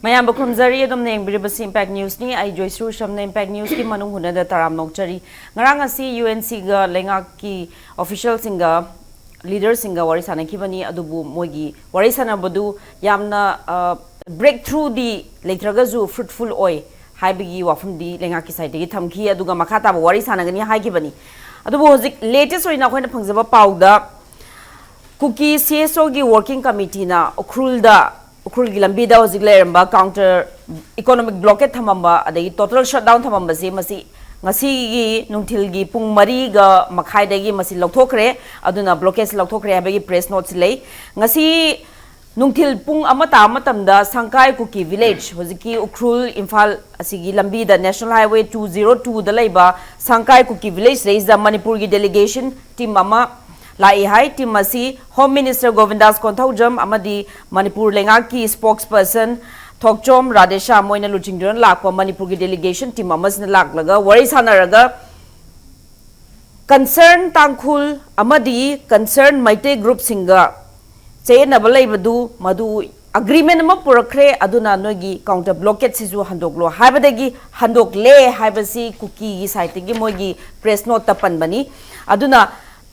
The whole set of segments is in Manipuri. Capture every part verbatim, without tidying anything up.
ꯃꯌꯥꯝꯕꯨ ꯈꯨꯔꯨꯝꯖꯔꯤ꯫ ꯑꯗꯣꯝꯅ ꯌꯦꯡꯕꯤꯔꯤꯕꯁꯤ Impact Newsꯅꯤ꯫ ꯑꯩ ꯖꯣꯏꯁ꯭ꯔꯨ ꯁꯝꯅ Impact Newsꯀꯤ ꯃꯅꯨꯡ ꯍꯨꯠꯅꯗ ꯇꯔꯥꯝ ꯅꯣꯛꯆꯔꯤ꯫ ꯉꯔꯥꯡ ꯑꯁꯤ UNCꯒ ꯂꯩꯉꯥꯛꯀꯤ officialꯁꯤꯡꯒ, leaderꯁꯤꯡꯒ ꯋꯥꯔꯤ ꯁꯥꯟꯅꯈꯤꯕꯅꯤ꯫ ꯑꯗꯨꯕꯨ ꯃꯣꯏꯒꯤ ꯋꯥꯔꯤ ꯁꯥꯟꯅꯕꯗꯨ ꯌꯥꯝꯅ, ꯑ, breakthroughꯗꯤ ꯂꯩꯇ꯭ꯔꯒꯁꯨ fruitful ꯑꯣꯏ ꯍꯥꯏꯕꯒꯤ ꯋꯥꯐꯝꯗꯤ ꯂꯩꯉꯥꯛꯀꯤ sideꯇꯒꯤ ꯊꯝꯈꯤ꯫ ꯑꯗꯨꯒ ꯃꯈꯥ ꯇꯥꯕ ꯋꯥꯔꯤ ꯁꯥꯟꯅꯒꯅꯤ ꯍꯥꯏꯈꯤꯕꯅꯤ꯫ ꯑꯗꯨꯕꯨ ꯍꯧꯖꯤꯛ latest ꯑꯣꯏꯅ ꯑꯩꯈꯣꯏꯅ ꯐꯪꯖꯕ ꯄꯥꯎꯗ ꯀꯨꯀꯤ CSOꯒꯤ working committeeꯅ ꯎꯈ꯭ꯔꯨꯜꯗ, ꯎꯈ꯭ꯔꯨꯜꯒꯤ ꯂꯝꯕꯤꯗ ꯍꯧꯖꯤꯛ ꯂꯩꯔꯝꯕ counter economic blockade ꯊꯝꯃꯝꯕ, ꯑꯗꯒꯤ total shutdown ꯊꯝꯃꯝꯕꯁꯤ, ꯃꯁꯤ ꯉꯁꯤꯒꯤ ꯅꯨꯡꯊꯤꯜꯒꯤ ꯄꯨꯡ ꯃꯔꯤꯒ ꯃꯈꯥꯏꯗꯒꯤ ꯃꯁꯤ ꯂꯧꯊꯣꯛꯈ꯭ꯔꯦ꯫ ꯑꯗꯨꯅ blockade ꯂꯧꯊꯣꯛꯈ꯭ꯔꯦ ꯍꯥꯏꯕꯒꯤ press noteꯁꯤ ꯂꯩ꯫ ꯉꯁꯤ ꯅꯨꯡꯊꯤꯜ ꯄꯨꯡ ꯑꯃ ꯇꯥꯕ ꯃꯇꯝꯗ ꯁꯪꯀꯥꯏ ꯀꯨꯀꯤ village, ꯍꯧꯖꯤꯛꯀꯤ ꯎꯈ꯭ꯔꯨꯜ ꯏꯝꯐꯥꯜ ꯑꯁꯤꯒꯤ ꯂꯝꯕꯤꯗ National Highway two zero twoꯗ ꯂꯩꯕ ꯁꯪꯀꯥꯏ ꯀꯨꯀꯤ village ꯁꯤꯗꯩꯁꯤꯗ ꯃꯅꯤꯄꯨꯔꯒꯤ delegation team ꯑꯃ ꯂꯥꯛꯏ ꯍꯥꯏ꯫ Team ꯑꯁꯤ Home Minister ꯒꯣꯕꯤꯟꯗꯥꯁ ꯀꯣꯟꯊꯧꯖꯝ ꯑꯃꯗꯤ ꯃꯅꯤꯄꯨꯔ ꯂꯩꯉꯥꯛꯀꯤ spokesperson ꯊꯣꯛꯆꯣꯝ ꯔꯥꯙꯦꯁ꯭ꯌꯥꯝ ꯃꯣꯏꯅ ꯂꯨꯆꯤꯡꯗꯨꯅ ꯂꯥꯛꯄ ꯃꯅꯤꯄꯨꯔꯒꯤ delegation team ꯑꯃꯁꯤꯅ ꯂꯥꯛꯂꯒ ꯋꯥꯔꯤ ꯁꯥꯟꯅꯔꯒ concern ꯇꯥꯡꯈꯨꯜ ꯑꯃꯗꯤ concern ꯃꯩꯇꯩ groupꯁꯤꯡꯒ ꯆꯌꯦꯠꯅꯕ ꯂꯩꯕꯗꯨ ꯃꯗꯨ agreement ꯑꯃ ꯄꯨꯔꯛꯈ꯭ꯔꯦ, ꯑꯗꯨꯅ ꯅꯣꯏꯒꯤ counter blockadeꯁꯤꯁꯨ ꯍꯟꯗꯣꯛꯂꯣ ꯍꯥꯏꯕꯗꯒꯤ ꯍꯟꯗꯣꯛꯂꯦ ꯍꯥꯏꯕꯁꯤ ꯀꯨꯀꯤꯒꯤ sideꯇꯒꯤ ꯃꯣꯏꯒꯤ press noteꯇ ꯄꯟꯕꯅꯤ꯫ ꯑꯗꯨꯅ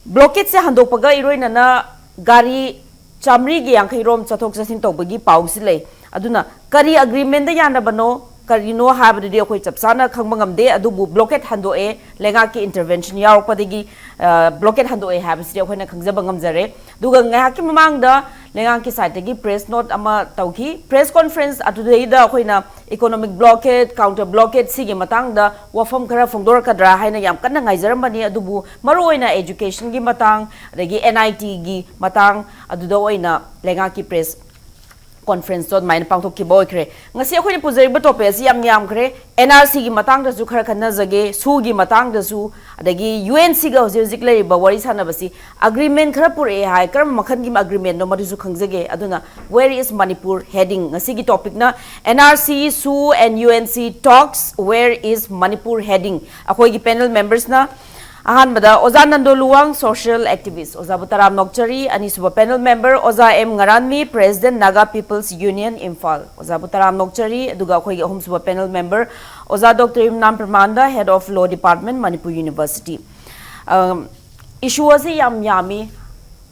blockadeꯁꯦ ꯍꯟꯗꯣꯛꯄꯒ ꯏꯔꯣꯏꯅꯅ ꯒꯥꯔꯤ ꯆꯥꯃꯔꯤꯒꯤ ꯌꯥꯡꯈꯩ ꯔꯣꯝ ꯆꯠꯊꯣꯛ ꯆꯠꯁꯤꯟ ꯇꯧꯕꯒꯤ ꯄꯥꯎꯁꯤ ꯂꯩ꯫ ꯑꯗꯨꯅ ꯀꯔꯤ agreementꯗ ꯌꯥꯅꯕꯅꯣ, ꯀꯔꯤꯅꯣ ꯍꯥꯏꯕꯗꯨꯗꯤ ꯑꯩꯈꯣꯏ ꯆꯞ ꯆꯥꯅ ꯈꯪꯕ ꯉꯝꯗꯦ, ꯑꯗꯨꯕꯨ blockade ꯍꯟꯗꯣꯛꯑꯦ, ꯂꯩꯉꯥꯛꯀꯤ intervention ꯌꯥꯎꯔꯛꯄꯗꯒꯤ, ꯑ, blockade ꯍꯟꯗꯣꯛꯑꯦ ꯍꯥꯏꯕꯁꯤꯗꯤ ꯑꯩꯈꯣꯏꯅ ꯈꯪꯖꯕ ꯉꯝꯖꯔꯦ꯫ ꯑꯗꯨꯒ ꯉꯥꯏꯍꯥꯛꯀꯤ ꯃꯃꯥꯡꯗ ꯂꯩꯉꯥꯛꯀꯤ sideꯇꯒꯤ press note ꯑꯃ ꯇꯧꯈꯤ꯫ Press conference ꯑꯗꯨꯗꯩꯗ ꯑꯩꯈꯣꯏꯅ economic blockade, counter blockade ꯁꯤꯒꯤ ꯃꯇꯥꯡꯗ ꯋꯥꯐꯝ ꯈꯔ ꯐꯣꯡꯗꯣꯔꯛꯀꯗ꯭ꯔꯥ ꯍꯥꯏꯅ ꯌꯥꯝ ꯀꯟꯅ ꯉꯥꯏꯖꯔꯝꯕꯅꯤ, ꯑꯗꯨꯕꯨ ꯃꯔꯨꯑꯣꯏꯅ educationꯒꯤ ꯃꯇꯥꯡ, ꯑꯗꯒꯤ NITꯒꯤ ꯃꯇꯥꯡ ꯑꯗꯨꯗ ꯑꯣꯏꯅ ꯂꯩꯉꯥꯛꯀꯤ press conferenceꯇꯣ ꯑꯗꯨꯃꯥꯏꯅ ꯄꯥꯡꯊꯣꯛꯈꯤꯕ ꯑꯣꯏꯈ꯭ꯔꯦ꯫ ꯉꯁꯤ ꯑꯩꯈꯣꯏꯅ ꯄꯨꯖꯔꯤꯕ topic ꯑꯁꯤ ꯌꯥꯝ ꯌꯥꯝꯈ꯭ꯔꯦ꯫ NRCꯒꯤ ꯃꯇꯥꯡꯗꯁꯨ ꯈꯔ ꯈꯟꯅꯖꯒꯦ, SoOꯒꯤ ꯃꯇꯥꯡꯗꯁꯨ, ꯑꯗꯒꯤ UNCꯒ ꯍꯧꯖꯤꯛ ꯍꯧꯖꯤꯛ ꯂꯩꯔꯤꯕ ꯋꯥꯔꯤ ꯁꯥꯟꯅꯕꯁꯤ agreement ꯈꯔ ꯄꯨꯔꯛꯑꯦ ꯍꯥꯏ, ꯀꯔꯝꯕ ꯃꯈꯜꯒꯤ agreementꯅꯣ ꯃꯗꯨꯁꯨ ꯈꯪꯖꯒꯦ꯫ ꯑꯗꯨꯅ where is Manipur heading? ꯉꯁꯤꯒꯤ topicꯅ NRC, SoO and UNC talks, where is Manipur heading? ꯑꯩꯈꯣꯏꯒꯤ panel membersꯅ ꯑꯍꯥꯟꯕꯗ ꯑꯣꯖꯥ ꯅꯟꯗꯣ ꯂꯨꯋꯥꯡ, social activist, ꯑꯣꯖꯥꯕꯨ ꯇꯔꯥꯝ ꯅꯣꯛꯆꯔꯤ꯫ ꯑꯅꯤꯁꯨꯕ panel member ꯑꯣꯖꯥ M Ngaranmi, President Naga People's Union Imphal, ꯑꯣꯖꯥꯕꯨ ꯇꯔꯥꯝ ꯅꯣꯛꯆꯔꯤ꯫ ꯑꯗꯨꯒ ꯑꯩꯈꯣꯏꯒꯤ ꯑꯍꯨꯝꯁꯨꯕ panel member ꯑꯣꯖꯥ ꯗꯣꯛꯇꯔ ꯌꯨꯝꯅꯥꯝ ꯄ꯭ꯔꯃꯥꯟꯗ, Head of Law Department, Manipur University꯫ ꯑꯝ, issue ꯑꯁꯤ ꯌꯥꯝ ꯌꯥꯝꯃꯤ꯫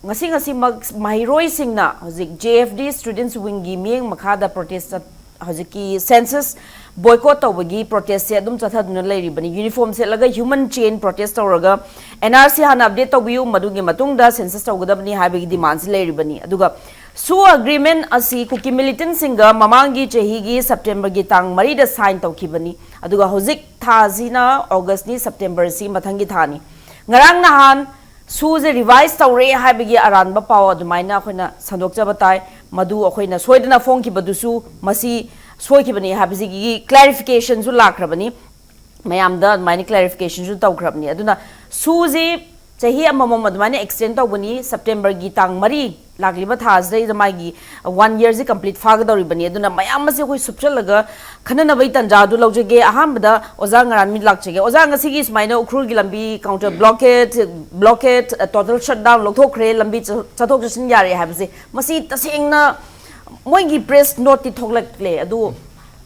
ꯉꯁꯤ ꯉꯁꯤꯃꯛ ꯃꯍꯩꯔꯣꯏꯁꯤꯡꯅ ꯍꯧꯖꯤꯛ J F D students wingꯒꯤ ꯃꯤꯠꯌꯦꯡ ꯃꯈꯥꯗ protest ꯆꯠ-, ꯍꯧꯖꯤꯛꯀꯤ census boycott ꯇꯧꯕꯒꯤ protestꯁꯦ ꯑꯗꯨꯝ ꯆꯠꯊꯗꯨꯅ ꯂꯩꯔꯤꯕꯅꯤ꯫ Uniform ꯁꯦꯠꯂꯒ human chain protest ꯇꯧꯔꯒ N R C ꯍꯥꯟꯅ update ꯇꯧꯕꯤꯌꯨ, ꯃꯗꯨꯒꯤ ꯃꯇꯨꯡꯗ census ꯇꯧꯒꯗꯕꯅꯤ ꯍꯥꯏꯕꯒꯤ demandꯁꯤ ꯂꯩꯔꯤꯕꯅꯤ꯫ ꯑꯗꯨꯒ SoO agreement ꯑꯁꯤ ꯀꯨꯀꯤ militantꯁꯤꯡꯒ ꯃꯃꯥꯡꯒꯤ ꯆꯍꯤꯒꯤ Septemberꯒꯤ ꯇꯥꯡ ꯃꯔꯤꯗ sign ꯇꯧꯈꯤꯕꯅꯤ꯫ ꯑꯗꯨꯒ ꯍꯧꯖꯤꯛ ꯊꯥꯁꯤꯅ Augustꯅꯤ, Septemberꯁꯤ ꯃꯊꯪꯒꯤ ꯊꯥꯅꯤ꯫ ꯉꯔꯥꯡ ꯅꯍꯥꯟ SoOꯁꯦ revise ꯇꯧꯔꯦ ꯍꯥꯏꯕꯒꯤ ꯑꯔꯥꯟꯕ ꯄꯥꯎ ꯑꯗꯨꯃꯥꯏꯅ ꯑꯩꯈꯣꯏꯅ ꯁꯟꯗꯣꯛꯆꯕ ꯇꯥꯏ꯫ ꯃꯗꯨ ꯑꯩꯈꯣꯏꯅ ꯁꯣꯏꯗꯅ ꯐꯣꯡꯈꯤꯕꯗꯨꯁꯨ ꯃꯁꯤ ꯁꯣꯏꯈꯤꯕꯅꯤ ꯍꯥꯏꯕꯁꯤꯒꯤ clarificationꯁꯨ ꯂꯥꯛꯈ꯭ꯔꯕꯅꯤ꯫ ꯃꯌꯥꯝꯗ ꯑꯗꯨꯃꯥꯏꯅ clarificationꯁꯨ ꯇꯧꯈ꯭ꯔꯕꯅꯤ꯫ ꯑꯗꯨꯅ SoOꯁꯤ ꯆꯍꯤ ꯑꯃꯃꯝ ꯑꯗꯨꯃꯥꯏꯅ extend ꯇꯧꯕꯅꯤ꯫ Septemberꯒꯤ ꯇꯥꯡ ꯃꯔꯤ ꯂꯥꯛꯂꯤꯕ ꯊꯥꯁꯤꯗꯩꯗ ꯃꯥꯒꯤ one yearꯁꯤ complete ꯐꯥꯒꯗꯧꯔꯤꯕꯅꯤ꯫ ꯑꯗꯨꯅ ꯃꯌꯥꯝ ꯑꯁꯤ ꯑꯩꯈꯣꯏ ꯁꯨꯞꯆꯜꯂꯒ ꯈꯟꯅꯅꯕꯒꯤ ꯇꯥꯟꯖꯥ ꯑꯗꯨ ꯂꯧꯖꯒꯦ꯫ ꯑꯍꯥꯟꯕꯗ ꯑꯣꯖꯥ ꯉꯔꯥꯟꯃꯤ ꯂꯥꯛꯆꯒꯦ꯫ ꯑꯣꯖꯥ, ꯉꯁꯤꯒꯤ ꯁꯨꯃꯥꯏꯅ ꯎꯈ꯭ꯔꯨꯜꯒꯤ ꯂꯝꯕꯤ counter blockade, blockade, total shutdown ꯂꯧꯊꯣꯛꯈ꯭ꯔꯦ, ꯂꯝꯕꯤ ꯆ-, ꯆꯠꯊꯣꯛ ꯆꯠꯁꯤꯟ ꯌꯥꯔꯦ ꯍꯥꯏꯕꯁꯦ, ꯃꯁꯤ ꯇꯁꯦꯡꯅ ꯃꯣꯏꯒꯤ press noteꯇꯤ ꯊꯣꯛꯂꯛꯂꯦ, ꯑꯗꯨ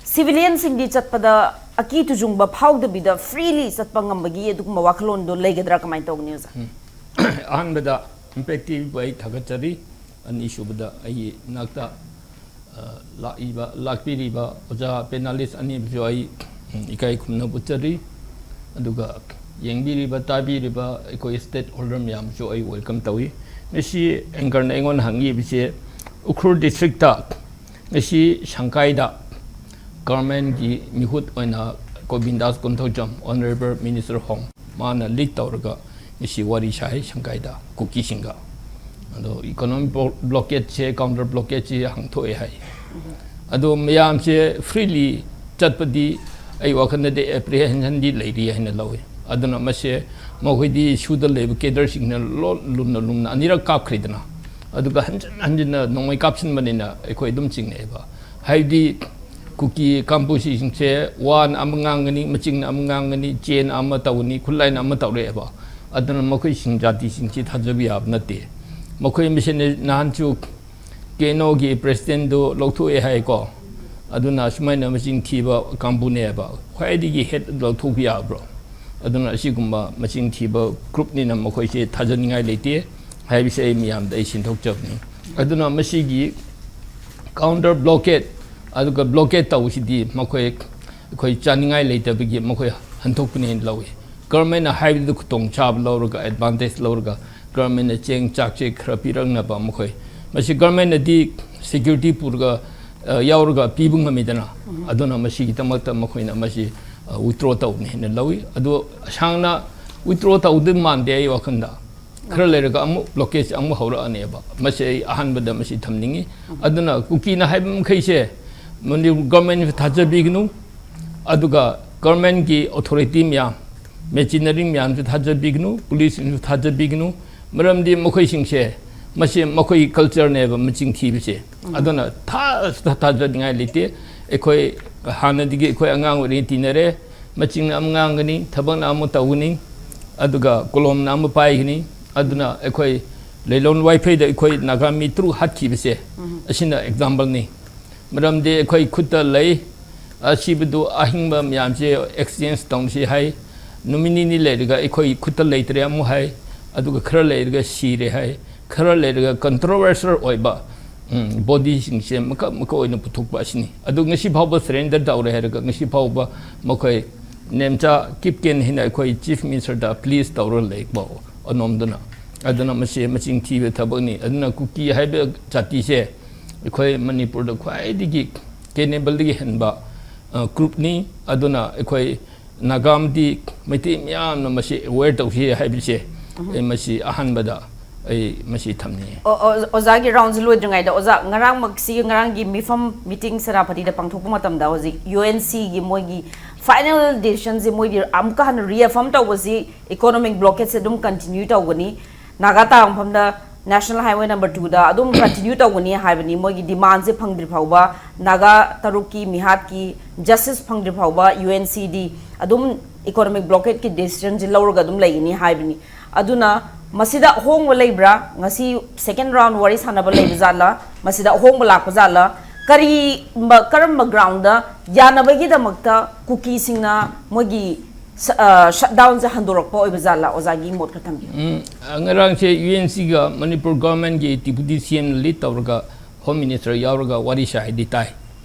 civilianꯁꯤꯡꯗꯤ ꯆꯠꯄꯗ ꯑꯀꯤ ꯇꯨꯖꯨꯡꯕ ꯐꯥꯎꯗꯕꯤꯗ freely ꯆꯠꯄ ꯉꯝꯕꯒꯤ ꯑꯗꯨꯒꯨꯝꯕ ꯋꯥꯈꯜꯂꯣꯟꯗꯣ ꯂꯩꯒꯗ꯭ꯔꯥ, ꯀꯃꯥꯏꯅ ꯇꯧꯒꯅꯤ, ꯑꯣꯖꯥ? ꯎꯝ꯫ ꯑꯍꯥꯟꯕꯗ Impact TVꯕꯨ ꯑꯩ ꯊꯥꯒꯠꯆꯔꯤ꯫ ꯑꯅꯤꯁꯨꯕꯗ ꯑꯩꯒꯤ ꯏꯅꯥꯛꯇ, ꯑ, ꯂꯥꯛꯏꯕ, ꯂꯥꯛꯄꯤꯔꯤꯕ ꯑꯣꯖꯥ panelist ꯑꯅꯤꯕꯨꯁꯨ ꯑꯩ, ꯎꯝ, ꯏꯀꯥꯏ ꯈꯨꯝꯅꯕ ꯎꯠꯆꯔꯤ꯫ ꯑꯗꯨꯒ ꯌꯦꯡꯕꯤꯔꯤꯕ, ꯇꯥꯕꯤꯔꯤꯕ ꯑꯩꯈꯣꯏ stakeholder ꯃꯌꯥꯝꯁꯨ ꯑꯩ welcome ꯇꯧꯏ꯫ ꯉꯁꯤ anchorꯅ ꯑꯩꯉꯣꯟꯗ ꯍꯪꯉꯤꯕꯁꯦ, ꯎꯈ꯭ꯔꯨꯜ districtꯇ ꯉꯁꯤ ꯁꯪꯀꯥꯏꯗ governmentꯀꯤ ꯃꯤꯍꯨꯠ ꯑꯣꯏꯅ ꯒꯣꯕꯤꯟꯗꯥꯁ Konthoujam, Honourable Minister of Home, ꯃꯥꯅ lead ꯇꯧꯔꯒ ꯉꯁꯤ ꯋꯥꯔꯤ ꯁꯥꯏ ꯁꯪꯀꯥꯏꯗ ꯀꯨꯀꯤꯁꯤꯡꯒ꯫ ꯑꯗꯣ economic blo-, blockadeꯁꯦ, counter blockadeꯁꯦ ꯍꯥꯡꯊꯣꯛꯑꯦ ꯍꯥꯏ꯫ ꯑꯗꯣ ꯃꯌꯥꯝꯁꯦ freely ꯆꯠꯄꯗꯤ ꯑꯩ ꯋꯥꯈꯜꯗꯗꯤ apprehensionꯗꯤ ꯂꯩꯔꯤ ꯍꯥꯏꯅ ꯂꯧꯏ꯫ ꯑꯗꯨꯅ ꯃꯁꯦ ꯃꯈꯣꯏꯗꯤ SoOꯗ ꯂꯩꯕ cadreꯁꯤꯡꯅ ꯂꯣ-, ꯂꯨꯝꯅ ꯂꯨꯝꯅ ꯑꯅꯤꯔꯛ ꯀꯥꯞꯈ꯭ꯔꯤꯗꯅ, ꯑꯗꯨꯒ ꯍꯟꯖꯤꯟ ꯍꯟꯖꯤꯟꯅ ꯅꯣꯡꯃꯩ ꯀꯥꯞꯁꯤꯟꯕꯅꯤꯅ ꯑꯩꯈꯣꯏ ꯑꯗꯨꯝ ꯆꯤꯡꯅꯩꯑꯕ꯫ ꯍꯥꯏꯕꯗꯤ ꯀꯨꯀꯤ ꯀꯥꯡꯕꯨꯁꯤꯡꯁꯦ ꯋꯥꯅ ꯑꯃ ꯉꯥꯡꯒꯅꯤ, ꯃꯆꯤꯡꯅ ꯑꯃ ꯉꯥꯡꯒꯅꯤ, ꯆꯦꯅ ꯑꯃ ꯇꯧꯒꯅꯤ, ꯈꯨꯠꯂꯥꯏꯅ ꯑꯃ ꯇꯧꯔꯛꯑꯦꯕ꯫ ꯑꯗꯨꯅ ꯃꯈꯣꯏꯁꯤꯡ ꯖꯥꯇꯤꯁꯤꯡꯁꯤ ꯊꯥꯖꯕ ꯌꯥꯕ ꯅꯠꯇꯦ꯫ ꯃꯈꯣꯏ ꯃꯁꯦꯟ ꯅꯍꯥꯟꯁꯨ ꯀꯦꯅꯣꯒꯤ ꯄ꯭ꯔꯦꯁꯤꯗꯦꯟꯗꯨ ꯂꯧꯊꯣꯛꯑꯦ ꯍꯥꯏꯀꯣ꯫ ꯑꯗꯨꯅ ꯑꯁꯨꯃꯥꯏꯅ ꯃꯆꯤꯡ ꯊꯤꯕ ꯀꯥꯡꯕꯨꯅꯦꯕ꯫ ꯈ꯭ꯋꯥꯏꯗꯒꯤ ꯍꯦꯠ ꯂꯧꯊꯣꯛꯄ ꯌꯥꯕ꯭ꯔꯣ? ꯑꯗꯨꯅ ꯑꯁꯤꯒꯨꯝꯕ ꯃꯆꯤꯡ ꯊꯤꯕ ꯒ꯭ꯔꯨꯞꯅꯤꯅ ꯃꯈꯣꯏꯁꯦ ꯊꯥꯖꯅꯤꯡꯉꯥꯏ ꯂꯩꯇꯦ ꯍꯥꯏꯕꯁꯦ ꯑꯩ ꯃꯤꯌꯥꯝꯗ ꯑꯩ ꯁꯤꯟꯊꯣꯛꯆꯕꯅꯤ꯫ ꯑꯗꯨꯅ ꯃꯁꯤꯒꯤ ꯀꯥꯎꯟꯇꯔ ꯕ꯭ꯂꯣꯀꯦꯠ, ꯑꯗꯨꯒ ꯕ꯭ꯂꯣꯀꯦꯠ ꯇꯧꯕꯁꯤꯗꯤ ꯃꯈꯣꯏ, ꯑꯩꯈꯣꯏ ꯆꯥꯅꯤꯡꯉꯥꯏ ꯂꯩꯇꯕꯒꯤ ꯃꯈꯣꯏ ꯍꯟꯊꯣꯛꯄꯅꯦꯅ ꯂꯧꯏ꯫ ꯒꯔꯃꯦꯟꯅ ꯍꯥꯏꯕꯗꯨ ꯈꯨꯗꯣꯡꯆꯥꯕ ꯂꯧꯔꯒ, ꯑꯦꯗꯚꯥꯟꯇꯦꯖ ꯂꯧꯔꯒ, ꯒꯔꯃꯦꯟꯅ ꯆꯦꯡ ꯆꯥꯛꯁꯦ ꯈꯔ ꯄꯤꯔꯛꯅꯕ ꯃꯈꯣꯏ, ꯃꯁꯤ ꯒꯔꯃꯦꯟꯅꯗꯤ ꯁꯦꯀ꯭ꯌꯨꯔꯤꯇꯤ ꯄꯨꯔꯒ, ꯑ, ꯌꯥꯎꯔꯒ ꯄꯤꯕ ꯉꯝꯃꯤꯗꯅ꯫ ꯑꯗꯨꯅ ꯃꯁꯤꯒꯤꯗꯃꯛꯇ ꯃꯈꯣꯏꯅ ꯃꯁꯤ, ꯑ, ꯋꯤꯊꯗ꯭ꯔꯣ ꯇꯧꯕꯅꯤ ꯍꯥꯏꯅ ꯂꯧꯏ꯫ ꯑꯗꯨ ꯁꯥꯡꯅ ꯋꯤꯊꯗ꯭ꯔꯣ ꯇꯧꯗꯣꯏ ꯃꯥꯟꯗꯦ ꯑꯩ ꯋꯥꯈꯜꯗ꯫ ꯈꯔ ꯂꯩꯔꯒ ꯑꯃꯨꯛ ꯕ꯭ꯂꯣꯀꯦꯖ ꯑꯃꯨꯛ ꯍꯧꯔꯛꯑꯅꯦꯕ꯫ ꯃꯁꯤ ꯑꯩ ꯑꯍꯥꯟꯕꯗ ꯃꯁꯤ ꯊꯝꯅꯤꯡꯉꯤ꯫ ꯑꯗꯨꯅ ꯀꯨꯀꯤꯅ ꯍꯥꯏꯕ ꯃꯈꯩꯁꯦ ꯃꯅꯤꯄꯨꯔ ꯒꯔꯃꯦꯟꯁꯨ ꯊꯥꯖꯕꯤꯒꯅꯨ, ꯑꯗꯨꯒ ꯒꯔꯃꯦꯟꯒꯤ ꯑꯣꯊꯣꯔꯤꯇꯤ ꯃꯌꯥꯝ, ꯃꯦꯆꯤꯅꯔꯤ ꯃꯌꯥꯝꯁꯨ ꯊꯥꯖꯕꯤꯒꯅꯨ, ꯄꯨꯂꯤꯁꯁꯤꯡꯁꯨ ꯊꯥꯖꯕꯤꯒꯅꯨ꯫ ꯃꯔꯝꯗꯤ ꯃꯈꯣꯏꯁꯤꯡꯁꯦ, ꯃꯁꯤ ꯃꯈꯣꯏꯒꯤ ꯀꯜꯆꯔꯅꯦꯕ ꯃꯆꯤꯡ ꯊꯤꯕꯁꯦ꯫ ꯑꯗꯨꯅ ꯊꯥ-, ꯊꯥ-, ꯊꯥꯖꯅꯤꯡꯉꯥꯏ ꯂꯩꯇꯦ꯫ ꯑꯩꯈꯣꯏ ꯍꯥꯟꯅꯗꯒꯤ ꯑꯩꯈꯣꯏ ꯑꯉꯥꯡ ꯑꯣꯏꯔꯤꯉꯩ ꯇꯤꯟꯅꯔꯦ꯫ ꯃꯆꯤꯡꯅ ꯑꯃ ꯉꯥꯡꯒꯅꯤ, ꯊꯕꯛꯅ ꯑꯃ ꯇꯧꯒꯅꯤ, ꯑꯗꯨꯒ ꯀꯣꯂꯣꯝꯅ ꯑꯃ ꯄꯥꯏꯒꯅꯤ꯫ ꯑꯗꯨꯅ ꯑꯩꯈꯣꯏ ꯂꯤꯂꯣꯡ ꯋꯥꯏꯐꯩꯗ ꯑꯩꯈꯣꯏ ꯅꯥꯒꯥ ꯃꯤ ꯇꯔꯨꯛ ꯍꯥꯠꯈꯤꯕꯁꯦ, ꯑꯁꯤꯅ ꯑꯦꯛꯖꯥꯝꯄꯜꯅꯤ꯫ ꯃꯔꯝꯗꯤ ꯑꯩꯈꯣꯏ ꯈꯨꯠꯇ ꯂꯩ, ꯑꯁꯤꯕꯗꯨ ꯑꯍꯤꯡꯕ ꯃꯌꯥꯝꯁꯦ ꯑꯦꯛꯁꯆꯦꯟꯖ ꯇꯧꯅꯁꯤ ꯍꯥꯏ꯫ ꯅꯨꯃꯤꯠ ꯅꯤꯅꯤ ꯂꯩꯔꯒ ꯑꯩꯈꯣꯏ ꯈꯨꯠꯇ ꯂꯩꯇ꯭ꯔꯦ ꯑꯃꯨꯛ ꯍꯥꯏ, ꯑꯗꯨꯒ ꯈꯔ ꯂꯩꯔꯒ ꯁꯤꯔꯦ ꯍꯥꯏ, ꯈꯔ ꯂꯩꯔꯒ ꯀꯟꯇ꯭ꯔꯣꯚꯔꯁꯤꯌꯦꯜ ꯑꯣꯏꯕ, ꯎꯝ, ꯕꯣꯗꯤꯁꯤꯡꯁꯦ ꯃꯀꯛ ꯃꯀꯛ ꯑꯣꯏꯅ ꯄꯨꯊꯣꯛꯄ ꯑꯁꯤꯅꯤ꯫ ꯑꯗꯨ ꯉꯁꯤ ꯐꯥꯎꯕ ꯁꯔꯦꯟꯗꯔ ꯇꯧꯔꯦ ꯍꯥꯏꯔꯒ ꯉꯁꯤ ꯐꯥꯎꯕ ꯃꯈꯣꯏ ꯅꯦꯝꯆꯥ ꯀꯤꯞꯀꯦꯟ ꯍꯥꯏꯅ ꯑꯩꯈꯣꯏ ꯆꯤꯐ ꯃꯤꯅꯤꯁꯇꯔꯗ ꯄ꯭ꯂꯤꯁ ꯇꯧꯔꯒ ꯂꯩꯀꯣ, ꯑꯅꯣꯝꯗꯨꯅ꯫ ꯑꯗꯨꯅ ꯃꯁꯤ ꯃꯆꯤꯡ ꯊꯤꯕ ꯊꯕꯛꯅꯤ꯫ ꯑꯗꯨꯅ ꯀꯨꯀꯤ ꯍꯥꯏꯕ ꯖꯥꯇꯤꯁꯦ ꯑꯩꯈꯣꯏ ꯃꯅꯤꯄꯨꯔꯗ ꯈ꯭ꯋꯥꯏꯗꯒꯤ ꯀꯦꯅꯤꯕꯜꯗꯒꯤ ꯍꯦꯟꯕ, ꯑ, ꯒ꯭ꯔꯨꯞꯅꯤ꯫ ꯑꯗꯨꯅ ꯑꯩꯈꯣꯏ ꯅꯥꯒꯥꯝꯗꯤ ꯃꯩꯇꯩ ꯃꯌꯥꯝꯅ ꯃꯁꯤ ꯑꯦꯋꯦꯌꯔ ꯇꯧꯁꯤ ꯍꯥꯏꯕꯁꯦ ꯑꯩ ꯃꯁꯤ ꯑꯍꯥꯟꯕꯗ ꯑꯩ ꯃꯁꯤ ꯊꯝꯅꯤꯡꯉꯤ꯫ ꯑꯣ-, ꯑꯣ-, ꯑꯣꯖꯥꯒꯤ ꯔꯥꯎꯟꯁꯦ ꯂꯣꯏꯗ꯭ꯔꯤꯉꯩꯗ, ꯑꯣꯖꯥ, ꯉꯔꯥꯡꯃꯛꯁꯤ, ꯉꯔꯥꯡꯒꯤ ꯃꯤꯐꯝ ꯃꯤꯇꯤꯡ ꯁꯦꯅꯥꯄꯇꯤꯗ ꯄꯥꯡꯊꯣꯛꯄ ꯃꯇꯝꯗ ꯍꯧꯖꯤꯛ ꯌꯨ ꯑꯦꯟ ꯁꯤꯒꯤ ꯃꯣꯏꯒꯤ ꯐꯥꯏꯅꯦꯜ ꯗꯤꯁꯤꯖꯟꯁꯦ ꯃꯣꯏꯗꯤ ꯑꯃꯨꯛꯀ ꯍꯟꯅ ꯔꯤꯑꯦꯐꯔꯝ ꯇꯧꯕꯁꯤ ꯏꯀꯣꯅꯣꯃꯤꯛ ꯕ꯭ꯂꯣꯀꯦꯠꯁꯦ ꯑꯗꯨꯝ ꯀꯟꯇꯤꯅ꯭ꯌꯨ ꯇꯧꯒꯅꯤ, ꯅꯥꯒꯥ ꯇꯥꯕ ꯃꯐꯝꯗ National Highway number two ꯗ ꯑꯗꯨꯝ continue ꯇꯧꯒꯅꯤ ꯍꯥꯏꯕꯅꯤ꯫ ꯃꯣꯏꯒꯤ demandꯁꯦ ꯐꯪꯗ꯭ꯔꯤ ꯐꯥꯎꯕ, ꯅꯥꯒꯥ ꯇꯔꯨꯛꯀꯤ ꯃꯤꯍꯥꯠꯀꯤ justice ꯐꯪꯗ꯭ꯔꯤ ꯐꯥꯎꯕ UNCD ꯑꯗꯨꯝ economic blockadeꯀꯤ decisionꯁꯦ ꯂꯧꯔꯒ ꯑꯗꯨꯝ ꯂꯩꯒꯅꯤ ꯍꯥꯏꯕꯅꯤ꯫ ꯑꯗꯨꯅ ꯃꯁꯤꯗ ꯑꯍꯣꯡꯕ ꯂꯩꯕ꯭ꯔꯥ? ꯉꯁꯤ second round ꯋꯥꯔꯤ ꯁꯥꯟꯅꯕ ꯂꯩꯕ ꯖꯥꯠꯂꯥ? ꯃꯁꯤꯗ ꯑꯍꯣꯡꯕ ꯂꯥꯛꯄ ꯖꯥꯠꯂꯥ? ꯀꯔꯤꯒꯨꯝꯕ, ꯀꯔꯝꯕ groundꯗ ꯌꯥꯅꯕꯒꯤꯗꯃꯛꯇ ꯀꯨꯀꯤꯁꯤꯡꯅ ꯃꯣꯏꯒꯤ ꯁ-, ꯑ, shutdownꯁꯦ ꯍꯟꯗꯣꯔꯛꯄ ꯑꯣꯏꯕ ꯖꯥꯠꯂꯥ? ꯑꯣꯖꯥꯒꯤ ꯃꯣꯠ ꯈꯔ ꯊꯝꯕꯤꯌꯨ꯫ ꯎꯝ, ꯑ, ꯉꯔꯥꯡꯁꯦ UNCꯒ ꯃꯅꯤꯄꯨꯔ governmentꯀꯤ deputy CM lead ꯇꯧꯔꯒ Home Minister ꯌꯥꯎꯔꯒ ꯋꯥꯔꯤ ꯁꯥꯏꯗꯤ ꯇꯥꯏ꯫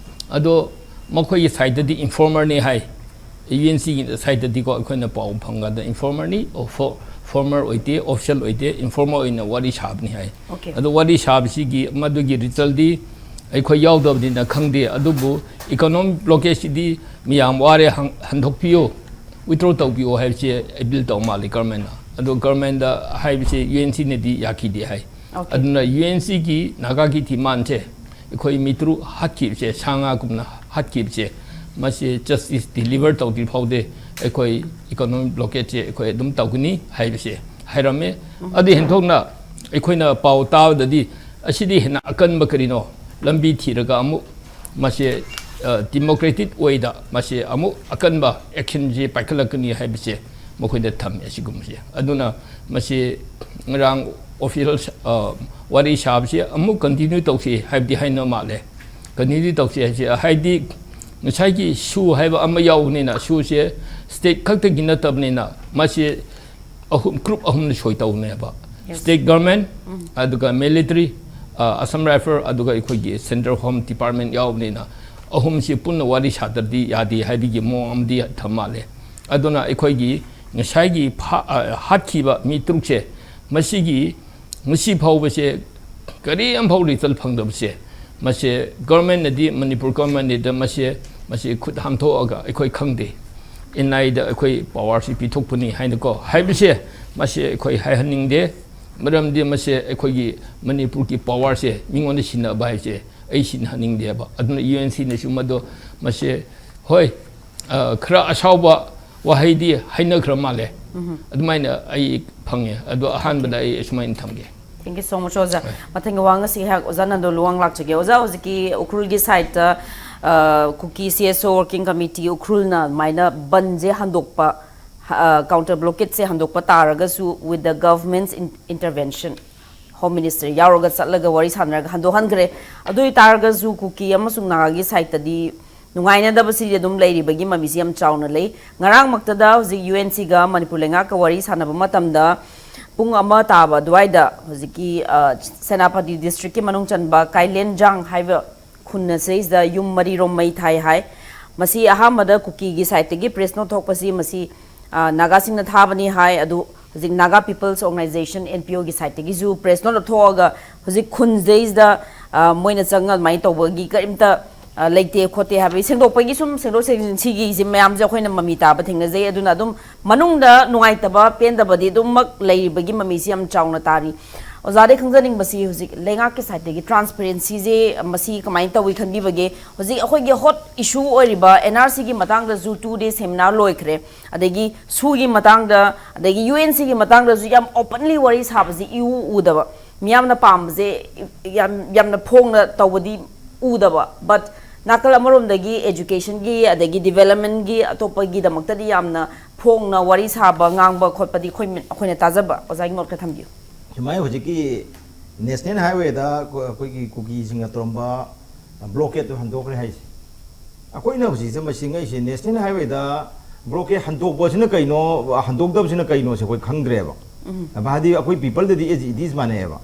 ꯑꯗꯣ ꯃꯈꯣꯏꯒꯤ sideꯇꯗꯤ informerꯅꯤ ꯍꯥꯏ꯫ UNCꯒꯤ sideꯇꯗꯤꯀꯣ, ꯑꯩꯈꯣꯏꯅ ꯄꯥꯎ ꯐꯪꯒꯗ informerꯅꯤ, ꯑꯣ, former ꯑꯣꯏꯗꯦ, official ꯑꯣꯏꯗꯦ, informer ꯑꯣꯏꯅ ꯋꯥꯔꯤ ꯁꯥꯕꯅꯤ ꯍꯥꯏ꯫ Okay. ꯑꯗꯣ ꯋꯥꯔꯤ ꯁꯥꯕꯁꯤꯒꯤ ꯃꯗꯨꯒꯤ resultꯗꯤ ꯑꯩꯈꯣꯏ ꯌꯥꯎꯗꯕꯅꯤꯅ ꯈꯪꯗꯦ꯫ ꯑꯗꯨꯕꯨ economic blockadeꯁꯤꯗꯤ ꯃꯤꯌꯥꯝ ꯋꯥꯔꯦ, ꯍꯪ-, ꯍꯟꯗꯣꯛꯄꯤꯌꯨ, withdraw ꯇꯧꯕꯤꯌꯨ ꯍꯥꯏꯕꯁꯦ appeal ꯇꯧ ꯃꯥꯜꯂꯤ governmentꯅ꯫ ꯑꯗꯣ governmentꯗ ꯍꯥꯏꯕꯁꯦ UNCꯅꯗꯤ ꯌꯥꯈꯤꯗꯦ ꯍꯥꯏ꯫ Okay. ꯑꯗꯨꯅ UNCꯒꯤ ꯅꯥꯒꯥꯒꯤ demandꯁꯦ, ꯑꯩꯈꯣꯏ ꯃꯤ ꯇꯔꯨꯛ ꯍꯥꯠꯈꯤꯕꯁꯦ, ꯁꯥ ꯉꯥꯒꯨꯝꯅ ꯍꯥꯠꯈꯤꯕꯁꯦ, ꯃꯁꯤ justice deliver ꯇꯧꯗ꯭ꯔꯤ ꯐꯥꯎꯗꯤ ꯑꯩꯈꯣꯏ economic blockadeꯁꯦ ꯑꯩꯈꯣꯏ ꯑꯗꯨꯝ ꯇꯧꯒꯅꯤ ꯍꯥꯏꯕꯁꯦ ꯍꯥꯏꯔꯝꯃꯦ꯫ ꯑꯗꯨ ꯍꯦꯟꯊꯣꯛꯅ ꯑꯩꯈꯣꯏꯅ ꯄꯥꯎ ꯇꯥꯕꯗꯗꯤ ꯑꯁꯤꯗꯤ ꯍꯦꯟꯅ ꯑꯀꯟꯕ ꯀꯔꯤꯅꯣ, ꯂꯝꯕꯤ ꯊꯤꯔꯒ ꯑꯃꯨꯛ ꯃꯁꯦ, ꯑ, democratic wayꯗ ꯃꯁꯦ ꯑꯃꯨꯛ ꯑꯀꯟꯕ actionꯁꯦ ꯄꯥꯏꯈꯠꯂꯛꯀꯅꯤ ꯍꯥꯏꯕꯁꯦ ꯃꯈꯣꯏꯗ ꯊꯝꯃꯦ ꯑꯁꯤꯒꯨꯝꯕꯁꯦ꯫ ꯑꯗꯨꯅ ꯃꯁꯤ ꯉꯔꯥꯡ official, ꯑ, ꯋꯥꯔꯤ ꯁꯥꯕꯁꯦ ꯑꯃꯨꯛ continue ꯇꯧꯁꯤ ꯍꯥꯏꯕꯗꯤ ꯍꯥꯏꯅ ꯃꯥꯜꯂꯦ꯫ Continue ꯇꯧꯁꯤ ꯍꯥꯏꯁꯦ, ꯍꯥꯏꯗꯤ ꯉꯁꯥꯏꯒꯤ SoO ꯍꯥꯏꯕ ꯑꯃ ꯌꯥꯎꯕꯅꯤꯅ, SoOꯁꯦ state ꯈꯛꯇꯒꯤ ꯅꯠꯇꯕꯅꯤꯅ, ꯃꯁꯤ ꯑꯍꯨꯝ, group ꯑꯍꯨꯝꯅ ꯁꯣꯏ ꯇꯧꯅꯦꯕ꯫ Yes. State government, ꯎꯝ꯫ ꯑꯗꯨꯒ military, ꯑ, Assam Rifle, ꯑꯗꯨꯒ ꯑꯩꯈꯣꯏꯒꯤ Central Home Department ꯌꯥꯎꯕꯅꯤꯅ, ꯑꯍꯨꯝꯁꯤ ꯄꯨꯟꯅ ꯋꯥꯔꯤ ꯁꯥꯗ꯭ꯔꯗꯤ ꯌꯥꯗꯦ ꯍꯥꯏꯕꯒꯤ ꯃꯑꯣꯡ ꯑꯃꯗꯤ ꯊꯝ ꯃꯥꯜꯂꯦ꯫ ꯑꯗꯨꯅ ꯑꯩꯈꯣꯏꯒꯤ ꯉꯁꯥꯏꯒꯤ ꯐꯥ-, ꯑ, ꯍꯥꯠꯈꯤꯕ ꯃꯤ ꯇꯔꯨꯛꯁꯦ, ꯃꯁꯤꯒꯤ ꯉꯁꯤ ꯐꯥꯎꯕꯁꯦ ꯀꯔꯤ ꯑꯃꯐꯥꯎ result ꯐꯪꯗꯕꯁꯦ, ꯃꯁꯦ governmentꯅꯗꯤ, ꯃꯅꯤꯄꯨꯔ governmentꯅꯗꯤ ꯃꯁꯦ, ꯃꯁꯤ ꯈꯨꯠ ꯍꯥꯝꯊꯣꯛꯑꯒ ꯑꯩꯈꯣꯏ ꯈꯪꯗꯦ, NIAꯗ ꯑꯩꯈꯣꯏ powerꯁꯤ ꯄꯤꯊꯣꯛꯄꯅꯤ ꯍꯥꯏꯅꯀꯣ ꯍꯥꯏꯕꯁꯦ, ꯃꯁꯦ ꯑꯩꯈꯣꯏ ꯍꯥꯏꯍꯟꯅꯤꯡꯗꯦ꯫ ꯃꯔꯝꯗꯤ ꯃꯁꯦ ꯑꯩꯈꯣꯏꯒꯤ ꯃꯅꯤꯄꯨꯔꯒꯤ powerꯁꯦ ꯃꯤꯉꯣꯟꯗ ꯁꯤꯟꯅꯕ ꯍꯥꯏꯕꯁꯦ ꯑꯩ ꯁꯤꯟꯅꯍꯟꯅꯤꯡꯗꯦꯕ꯫ ꯑꯗꯨꯅ UNCꯅꯁꯨ ꯃꯗꯣ, ꯃꯁꯦ, ꯍꯣꯏ, ꯑ, ꯈꯔ ꯑꯁꯥꯎꯕ ꯋꯥꯍꯩꯗꯤ ꯍꯥꯏꯅꯈ꯭ꯔ ꯃꯥꯜꯂꯦ꯫ ꯎꯝ꯫ ꯑꯗꯨꯃꯥꯏꯅ ꯑꯩ ꯐꯪꯉꯦ꯫ ꯑꯗꯣ ꯑꯍꯥꯟꯕꯗ ꯑꯩ ꯑꯁꯨꯃꯥꯏꯅ ꯊꯝꯒꯦ꯫ Thank you so much, ꯑꯣꯖꯥ꯫ ꯃꯊꯪꯒꯤ ꯋꯥꯍꯪ ꯑꯁꯤ ꯑꯩꯍꯥꯛ ꯑꯣꯖꯥ ꯅꯟꯗꯣꯂꯨꯋꯥꯡ ꯂꯥꯛꯆꯒꯦ꯫ ꯑꯣꯖꯥ, ꯍꯧꯖꯤꯛꯀꯤ ꯎꯈ꯭ꯔꯨꯜꯒꯤ ꯁꯥꯏꯠꯇ, ꯑ, ꯀꯨꯀꯤ C S O working committee ꯎꯈ꯭ꯔꯨꯜꯅ ꯑꯗꯨꯃꯥꯏꯅ ꯕꯟꯁꯦ ꯍꯟꯗꯣꯛꯄ, ꯑ, counter blockade ꯁꯦ ꯍꯟꯗꯣꯛꯄ ꯇꯥꯔꯒꯁꯨ, with the government's in-, intervention, Home Minister ꯌꯥꯎꯔꯒ ꯆꯠꯂꯒ ꯋꯥꯔꯤ ꯁꯥꯟꯅꯔꯒ ꯍꯟꯗꯣꯛꯍꯟꯈ꯭ꯔꯦ꯫ ꯑꯗꯨ ꯑꯣꯏꯇꯥꯔꯒꯁꯨ ꯀꯨꯀꯤ ꯑꯃꯁꯨꯡ ꯅꯥꯒꯥꯒꯤ ꯁꯥꯏꯠꯇꯗꯤ ꯅꯨꯡꯉꯥꯏꯅꯗꯕꯁꯤꯗꯤ ꯑꯗꯨꯝ ꯂꯩꯔꯤꯕꯒꯤ ꯃꯃꯤꯁꯤ ꯌꯥꯝ ꯆꯥꯎꯅ ꯂꯩ꯫ ꯉꯔꯥꯡꯃꯛꯇꯗ ꯍꯧꯖꯤꯛ U N C ꯒ ꯃꯅꯤꯄꯨꯔ ꯂꯩꯉꯥꯛꯀ ꯋꯥꯔꯤ ꯁꯥꯟꯅꯕ ꯃꯇꯝꯗ, ꯄꯨꯡ ꯑꯃ ꯇꯥꯕ ꯑꯗꯨꯋꯥꯏꯗ ꯍꯧꯖꯤꯛꯀꯤ, ꯑ, ꯁꯦꯅꯥꯄꯇꯤ district ꯀꯤ ꯃꯅꯨꯡ ꯆꯟꯕ ꯀꯥꯏꯂꯦꯟꯖꯥꯡ ꯍꯥꯏꯕ ꯈꯨꯟ ꯑꯁꯤꯗ ꯌꯨꯝ ꯃꯔꯤꯔꯣꯝ ꯃꯩ ꯊꯥꯏ ꯍꯥꯏ꯫ ꯃꯁꯤ ꯑꯍꯥꯟꯕꯗ ꯀꯨꯀꯤꯒꯤ ꯁꯥꯏꯠꯇꯒꯤ press note ꯊꯣꯛꯄꯁꯤ ꯃꯁꯤ, ꯑ, ꯅꯥꯒꯥꯁꯤꯡꯅ ꯊꯥꯕꯅꯤ ꯍꯥꯏ꯫ ꯑꯗꯨ ꯍꯧꯖꯤꯛ Naga People's Organisation, N P O ꯒꯤ ꯁꯥꯏꯠꯇꯒꯤꯁꯨ press note ꯂꯧꯊꯣꯛꯑꯒ ꯍꯧꯖꯤꯛ ꯈꯨꯟꯁꯤꯗꯩꯁꯤꯗ, ꯑ, ꯃꯣꯏꯅ ꯆꯪꯉ ꯑꯗꯨꯃꯥꯏꯅ ꯇꯧꯕꯒꯤ ꯀꯔꯤꯝꯇ, ꯑ, ꯂꯩꯇꯦ ꯈꯣꯠꯇꯦ ꯍꯥꯏꯕꯒꯤ ꯁꯦꯡꯗꯣꯛꯄꯒꯤ ꯁꯨꯝ ꯁꯦꯡꯗꯣꯛ ꯁꯦꯡꯖꯤꯟ ꯁꯤꯒꯤꯁꯦ ꯃꯌꯥꯝꯁꯦ ꯑꯩꯈꯣꯏꯅ ꯃꯃꯤ ꯇꯥꯕ ꯊꯦꯡꯅꯖꯩ꯫ ꯑꯗꯨꯅ ꯑꯗꯨꯝ ꯃꯅꯨꯡꯗ ꯅꯨꯡꯉꯥꯏꯇꯕ, ꯄꯦꯟꯗꯕꯗꯤ ꯑꯗꯨꯝꯃꯛ ꯂꯩꯔꯤꯕꯒꯤ ꯃꯃꯤꯁꯤ ꯌꯥꯝ ꯆꯥꯎꯅ ꯇꯥꯔꯤ꯫ ꯑꯣꯖꯥꯗꯩ ꯈꯪꯖꯅꯤꯡꯕꯁꯤ ꯍꯧꯖꯤꯛ ꯂꯩꯉꯥꯛꯀꯤ ꯁꯥꯏꯠꯇꯒꯤ transparency ꯁꯦ ꯃꯁꯤ ꯀꯃꯥꯏꯅ ꯇꯧꯏ ꯈꯟꯕꯤꯕꯒꯦ? ꯍꯧꯖꯤꯛ ꯑꯩꯈꯣꯏꯒꯤ hot issue ꯑꯣꯏꯔꯤꯕ N R C ꯒꯤ ꯃꯇꯥꯡꯗꯁꯨ two day seminar ꯂꯣꯏꯈ꯭ꯔꯦ, ꯑꯗꯒꯤ ꯁꯨꯒꯤ ꯃꯇꯥꯡꯗ, ꯑꯗꯒꯤ U N C ꯒꯤ ꯃꯇꯥꯡꯗꯁꯨ ꯌꯥꯝ openly ꯋꯥꯔꯤ ꯁꯥꯕꯁꯤ ꯏꯎ ꯎꯗꯕ, ꯃꯤꯌꯥꯝꯅ ꯄꯥꯝꯕꯁꯦ ꯌꯥꯝ, ꯌꯥꯝꯅ ꯐꯣꯡꯅ ꯇꯧꯕꯗꯤ ꯎꯗꯕ, but ꯅꯥꯀꯜ ꯑꯃꯔꯣꯝꯗꯒꯤ education ꯒꯤ ꯑꯗꯒꯤ development ꯒꯤ ꯑꯇꯣꯞꯄꯒꯤꯗꯃꯛꯇꯗꯤ ꯌꯥꯝꯅ ꯐꯣꯡꯅ ꯋꯥꯔꯤ ꯁꯥꯕ, ꯉꯥꯡꯕ ꯈꯣꯠꯄꯗꯤ ꯑꯩꯈꯣꯏ, ꯑꯩꯈꯣꯏꯅ ꯇꯥꯖꯕ꯫ ꯑꯣꯖꯥꯒꯤ ꯃꯣꯠ ꯈꯔ ꯊꯝꯕꯤꯌꯨ꯫ ꯁꯨꯃꯥꯏꯅ ꯍꯧꯖꯤꯛꯀꯤ National Highway ꯗ ꯑꯩꯈꯣꯏꯒꯤ ꯀꯨꯀꯤꯁꯤꯡꯅ ꯇꯧꯔꯝꯕ blockade ꯇꯨ ꯍꯟꯗꯣꯛꯈ꯭ꯔꯦ ꯍꯥꯏꯁꯦ꯫ ꯑꯩꯈꯣꯏꯅ ꯍꯧꯖꯤꯛꯁꯦ ꯃꯁꯤ ꯉꯛꯏꯁꯦ, National Highway ꯗ blockade ꯍꯟꯗꯣꯛꯄꯁꯤꯅ ꯀꯩꯅꯣ, ꯍꯟꯗꯣꯛꯇꯕꯁꯤꯅ ꯀꯩꯅꯣꯁꯦ ꯑꯩꯈꯣꯏ ꯈꯪꯗ꯭ꯔꯦꯕ꯫ ꯍꯥꯏꯗꯤ ꯑꯩꯈꯣꯏ people ꯗꯗꯤ as it is ꯃꯥꯟꯅꯩꯑꯕ꯫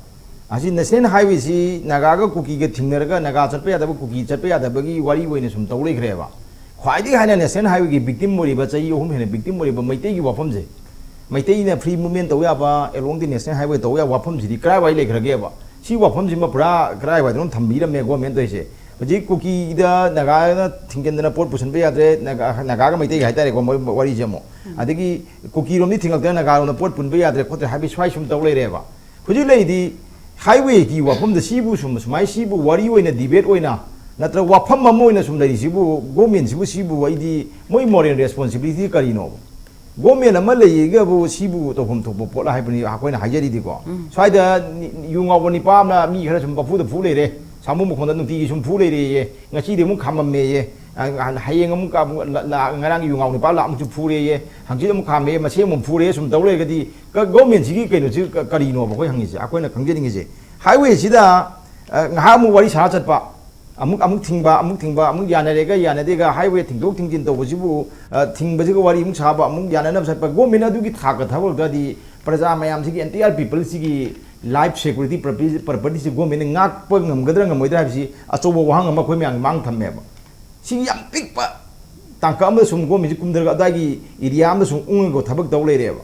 ꯑꯁꯤ National Highway ꯁꯤ ꯅꯥꯒꯥꯒ ꯀꯨꯀꯤꯒ ꯊꯤꯡꯅꯔꯒ ꯅꯥꯒꯥ ꯆꯠꯄ ꯌꯥꯗꯕ, ꯀꯨꯀꯤ ꯆꯠꯄ ꯌꯥꯗꯕꯒꯤ ꯋꯥꯔꯤ ꯑꯣꯏꯅ ꯁꯨꯝ ꯇꯧ ꯂꯩꯈ꯭ꯔꯦꯕ꯫ ꯈ꯭ꯋꯥꯏꯗꯒꯤ ꯍꯥꯏꯅ National Highway ꯒꯤ victim ꯑꯣꯏꯔꯤꯕ, ꯆꯍꯤ ꯑꯍꯨꯝ ꯍꯦꯟꯅ victim ꯑꯣꯏꯔꯤꯕ ꯃꯩꯇꯩꯒꯤ ꯋꯥꯐꯝꯁꯦ, ꯃꯩꯇꯩꯅ free movement ꯇꯧ ꯌꯥꯕ, along the National Highway ꯇꯧ ꯌꯥꯕ ꯋꯥꯐꯝꯁꯤꯗꯤ ꯀꯔꯥꯏꯋꯥꯏ ꯂꯩꯈ꯭ꯔꯒꯦꯕ? ꯁꯤ ꯋꯥꯐꯝꯁꯤꯃ ꯄꯨꯔꯥ ꯀꯔꯥꯏꯋꯥꯏꯗꯅꯣ ꯊꯝꯕꯤꯔꯝꯃꯦ government ꯇꯧꯔꯤꯁꯦ꯫ ꯍꯧꯖꯤꯛ ꯀꯨꯀꯤꯗ ꯅꯥꯒꯥꯅ ꯊꯤꯡꯖꯤꯟꯗꯅ ꯄꯣꯠ ꯄꯨꯁꯟꯕ ꯌꯥꯗ꯭ꯔꯦ, ꯅꯥꯒꯥ, ꯅꯥꯒꯥꯒ ꯃꯩꯇꯩꯒ ꯍꯥꯏꯇꯥꯔꯦꯀꯣ, ꯃꯣꯏ ꯋꯥꯔꯤꯁꯦ ꯑꯃꯨꯛ꯫ ꯑꯗꯒꯤ ꯀꯨꯀꯤꯔꯣꯝꯗꯤ ꯊꯤꯡꯉꯛꯇꯅ ꯅꯥꯒꯥꯔꯣꯝꯗ ꯄꯣꯠ ꯄꯨꯟꯕ ꯌꯥꯗ꯭ꯔꯦ ꯈꯣꯠꯇ꯭ꯔꯦ ꯍꯥꯏꯕꯒꯤ ꯁ꯭ꯋꯥꯏ ꯁꯨꯝ ꯇꯧ ꯂꯩꯔꯦꯕ꯫ ꯍꯧꯖꯤꯛ ꯂꯩꯔꯤꯗꯤ highway ꯒꯤ ꯋꯥꯐꯝꯗ ꯁꯤꯕꯨ ꯁꯨꯝ ꯁꯨꯃꯥꯏꯅ ꯁꯤꯕꯨ ꯋꯥꯔꯤ ꯑꯣꯏꯅ debate ꯑꯣꯏꯅ ꯅꯠꯇ꯭ꯔꯒ ꯋꯥꯐꯝ ꯑꯃ ꯑꯣꯏꯅ ꯁꯨꯝ ꯂꯩꯔꯤꯁꯤꯕꯨ, government ꯁꯤꯕꯨ ꯁꯤꯕꯨ ꯑꯩꯗꯤ ꯃꯣꯏ moral responsibility ꯀꯔꯤꯅꯣꯕ? ꯒꯣꯔꯃꯦꯟ ꯑꯃ ꯂꯩꯌꯦꯒꯕꯨ ꯁꯤꯕꯨ ꯇꯧꯐꯝ ꯊꯣꯛꯄ ꯄꯣꯠ ꯍꯥꯏꯕꯅꯤ ꯑꯩꯈꯣꯏꯅ ꯍꯥꯏꯖꯔꯤꯗꯤꯀꯣ꯫ ꯁ꯭ꯋꯥꯏꯗ ꯅꯤ-, ꯌꯨ ꯉꯥꯎꯕ ꯅꯤꯄꯥ ꯑꯃꯅ ꯃꯤ ꯈꯔ ꯁꯨꯝ ꯄꯐꯨꯗ ꯐꯨ ꯂꯩꯔꯦ, ꯁꯥꯃꯨ ꯃꯈꯣꯡꯗ ꯅꯨꯡꯇꯤꯒꯤ ꯁꯨꯝ ꯐꯨ ꯂꯩꯔꯦꯌꯦ, ꯉꯁꯤꯗꯤ ꯑꯃꯨꯛ ꯈꯥꯝꯃꯝꯃꯦꯌꯦ, ꯑ, ꯍꯌꯦꯡ ꯑꯃꯨꯛ ꯀ-, ꯑꯃꯨꯛ ꯂ-, ꯂ-, ꯉꯔꯥꯡꯒꯤ ꯌꯨ ꯉꯥꯎꯕ ꯅꯤꯄꯥ ꯂꯥꯛ ꯑꯃꯨꯛꯁꯨ ꯐꯨꯔꯦꯌꯦ, ꯍꯪꯆꯤꯠ ꯑꯃꯨꯛ ꯈꯥꯝꯃꯦꯌꯦ, ꯃꯁꯦꯝ ꯑꯃꯨꯛ ꯐꯨꯔꯦ, ꯁꯨꯝ ꯇꯧ ꯂꯩꯔꯒꯗꯤ ꯀ-, ꯒꯣꯔꯃꯦꯟꯁꯤꯒꯤ ꯀꯩꯅꯣꯁꯤ ꯀ-, ꯀꯔꯤꯅꯣꯕ ꯑꯩꯈꯣꯏ ꯍꯪꯉꯤꯁꯦ, ꯑꯩꯈꯣꯏꯅ ꯈꯪꯖꯅꯤꯡꯉꯤꯁꯦ? ꯍꯥꯏꯋꯦꯁꯤꯗ, ꯑ, ꯉꯥꯏꯍꯥꯛ ꯑꯃꯨꯛ ꯋꯥꯔꯤ ꯁꯥꯔ ꯆꯠꯄ, ꯑꯃꯨꯛ, ꯑꯃꯨꯛ ꯊꯤꯡꯕ, ꯑꯃꯨꯛ ꯊꯤꯡꯕ, ꯑꯃꯨꯛ ꯌꯥꯅꯔꯦꯒ ꯌꯥꯅꯗꯦꯒ, ꯍꯥꯏꯋꯦ ꯊꯤꯡꯗꯣꯛ ꯊꯤꯡꯖꯤꯟ ꯇꯧꯕꯁꯤꯕꯨ, ꯑ, ꯊꯤꯡꯕꯁꯤꯒ ꯋꯥꯔꯤ ꯑꯃꯨꯛ ꯁꯥꯕ, ꯑꯃꯨꯛ ꯌꯥꯅꯅꯕ ꯆꯠꯄ, ꯒꯣꯔꯃꯦꯟꯅ ꯑꯗꯨꯒꯤ ꯊꯥꯛꯀ ꯊꯕꯛꯇꯗꯤ ꯄ꯭ꯔꯖꯥ ꯃꯌꯥꯝꯁꯤꯒꯤ, entire peopleꯁꯤꯒꯤ life security property, propertyꯁꯤ ꯒꯣꯔꯃꯦꯟꯅ ꯉꯥꯛꯄ ꯉꯝꯒꯗ꯭ꯔꯥ ꯉꯝꯃꯣꯏꯗ꯭ꯔꯥ ꯍꯥꯏꯕꯁꯤ ꯑꯆꯧꯕ ꯋꯥꯍꯪ ꯑꯃ ꯑꯩꯈꯣꯏ ꯃꯌꯥꯝꯒꯤ ꯃꯥꯡ ꯊꯝꯃꯦꯕ꯫ ꯁꯤꯒꯤ ꯌꯥꯝ ꯄꯤꯛꯄ ꯇꯥꯡꯀꯛ ꯑꯃꯗ ꯁꯨꯝ ꯒꯣꯔꯃꯦꯟꯁꯤ ꯀꯨꯝꯊꯔꯒ ꯑꯗꯥꯏꯒꯤ area ꯑꯃꯗ ꯁꯨꯝ ꯎꯪꯉꯒ ꯊꯕꯛ ꯇꯧ ꯂꯩꯔꯦꯕ꯫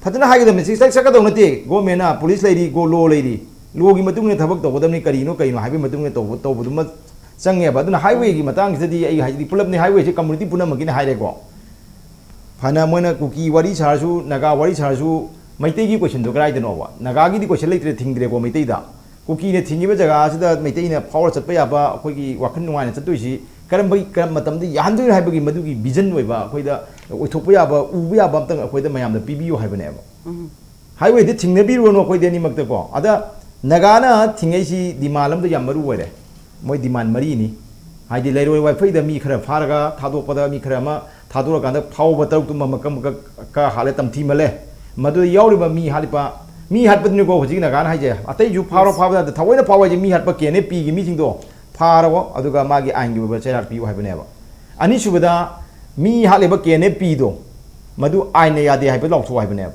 ꯐꯖꯅ ꯍꯥꯏꯒꯗꯕꯅꯤ, ꯁꯤ ꯆꯠ-, ꯆꯠꯀꯗꯧ ꯅꯠꯇꯦ꯫ ꯒꯣꯔꯃꯦꯟꯅ, ꯄꯨꯂꯤꯁ ꯂꯩꯔꯤ, ꯒꯣ-, ꯂꯣ ꯂꯩꯔꯤ, ꯂꯣꯒꯤ ꯃꯇꯨꯡ ꯏꯟꯅ ꯊꯕꯛ ꯇꯧꯒꯗꯕꯅꯤ, ꯀꯔꯤꯅꯣ ꯀꯩꯅꯣ ꯍꯥꯏꯕꯒꯤ ꯃꯇꯨꯡ ꯏꯟꯅ ꯇꯧꯕ, ꯇꯧꯕꯗꯨꯃ ꯆꯪꯉꯦꯕ꯫ ꯑꯗꯨꯅ ꯍꯥꯏꯋꯦꯒꯤ ꯃꯇꯥꯡꯁꯤꯗꯗꯤ ꯑꯩ ꯍꯥꯏꯁꯤꯗꯤ ꯄꯨꯂꯞꯅꯤ, ꯍꯥꯏꯋꯦꯁꯤ community ꯄꯨꯝꯅꯃꯛꯀꯤꯅꯤ ꯍꯥꯏꯔꯦꯀꯣ꯫ ꯐꯅ ꯃꯣꯏꯅ ꯀꯨꯀꯤ ꯋꯥꯔꯤ ꯁꯥꯔꯁꯨ, ꯅꯥꯒꯥ ꯋꯥꯔꯤ ꯁꯥꯔꯁꯨ, ꯃꯩꯇꯩꯒꯤ questionꯗꯣ ꯀꯗꯥꯏꯗꯅꯣꯕ? ꯅꯥꯒꯥꯒꯤꯗꯤ question ꯂꯩꯇ꯭ꯔꯦ, ꯊꯤꯡꯗ꯭ꯔꯦꯀꯣ ꯃꯩꯇꯩꯗ꯫ ꯀꯨꯀꯤꯅ ꯊꯤꯡꯉꯤꯕ ꯖꯒꯥ ꯑꯁꯤꯗ ꯃꯩꯇꯩꯅ ꯐꯥꯎꯔ ꯆꯠꯄ ꯌꯥꯕ, ꯑꯩꯈꯣꯏꯒꯤ ꯋꯥꯈꯜ ꯅꯨꯡꯉꯥꯏꯅ ꯆꯠꯇꯣꯏꯁꯤ ꯀꯔꯝꯕꯒꯤ, ꯀꯔꯝꯕ ꯃꯇꯝꯗ ꯌꯥꯍꯟꯗꯣꯏꯅꯣ ꯍꯥꯏꯕꯒꯤ ꯃꯗꯨꯒꯤ vision ꯑꯣꯏꯕ, ꯑꯩꯈꯣꯏꯗ ꯑꯣꯏꯊꯣꯛꯄ ꯌꯥꯕ, ꯎꯕ ꯌꯥꯕ ꯑꯝꯇꯪ ꯑꯩꯈꯣꯏꯗ ꯃꯌꯥꯝꯗ ꯄꯤꯕꯤꯌꯨ ꯍꯥꯏꯕꯅꯦꯕ꯫ ꯎꯝ꯫ Highwayꯗꯤ ꯊꯤꯡꯅꯕꯤꯔꯨꯔꯅꯨ ꯑꯩꯈꯣꯏꯗꯤ ꯑꯅꯤꯃꯛꯇꯀꯣ꯫ ꯑꯗ ꯅꯥꯒꯥꯅ ꯊꯤꯡꯉꯛꯏꯁꯤ demand ꯑꯝꯗ ꯌꯥꯝ ꯃꯔꯨ ꯑꯣꯏꯔꯦ꯫ ꯃꯣꯏ demand ꯃꯔꯤꯅꯤ꯫ ꯍꯥꯏꯗꯤ ꯂꯩꯔꯣꯏ ꯋꯥꯏꯐꯩꯗ ꯃꯤ ꯈꯔ ꯐꯥꯔꯒ ꯊꯥꯗꯣꯛꯄꯗ, ꯃꯤ ꯈꯔ ꯑꯃ ꯊꯥꯗꯣꯔꯀꯥꯟꯗ ꯐꯥꯎꯕ ꯇꯔꯨꯛꯇꯨ ꯃꯃꯛ ꯀ ꯃꯀꯛ ꯀ ꯍꯥꯠꯂꯦ, ꯇꯝꯊꯤꯃꯜꯂꯦ꯫ ꯃꯗꯨꯗ ꯌꯥꯎꯔꯤꯕ ꯃꯤ ꯍꯥꯠꯂꯤꯕ, ꯃꯤ ꯍꯥꯠꯄꯗꯨꯅꯤꯀꯣ ꯍꯧꯖꯤꯛ ꯅꯥꯒꯥꯅ ꯍꯥꯏꯁꯦ꯫ ꯑꯇꯩꯁꯨ ꯐꯥꯔꯣ, ꯐꯥꯕ ꯌꯥꯗꯦ, ꯊꯑꯣꯏꯅ ꯐꯥꯎ ꯍꯥꯏꯁꯦ꯫ ꯃꯤ ꯍꯥꯠꯄ ꯀꯦ ꯑꯦꯟ ꯑꯦꯐ ꯄꯤꯒꯤ ꯃꯤꯁꯤꯡꯗꯣ ꯐꯥꯔꯣ, ꯑꯗꯨꯒ ꯃꯥꯒꯤ ꯑꯥꯏꯟꯒꯤ ꯑꯣꯏꯕ ꯆꯩꯔꯥꯛ ꯄꯤꯌꯨ ꯍꯥꯏꯕꯅꯦꯕ꯫ ꯑꯅꯤꯁꯨꯕꯗ, ꯃꯤ ꯍꯥꯠꯂꯤꯕ ꯀꯦ ꯑꯦꯟ ꯑꯦꯐ ꯄꯤꯗꯣ, ꯃꯗꯨ ꯑꯥꯏꯟꯅ ꯌꯥꯗꯦ ꯍꯥꯏꯕ ꯂꯥꯎꯊꯣꯛ ꯍꯥꯏꯕꯅꯦꯕ꯫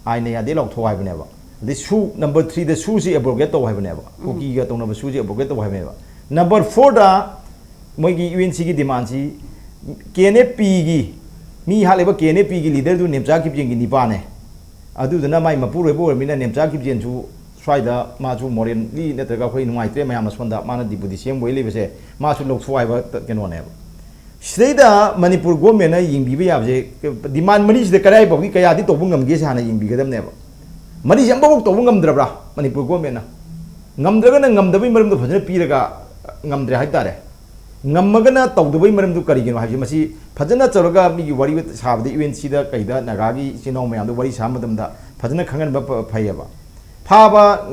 ꯑꯥꯏꯟꯅ ꯌꯥꯗꯦ ꯂꯥꯎꯊꯣꯛ ꯍꯥꯏꯕꯅꯦꯕ꯫ ꯑꯗꯩ ꯁꯨ, number threeꯗ ꯁꯨꯁꯤ abrogate ꯇꯧ ꯍꯥꯏꯕꯅꯦꯕ꯫ ꯎꯝ꯫ ꯀꯨꯀꯤꯒ ꯇꯧꯅꯕ ꯁꯨꯁꯤ abrogate ꯇꯧ ꯍꯥꯏꯕꯅꯦꯕ꯫ Number fourꯗ ꯃꯣꯏꯒꯤ ꯌꯨ ꯑꯦꯟ ꯁꯤꯒꯤ demandꯁꯤ ꯀꯦ ꯑꯦꯟ ꯑꯦꯐ ꯄꯤꯒꯤ, ꯃꯤ ꯍꯥꯠꯂꯤꯕ ꯀꯦ ꯑꯦꯟ ꯑꯦꯐ ꯄꯤꯒꯤ leaderꯗꯨ ꯅꯦꯝꯆꯥ ꯀꯤꯞꯖꯦꯟꯒꯤ ꯅꯤꯄꯥꯅꯦ꯫ ꯑꯗꯨꯗꯨꯅ ꯃꯥꯏ ꯃꯄꯨꯔꯣꯏꯕ ꯑꯣꯏꯔꯕꯅꯤꯅ ꯅꯦꯝꯆꯥ ꯀꯤꯞꯖꯦꯟꯁꯨ ꯁ꯭ꯋꯥꯏꯗ ꯃꯥꯁꯨ morally ꯅꯠꯇ꯭ꯔꯒ ꯑꯩꯈꯣꯏ ꯅꯨꯡꯉꯥꯏꯇ꯭ꯔꯦ ꯃꯌꯥꯝꯅ ꯁꯣꯝꯗ ꯃꯥꯅ deputy ꯁꯤ ꯑꯦꯝ ꯑꯣꯏ ꯂꯩꯕꯁꯦ, ꯃꯥꯁꯨ ꯂꯧꯊꯣꯛ ꯍꯥꯏꯕ ꯀꯩꯅꯣꯅꯦꯕ꯫ ꯁꯤꯗꯩꯗ ꯃꯅꯤꯄꯨꯔ governmentꯅ ꯌꯦꯡꯕꯤꯕ ꯌꯥꯕꯁꯦ, demand ꯃꯔꯤꯁꯤꯗ ꯀꯗꯥꯏ ꯐꯥꯎꯗꯤ ꯀꯌꯥꯗꯤ ꯇꯧꯕ ꯉꯝꯒꯦꯁꯦ ꯍꯥꯟꯅ ꯌꯦꯡꯕꯤꯒꯗꯕꯅꯦꯕ꯫ ꯃꯔꯤꯁꯦ ꯑꯃꯐꯥꯎ ꯇꯧꯕ ꯉꯝꯗ꯭ꯔꯕ꯭ꯔꯥ ꯃꯅꯤꯄꯨꯔ governmentꯅ? ꯉꯝꯗ꯭ꯔꯒꯅ ꯉꯝꯗꯕꯒꯤ ꯃꯔꯝꯗꯣ ꯐꯖꯅ ꯄꯤꯔꯒ ꯉꯝꯗ꯭ꯔꯦ ꯍꯥꯏꯕ ꯇꯥꯔꯦ꯫ ꯉꯝꯃꯒꯅ ꯇꯧꯗꯕꯩ ꯃꯔꯝꯗꯨ ꯀꯔꯤꯒꯤꯅꯣ ꯍꯥꯏꯕꯁꯤ, ꯃꯁꯤ ꯐꯖꯅ ꯇꯧꯔꯒ ꯃꯤꯒꯤ ꯋꯥꯔꯤ ꯁꯥꯕꯗ, ꯌꯨ ꯑꯦꯟ ꯁꯤꯗ ꯀꯩꯗ ꯅꯥꯒꯥꯒꯤ ꯏꯆꯤꯟ ꯏꯅꯥꯎ ꯃꯌꯥꯝꯗꯣ ꯋꯥꯔꯤ ꯁꯥꯕ ꯃꯇꯝꯗ ꯐꯖꯅ ꯈꯪꯍꯟꯕ ꯐ- ꯐꯩꯌꯦꯕ꯫ ꯐꯥꯕ,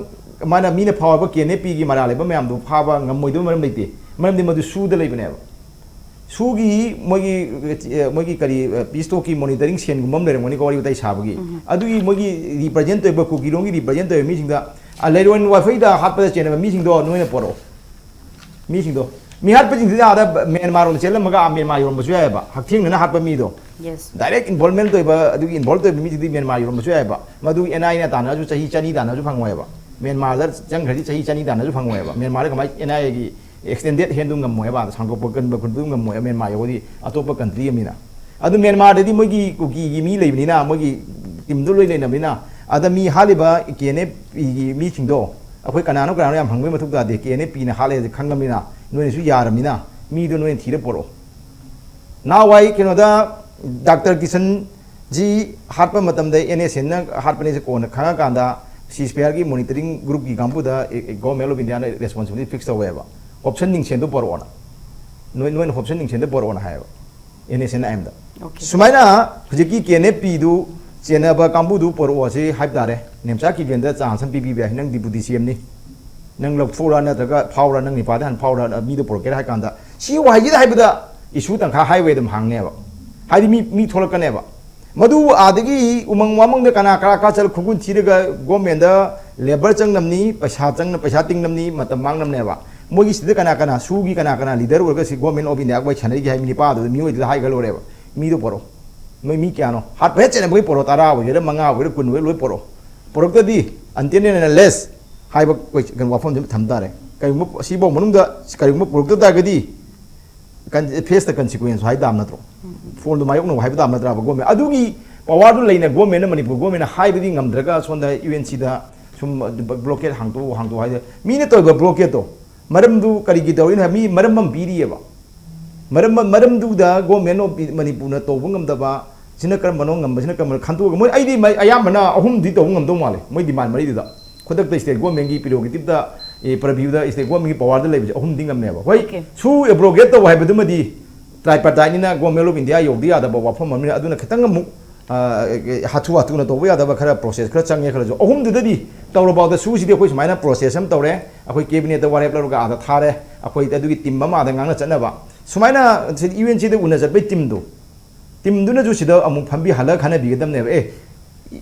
ꯃꯥꯅ, ꯃꯤꯅ ꯐꯥꯎꯕ ꯀꯦ ꯑꯦꯟ ꯑꯦꯐ ꯄꯤꯒꯤ ꯃꯔꯥꯜ ꯂꯩꯕ ꯃꯌꯥꯝꯗꯣ ꯐꯥꯕ ꯉꯝꯃꯣꯏꯗꯕ ꯃꯔꯝ ꯂꯩꯇꯦ꯫ ꯃꯔꯝꯗꯤ ꯃꯗꯨ ꯁꯨꯗ ꯂꯩꯕꯅꯦꯕ꯫ ꯁꯨꯒꯤ ꯃꯣꯏꯒꯤ, ꯑ, ꯃꯣꯏꯒꯤ ꯀꯔꯤ, ꯑ, ꯄꯤꯁ ꯇꯣꯛꯀꯤ ꯃꯣꯅꯤꯇꯔꯤꯡ ꯁꯦꯟꯒꯨꯝꯕ ꯑꯃ ꯂꯩꯔꯝꯒꯅꯤꯀꯣ, ꯋꯥꯔꯤ ꯋꯥꯇꯥꯏ ꯁꯥꯕꯒꯤ꯫ ꯎꯝ꯫ ꯑꯗꯨꯒꯤ ꯃꯣꯏꯒꯤ ꯔꯤꯄ꯭ꯔꯖꯦꯟ ꯇꯧꯔꯤꯕ, ꯀꯨꯀꯤꯔꯣꯝꯒꯤ ꯔꯤꯄ꯭ꯔꯖꯦꯟ ꯇꯧꯔꯤꯕ ꯃꯤꯁꯤꯡꯗ, ꯑ, ꯂꯩꯔꯣꯟ ꯋꯥꯐꯩꯗ ꯍꯥꯠꯄꯗ ꯆꯦꯟꯅꯕ ꯃꯤꯁꯤꯡꯗꯣ ꯅꯣꯏꯅ ꯄꯣꯔꯛꯑꯣ꯫ ꯃꯤꯁꯤꯡꯗꯣ, ꯃꯤ ꯍꯥꯠꯄꯁꯤꯡꯁꯤꯗꯤ ꯑꯥꯗ ꯃ꯭ꯌꯥꯟꯃꯥꯔ ꯔꯣꯝꯗ ꯆꯦꯜꯂꯝꯃꯒ ꯑꯥ ꯃ꯭ꯌꯥꯟꯃꯥꯔ ꯌꯧꯔꯝꯕꯁꯨ ꯌꯥꯏꯑꯕ, ꯍꯛꯊꯦꯡꯅꯅ ꯍꯥꯠꯄ ꯃꯤꯗꯣ꯫ Yes. ꯗꯥꯏꯔꯦꯛ ꯏꯟꯚꯣꯜꯚꯃꯦꯟ ꯇꯧꯕ, ꯑꯗꯨꯒꯤ ꯏꯟꯚꯣꯜꯚ ꯇꯧꯕ ꯃꯤꯁꯤꯡꯗꯤ ꯃ꯭ꯌꯥꯟꯃꯥꯔ ꯌꯧꯔꯝꯕꯁꯨ ꯌꯥꯏꯑꯕ꯫ ꯃꯗꯨ ꯑꯦꯟ ꯑꯥꯏ ꯑꯦꯅ ꯇꯥꯟꯅꯔꯁꯨ ꯆꯍꯤ ꯆꯅꯤ ꯇꯥꯟꯅꯔꯁꯨ ꯐꯪꯉꯣꯏꯕ꯫ ꯃ꯭ꯌꯥꯟꯃꯥꯔꯗ ꯆꯪꯈ꯭ꯔꯗꯤ ꯆꯍꯤ ꯆꯅꯤ ꯇꯥꯟꯅꯔꯁꯨ ꯐꯪꯉꯣꯏꯕ꯫ ꯃ꯭ꯌꯥꯟꯃꯥꯔꯗ ꯀꯃꯥꯏꯅ ꯑꯦꯟ ꯑꯥꯏ ꯑꯦꯒꯤ ꯑꯦꯛꯁꯇꯦꯟꯗꯦꯠ ꯍꯦꯟꯗꯨ ꯉꯝꯃꯣꯏꯕ, ꯁꯥꯡꯗꯣꯛꯄ ꯀꯟꯕ ꯈꯨꯟꯗꯨ ꯉꯝꯃꯣꯏꯕ, ꯃ꯭ꯌꯥꯟꯃꯥꯔ ꯌꯧꯔꯗꯤ ꯑꯇꯣꯞꯄ ꯀꯟꯇ꯭ꯔꯤ ꯑꯃꯅꯤꯅ꯫ ꯑꯗꯨ ꯃ꯭ꯌꯥꯟꯃꯥꯔꯗꯗꯤ ꯃꯣꯏꯒꯤ ꯀꯨꯀꯤꯒꯤ ꯃꯤ ꯂꯩꯕꯅꯤꯅ, ꯃꯣꯏꯒꯤ ꯇꯤꯝꯗꯨ ꯂꯣꯏ ꯂꯩꯅꯕꯅꯤꯅ, ꯑꯗ ꯃꯤ ꯍꯥꯠꯂꯤꯕ ꯀꯦ ꯑꯦꯟ ꯑꯦꯐ ꯄꯤꯒꯤ ꯃꯤꯁꯤꯡꯗꯣ ꯑꯩꯈꯣꯏ ꯀꯅꯥꯅꯣ ꯀꯅꯥꯅꯣ ꯌꯥꯝ ꯍꯪꯕꯒꯤ ꯃꯊꯧ ꯇꯥꯗꯦ꯫ ꯀꯦ ꯑꯦꯟ ꯑꯦꯐ ꯄꯤꯅ ꯍꯥꯠꯂꯦ ꯍꯥꯏꯁꯦ ꯈꯪꯉꯕꯅꯤꯅ, ꯅꯣꯏꯅꯁꯨ ꯌꯥꯔꯕꯅꯤꯅ, ꯃꯤꯗꯣ ꯅꯣꯏꯅ ꯊꯤꯔ ꯄꯣꯔꯛꯑꯣ꯫ ꯅꯍꯥꯟꯋꯥꯏ ꯀꯩꯅꯣꯗ ꯗꯥꯛꯇꯔ ꯀꯤꯁꯟ ꯖꯤ ꯍꯥꯠꯄ ꯃꯇꯝꯗ ꯑꯦꯟ ꯑꯦꯁ ꯑꯦꯟꯅ ꯍꯥꯠꯄꯅꯦꯁꯦ ꯀꯣꯟꯅ ꯈꯪꯉꯀꯥꯟꯗ ꯁꯤꯁ ꯐꯥꯏꯌꯔꯒꯤ ꯃꯣꯅꯤꯇꯔꯤꯡ ꯒ꯭ꯔꯨꯞꯀꯤ ꯀꯥꯡꯕꯨꯗ ꯒꯣꯔꯃꯦꯟ ꯑꯣꯐ ꯏꯟꯗꯤꯌꯥꯅ ꯔꯦꯁꯄꯣꯟꯁꯤꯕꯤꯂꯤꯇꯤ ꯐꯤꯛꯁ ꯇꯧꯋꯦꯕ꯫ ꯍꯣꯞꯁꯟ ꯅꯤꯡꯁꯦꯟꯗꯣ ꯄꯣꯔꯛꯑꯣꯅ, ꯅꯣꯏ, ꯅꯣꯏꯅ ꯍꯣꯞꯁꯟ ꯅꯤꯡꯁꯦꯟꯗꯣ ꯄꯣꯔꯛꯑꯣꯅ ꯍꯥꯏꯌꯦꯕ ꯑꯦꯟ ꯑꯦꯁ ꯑꯦꯟ ꯑꯥꯏ ꯑꯦꯝꯗ꯫ Okay. ꯁꯨꯃꯥꯏꯅ ꯍꯧꯖꯤꯛꯀꯤ ꯀꯦ ꯑꯦꯟ ꯑꯦꯐ ꯄꯤꯗꯨ ꯆꯦꯟꯅꯕ ꯀꯥꯡꯕꯨꯗꯨ ꯄꯣꯔꯛꯑꯣ ꯁꯤ ꯍꯥꯏꯕ ꯇꯥꯔꯦ꯫ ꯅꯦꯝꯆꯥ ꯀꯤꯕꯦꯟꯗ ꯆꯥꯟꯁ ꯑꯃ ꯄꯤꯕꯤꯕ ꯌꯥꯏ, ꯅꯪ ꯗꯤꯄꯨꯇꯤ ꯁꯤ ꯑꯦꯝꯅꯤ, ꯅꯪ ꯂꯧꯊꯣꯛꯎꯔ ꯅꯠꯇ꯭ꯔꯒ ꯐꯥꯎꯔ, ꯅꯪ ꯅꯤꯄꯥꯗ ꯍꯥꯟꯅ ꯐꯥꯎꯔ ꯃꯤꯗꯣ ꯄꯣꯔꯛꯀꯦꯔꯥ ꯍꯥꯏ ꯀꯥꯟꯗ, ꯁꯤ ꯋꯥꯍꯩꯁꯤꯗ ꯍꯥꯏꯕꯗ ꯏꯁꯨ ꯇꯪꯈꯥꯏ ꯍꯥꯏꯋꯦ ꯑꯗꯨꯝ ꯍꯥꯡꯅꯦꯕ꯫ ꯍꯥꯏꯗꯤ ꯃꯤ, ꯃꯤ ꯊꯣꯛꯂꯛꯀꯅꯦꯕ꯫ ꯃꯗꯨ ꯑꯥꯗꯒꯤ ꯎꯃꯪ ꯋꯥꯃꯪꯗ ꯀꯅꯥ ꯀꯅꯥ ꯀꯥ ꯆꯠꯂ ꯈꯣꯡꯒꯨꯟ ꯊꯤꯔꯒ ꯒꯣꯔꯃꯦꯟꯗ ꯂꯦꯕꯔ ꯆꯪꯅꯕꯅꯤ, ꯄꯩꯁꯥ ꯆꯪꯅ, ꯄꯩꯁꯥ ꯇꯤꯡꯅꯕꯅꯤ, ꯃꯇꯝ ꯃꯥꯡꯅꯕꯅꯦꯕ꯫ ꯃꯣꯏꯒꯤ ꯁꯤꯗ ꯀꯅꯥ ꯀꯅꯥ ꯁꯨꯒꯤ, ꯀꯅꯥ ꯀꯅꯥ ꯂꯤꯗꯔ ꯑꯣꯏꯔꯒ ꯁꯤ ꯒꯣꯔꯃꯦꯟ ꯑꯣꯐ ꯏꯟꯗꯤꯌꯥꯒ ꯋꯥꯔꯤ ꯁꯥꯟꯅꯔꯤꯒꯦ ꯍꯥꯏꯕ ꯅꯤꯄꯥꯗꯨꯗ ꯃꯤꯑꯣꯏꯗꯨꯗ ꯍꯥꯏꯈ꯭ꯔ ꯂꯣꯏꯔꯦꯕ꯫ ꯃꯤꯗꯣ ꯄꯣꯔꯛꯑꯣ꯫ ꯃꯣꯏ ꯃꯤ ꯀꯌꯥꯅꯣ? ꯍꯥꯠꯄ ꯍꯦꯛ ꯆꯠꯅꯕꯒꯤ ꯄꯣꯔꯛꯑꯣ, ꯇꯔꯥ ꯑꯣꯏꯒꯦꯔꯥ, ꯃꯉꯥ ꯑꯣꯏꯒꯦꯔꯥ, ꯀꯨꯟ ꯑꯣꯏꯒꯦꯔꯥ, ꯂꯣꯏ ꯄꯣꯔꯛꯑꯣ꯫ ꯄꯣꯔꯛꯇꯗꯤ until and unless ꯍꯥꯏꯕ ꯀꯣꯏ-, ꯀꯩꯅꯣ ꯋꯥꯐꯝꯁꯤ ꯑꯃ ꯊꯝ ꯇꯥꯔꯦ꯫ ꯀꯔꯤꯒꯨꯝꯕ ꯁꯤꯐꯥꯎ ꯃꯅꯨꯡꯗ ꯀꯔꯤꯒꯨꯝꯕ ꯄꯣꯔꯛꯇ ꯇꯥꯔꯒꯗꯤ, ꯀꯟ-, face the consequence ꯍꯥꯏ ꯇꯥꯕ ꯅꯠꯇ꯭ꯔꯣ? ꯐꯣꯟꯗꯨ ꯃꯥꯌꯣꯛꯅꯧ ꯍꯥꯏꯕ ꯇꯥꯕ ꯅꯠꯇ꯭ꯔꯕ ꯒꯣꯔꯃꯦꯟ? ꯑꯗꯨꯒꯤ ꯄꯋꯥꯔꯗꯨ ꯂꯩꯅ ꯒꯣꯔꯃꯦꯟꯅ, ꯃꯅꯤꯄꯨꯔ ꯒꯣꯔꯃꯦꯟꯅ ꯍꯥꯏꯕꯗꯤ ꯉꯝꯗ꯭ꯔꯒ ꯁꯣꯝꯗ ꯌꯨ ꯑꯦꯟ ꯁꯤꯗ ꯁꯨꯝ ꯕ꯭ꯂꯣꯀꯦꯠ ꯍꯥꯡꯇꯣꯛꯎ, ꯍꯥꯡꯇꯣꯛꯎ ꯍꯥꯏꯗ ꯃꯤꯅ ꯇꯧꯔꯤꯕ ꯕ꯭ꯂꯣꯀꯦꯠꯇꯣ ꯃꯔꯝꯗꯨ ꯀꯔꯤꯒꯤ ꯇꯧꯔꯤꯅꯣ ꯍꯥꯏ ꯃꯤ ꯃꯔꯝ ꯑꯃ ꯄꯤꯔꯤꯑꯕ꯫ ꯃꯔꯝ, ꯃꯔꯝꯗꯨꯗ ꯒꯣꯔꯃꯦꯟ ꯑꯣꯐ ꯃꯅꯤꯄꯨꯔꯅ ꯇꯧꯕ ꯉꯝꯗꯕ ꯁꯤꯅ ꯀꯔꯝꯕꯅꯣ, ꯉꯝꯕꯁꯤꯅ ꯀꯔꯝꯕꯅꯣ ꯈꯟꯗꯣꯛꯑꯒ ꯃꯣꯏ, ꯑꯩꯗꯤ ꯃꯩ-, ꯑꯌꯥꯝꯕꯅ ꯑꯍꯨꯝꯗꯤ ꯇꯧꯕ ꯉꯝꯗꯧ ꯃꯥꯜꯂꯦ ꯃꯣꯏ ꯗꯤꯃꯥꯟ ꯃꯔꯤꯗꯨꯗ꯫ ꯈꯨꯗꯛꯇ ꯁ꯭ꯇꯦꯠ ꯒꯣꯔꯃꯦꯟꯒꯤ ꯄ꯭ꯔꯤꯔꯣꯒꯦꯇꯤꯞꯇ ꯄ꯭ꯔꯚ꯭ꯌꯨꯗ ꯁ꯭ꯇꯦꯠ ꯒꯣꯔꯃꯦꯟꯒꯤ ꯄꯋꯥꯔꯗ ꯂꯩꯕꯁꯦ ꯑꯍꯨꯝꯗꯤ ꯉꯝꯃꯦꯕ꯫ ꯍꯣꯏ, Okay. ꯁꯨ ꯑꯦꯕ꯭ꯔꯣꯒꯦꯠ ꯇꯧꯕ ꯍꯥꯏꯕꯗꯨꯃꯗꯤ ꯇ꯭ꯔꯥꯏꯄꯥꯔꯇꯥꯏꯠꯅꯤꯅ ꯒꯣꯔꯃꯦꯟ ꯑꯣꯐ ꯏꯟꯗꯤꯌꯥ ꯌꯧꯗ ꯌꯥꯗꯕ ꯋꯥꯐꯝ ꯑꯃꯅꯤꯅ ꯑꯗꯨꯅ ꯈꯤꯇꯪ ꯑꯃꯨꯛ ꯑ, ꯍꯥꯊꯨ ꯍꯥꯊꯨꯅ ꯇꯧꯕ ꯌꯥꯗꯕ ꯈꯔ ꯄ꯭ꯔꯣꯁꯦꯁ ꯈꯔ ꯆꯪꯉꯦ ꯈꯜꯂꯁꯨ, ꯑꯍꯨꯝꯗꯨꯗꯗꯤ ꯇꯧꯔꯐꯥꯎꯗ ꯁꯨꯁꯤꯗꯤ ꯑꯩꯈꯣꯏ ꯁꯨꯃꯥꯏꯅ ꯄ꯭ꯔꯣꯁꯦꯁ ꯑꯃ ꯇꯧꯔꯦ, ꯑꯩꯈꯣꯏ ꯀꯦꯕꯤꯅꯦꯠꯇ ꯋꯥꯔꯦꯞ ꯂꯧꯔꯒ ꯑꯥꯗ ꯊꯥꯔꯦ, ꯑꯩꯈꯣꯏ ꯑꯗꯨꯒꯤ ꯇꯤꯝ ꯑꯃ ꯑꯥꯗ ꯉꯥꯡꯅ ꯆꯠꯅꯕ, ꯁꯨꯃꯥꯏꯅ ꯌꯨ ꯑꯦꯟ ꯁꯤꯗ ꯎꯅ ꯆꯠꯄꯩ ꯇꯤꯝꯗꯣ, ꯇꯤꯝꯗꯨꯅꯁꯨ ꯁꯤꯗ ꯑꯃꯨꯛ ꯐꯝꯕꯤ ꯍꯜꯂꯒ ꯈꯟꯅꯕꯤꯒꯗꯕꯅꯦꯕ꯫ ꯑꯦ,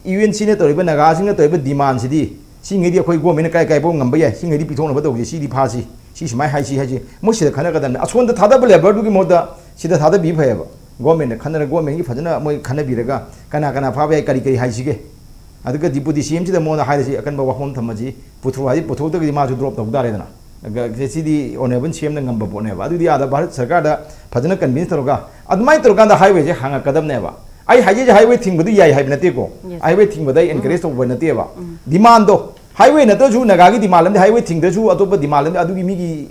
ꯌꯨ ꯑꯦꯟ ꯁꯤꯅ ꯇꯧꯔꯤꯕ, ꯅꯥꯒꯥꯁꯤꯡꯅ ꯇꯧꯔꯤꯕ ꯗꯤꯃꯥꯟꯁꯤꯗꯤ ꯁꯤꯉꯩꯗꯤ ꯑꯩꯈꯣꯏ ꯒꯣꯔꯃꯦꯟꯅ ꯀꯥꯏ ꯀꯥꯏꯐꯥꯎ ꯉꯝꯕ ꯌꯥꯏ, ꯁꯤꯉꯩꯗꯤ ꯄꯤꯊꯣꯛꯅꯕ ꯇꯧꯁꯤ, ꯁꯤꯗꯤ ꯐꯥꯁꯤ, ꯁꯤ ꯁꯨꯃꯥꯏꯅ ꯍꯥꯏꯁꯤ ꯍꯥꯏꯁꯤ ꯃꯣꯏ ꯁꯤꯗ ꯈꯟꯅꯒꯗꯕꯅꯤ꯫ ꯑꯁꯣꯝꯗ ꯊꯥꯗꯕ ꯂꯦꯕꯔꯗꯨꯒꯤ ꯃꯍꯨꯠꯇ ꯁꯤꯗ ꯊꯥꯗꯕꯤ ꯐꯩꯌꯦꯕ꯫ ꯒꯣꯔꯃꯦꯟꯅ ꯈꯟꯅꯔ, ꯒꯣꯔꯃꯦꯟꯒꯤ ꯐꯖꯅ ꯃꯣꯏ ꯈꯟꯅꯕꯤꯔꯒ ꯀꯅꯥ ꯀꯅꯥ ꯐꯥꯕ ꯌꯥꯏ, ꯀꯔꯤ ꯀꯔꯤ ꯍꯥꯏꯁꯤꯒꯦ, ꯑꯗꯨꯒ ꯗꯤꯄꯨꯇꯤ ꯁꯤ ꯑꯦꯝꯁꯤꯗ ꯃꯉꯣꯟꯗ ꯍꯥꯏꯔꯁꯤ, ꯑꯀꯟꯕ ꯋꯥꯐꯝ ꯊꯝꯃꯁꯤ, ꯄꯨꯊꯣꯔꯛꯑꯗꯤ ꯄꯨꯊꯣꯛꯇ꯭ꯔꯒꯗꯤ ꯃꯥꯁꯨ ꯗ꯭ꯔꯣꯞ ꯇꯧ ꯇꯥꯔꯦꯗꯅ꯫ ꯑꯗꯨꯒ ꯁꯤꯗꯤ ꯑꯣꯅꯔꯦꯕꯜ ꯁꯤ ꯑꯦꯝꯅ ꯉꯝꯕ ꯄꯣꯠꯅꯦꯕ꯫ ꯑꯗꯨꯗꯤ ꯑꯥꯗ ꯚꯥꯔꯠ ꯁꯔꯀꯥꯔꯗ ꯐꯖꯅ ꯀꯟꯚꯤꯟꯁ ꯇꯧꯔꯒ ꯑꯗꯨꯃꯥꯏꯅ ꯇꯧꯔꯀꯥꯟꯗ ꯍꯥꯏꯋꯦꯁꯦ ꯍꯥꯡꯉꯛꯀꯗꯕꯅꯦꯕ꯫ ꯑꯩ ꯍꯥꯏꯖꯩꯁꯦ ꯍꯥꯏꯋꯦ ꯊꯤꯡꯕꯗꯨ ꯌꯥꯏ ꯍꯥꯏꯕ ꯅꯠꯇꯦꯀꯣ꯫ Yes. ꯍꯥꯏꯋꯦ ꯊꯤꯡꯕꯗ ꯑꯩ ꯑꯦꯟꯀꯔꯦꯖ ꯇꯧꯕ ꯅꯠꯇꯦꯕ꯫ ꯗꯤꯃꯥꯟꯗꯣ ꯍꯥꯏꯋꯦ ꯅꯠꯇ꯭ꯔꯁꯨ ꯅꯥꯒꯥꯒꯤ ꯗꯤꯃꯥꯟ ꯑꯃꯗꯤ ꯍꯥꯏꯋꯦ ꯊꯤꯡꯗ꯭ꯔꯁꯨ ꯑꯇꯣꯞꯄ ꯗꯤꯃꯥꯟ ꯑꯃꯗꯤ ꯑꯗꯨꯒꯤ ꯃꯤꯒꯤ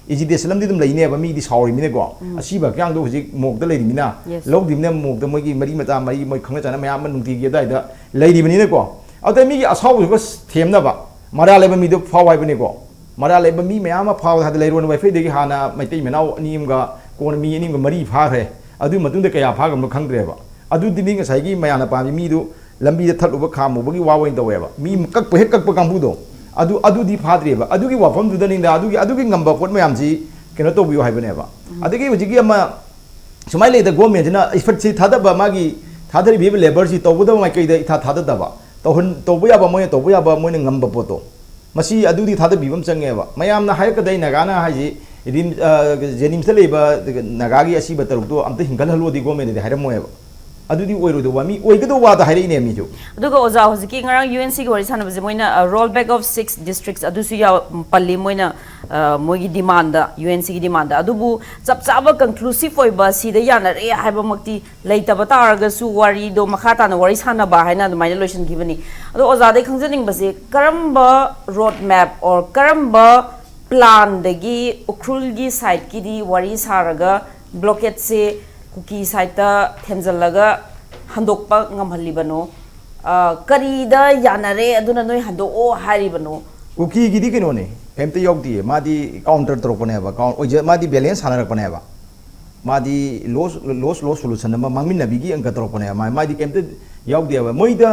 ꯑꯦꯖꯤꯇꯦꯁꯟ ꯑꯃꯗꯤ ꯑꯗꯨꯝ ꯂꯩꯅꯦꯕ, ꯃꯤꯗꯤ ꯁꯥꯎꯔꯤꯃꯤꯅꯀꯣ꯫ ꯑꯁꯤꯕ ꯍꯛꯆꯥꯡꯗꯣ ꯍꯧꯖꯤꯛ ꯃꯣꯛꯇ ꯂꯩꯔꯤꯃꯤꯅ, Yes. ꯂꯧꯗ꯭ꯔꯤꯃꯤꯅ ꯃꯣꯛꯇ ꯃꯣꯏꯒꯤ ꯃꯔꯤ ꯃꯇꯥ ꯃꯔꯤ ꯃꯣꯏ ꯈꯪꯅ ꯆꯥꯟꯅ ꯃꯌꯥꯝ ꯑꯃ ꯅꯨꯡꯇꯤꯒꯤ ꯑꯗꯨꯋꯥꯏꯗ ꯂꯩꯔꯤꯕꯅꯤꯅꯀꯣ꯫ ꯑꯗꯨꯗ ꯃꯤꯒꯤ ꯑꯁꯥꯎꯕꯁꯨ ꯈꯔ ꯊꯦꯝꯅꯕ ꯃꯔꯥꯜ ꯂꯩꯕ ꯃꯤꯗꯣ ꯐꯥꯎ ꯍꯥꯏꯕꯅꯤꯀꯣ꯫ ꯃꯔꯥꯜ ꯂꯩꯕ ꯃꯤ ꯃꯌꯥꯝ ꯑꯃ ꯐꯥꯎ ꯍꯥꯏꯗꯤ ꯂꯩꯔꯣꯟ ꯋꯥꯏꯐꯩꯗꯒꯤ ꯍꯥꯟꯅ ꯃꯩꯇꯩ ꯃꯅꯥꯎ ꯑꯅꯤ ꯑꯃꯒ ꯀꯣꯟꯅ ꯃꯤ ꯑꯅꯤ ꯑꯃꯒ ꯃꯔꯤ ꯐꯥꯈ꯭ꯔꯦ꯫ ꯑꯗꯨꯒꯤ ꯃꯇꯨꯡꯗ ꯀꯌꯥ ꯐꯥꯈ꯭ꯔꯕꯅꯣ ꯈꯪꯗ꯭ꯔꯦꯕ꯫ ꯑꯗꯨꯗꯤ ꯃꯤ ꯉꯁꯥꯏꯒꯤ ꯃꯌꯥꯝꯅ ꯄꯥꯝꯃꯤ ꯃꯤꯗꯨ ꯂꯝꯕꯤꯗ ꯊꯠꯂꯨꯕ ꯈꯥꯝꯃꯨꯕꯒꯤ ꯋꯥ ꯑꯣꯏꯅ ꯇꯧꯋꯦꯕ꯫ ꯃꯤ ꯀꯛꯄ ꯍꯦꯛ ꯀꯛꯄ ꯀꯥꯡꯕꯨꯗꯣ ꯑꯗꯨ, ꯑꯗꯨꯗꯤ ꯐꯥꯗ꯭ꯔꯤꯕ꯫ ꯑꯗꯨꯒꯤ ꯋꯥꯐꯝꯗꯨꯗꯅꯤꯗ ꯑꯗꯨꯒꯤ, ꯑꯗꯨꯒꯤ ꯉꯝꯕ ꯄꯣꯠ ꯃꯌꯥꯝꯁꯤ ꯀꯩꯅꯣ ꯇꯧꯕꯤꯌꯨ ꯍꯥꯏꯕꯅꯦꯕ꯫ ꯑꯗꯒꯤ ꯍꯧꯖꯤꯛꯀꯤ ꯑꯃ ꯁꯨꯃꯥꯏꯅ ꯂꯩꯗ, ꯒꯣꯔꯃꯦꯟꯁꯤꯅ ꯏꯐꯔꯠꯁꯤ ꯊꯥꯗꯕ, ꯃꯥꯒꯤ ꯊꯥꯗꯔꯤꯕ ꯂꯦꯕꯔꯁꯤ ꯇꯧꯒꯗꯕ ꯃꯥꯏꯀꯩꯗ ꯏꯊꯥ ꯊꯥꯗꯗꯕ, ꯇꯧꯍꯟ-, ꯇꯧꯕ ꯌꯥꯕ ꯃꯣꯏꯅ ꯇꯧꯕ ꯌꯥꯕ ꯃꯣꯏꯅ ꯉꯝꯕ ꯄꯣꯠꯇꯣ, ꯃꯁꯤ ꯑꯗꯨꯗꯤ ꯊꯥꯗꯕꯤꯕ ꯑꯃ ꯆꯪꯉꯦꯕ꯫ ꯃꯌꯥꯝꯅ ꯍꯥꯏꯔꯛꯀꯗꯣꯏ ꯅꯥꯒꯥꯅ ꯍꯥꯏꯁꯤ ꯔꯤꯝꯁ, ꯑ, ꯖꯦꯅꯤꯝꯁꯇ ꯂꯩꯕ ꯅꯥꯒꯥꯒꯤ ꯑꯁꯤꯕ ꯇꯔꯨꯛꯇꯣ ꯑꯝꯇ ꯍꯤꯡꯒꯠꯍꯜꯂꯣꯗꯤ ꯒꯣꯔꯃꯦꯟꯗꯗꯤ ꯍꯥꯏꯔꯝꯃꯣꯏꯕ꯫ ꯑꯗꯨꯗꯤ ꯑꯣꯏꯔꯣꯏꯗꯧꯕ ꯃꯤ, ꯑꯣꯏꯒꯗꯧꯕ ꯋꯥꯗ ꯍꯥꯏꯔꯛꯏꯅꯦ ꯃꯤꯁꯨ꯫ ꯑꯗꯨꯒ ꯑꯣꯖꯥ, ꯍꯧꯖꯤꯛꯀꯤ ꯉꯔꯥꯡ ꯌꯨ ꯑꯦꯟ ꯁꯤꯒꯤ ꯋꯥꯔꯤ ꯁꯥꯟꯅꯕꯁꯦ ꯃꯣꯏꯅ ꯔꯣꯜ ꯕꯦꯛ ꯑꯣꯐ ꯁꯤꯛꯁ ꯗꯤꯁꯇ꯭ꯔꯤꯛꯁ ꯑꯗꯨꯁꯨ ꯌꯥꯎ-, ꯄꯜꯂꯤ ꯃꯣꯏꯅ, ꯑ, ꯃꯣꯏꯒꯤ ꯗꯤꯃꯥꯟꯗ, ꯌꯨ ꯑꯦꯟ ꯁꯤꯒꯤ ꯗꯤꯃꯥꯟꯗ꯫ ꯑꯗꯨꯕꯨ ꯆꯞ ꯆꯥꯕ ꯀꯟꯀ꯭ꯂꯨꯁꯤꯚ ꯑꯣꯏꯕ ꯁꯤꯗ ꯌꯥꯅꯔꯦ ꯍꯥꯏꯕꯃꯛꯇꯤ ꯂꯩꯇꯕ ꯇꯥꯔꯒꯁꯨ ꯋꯥꯔꯤꯗꯣ ꯃꯈꯥ ꯇꯥꯅ ꯋꯥꯔꯤ ꯁꯥꯟꯅꯕ ꯍꯥꯏꯅ ꯑꯗꯨꯃꯥꯏꯅ ꯂꯣꯏꯁꯤꯟꯈꯤꯕꯅꯤ꯫ ꯑꯗꯣ ꯑꯣꯖꯥꯗꯩ ꯈꯪꯖꯅꯤꯡꯕꯁꯦ, ꯀꯔꯝꯕ ꯔꯣꯗ ꯃꯦꯞ ꯑꯣꯔ ꯀꯔꯝꯕ ꯄ꯭ꯂꯥꯟꯗꯒꯤ ꯎꯈ꯭ꯔꯨꯜꯒꯤ ꯁꯥꯏꯠꯀꯤꯗꯤ ꯋꯥꯔꯤ ꯁꯥꯔꯒ ꯕ꯭ꯂꯣꯀꯦꯠꯁꯦ ꯀꯨꯀꯤ ꯁꯥꯏꯠꯇ ꯊꯦꯝꯖꯤꯜꯂꯒ ꯍꯟꯗꯣꯛꯄ ꯉꯝꯍꯜꯂꯤꯕꯅꯣ? ꯑ, ꯀꯔꯤꯗ ꯌꯥꯅꯔꯦ ꯑꯗꯨꯅ ꯅꯣꯏ ꯍꯟꯗꯣꯛꯑꯣ ꯍꯥꯏꯔꯤꯕꯅꯣ? ꯀꯨꯀꯤꯒꯤꯗꯤ ꯀꯩꯅꯣꯅꯦ, ꯀꯩꯝꯇ ꯌꯥꯎꯗꯤꯌꯦ꯫ ꯃꯥꯗꯤ ꯀꯥꯎꯟꯇꯔ ꯇꯧꯔꯛꯄꯅꯦꯕ꯫ ꯀꯥꯎꯟ-, ꯑꯣꯏꯖ-, ꯃꯥꯗꯤ ꯕꯦꯂꯦꯟꯁ ꯁꯥꯟꯅꯔꯛꯄꯅꯦꯕ꯫ ꯃꯥꯗꯤ ꯂꯣꯁ, ꯂꯣꯁ, ꯂꯣꯁ ꯁꯣꯂꯨꯁꯟ ꯑꯃ, ꯃꯥꯡꯃꯤꯟꯅꯕꯤꯒꯤ ꯑꯪꯀ ꯇꯧꯔꯛꯄꯅꯦꯕ꯫ ꯃꯥ-, ꯃꯥꯗꯤ ꯀꯩꯝꯇ ꯌꯥꯎꯗꯦꯕ꯫ ꯃꯣꯏꯗ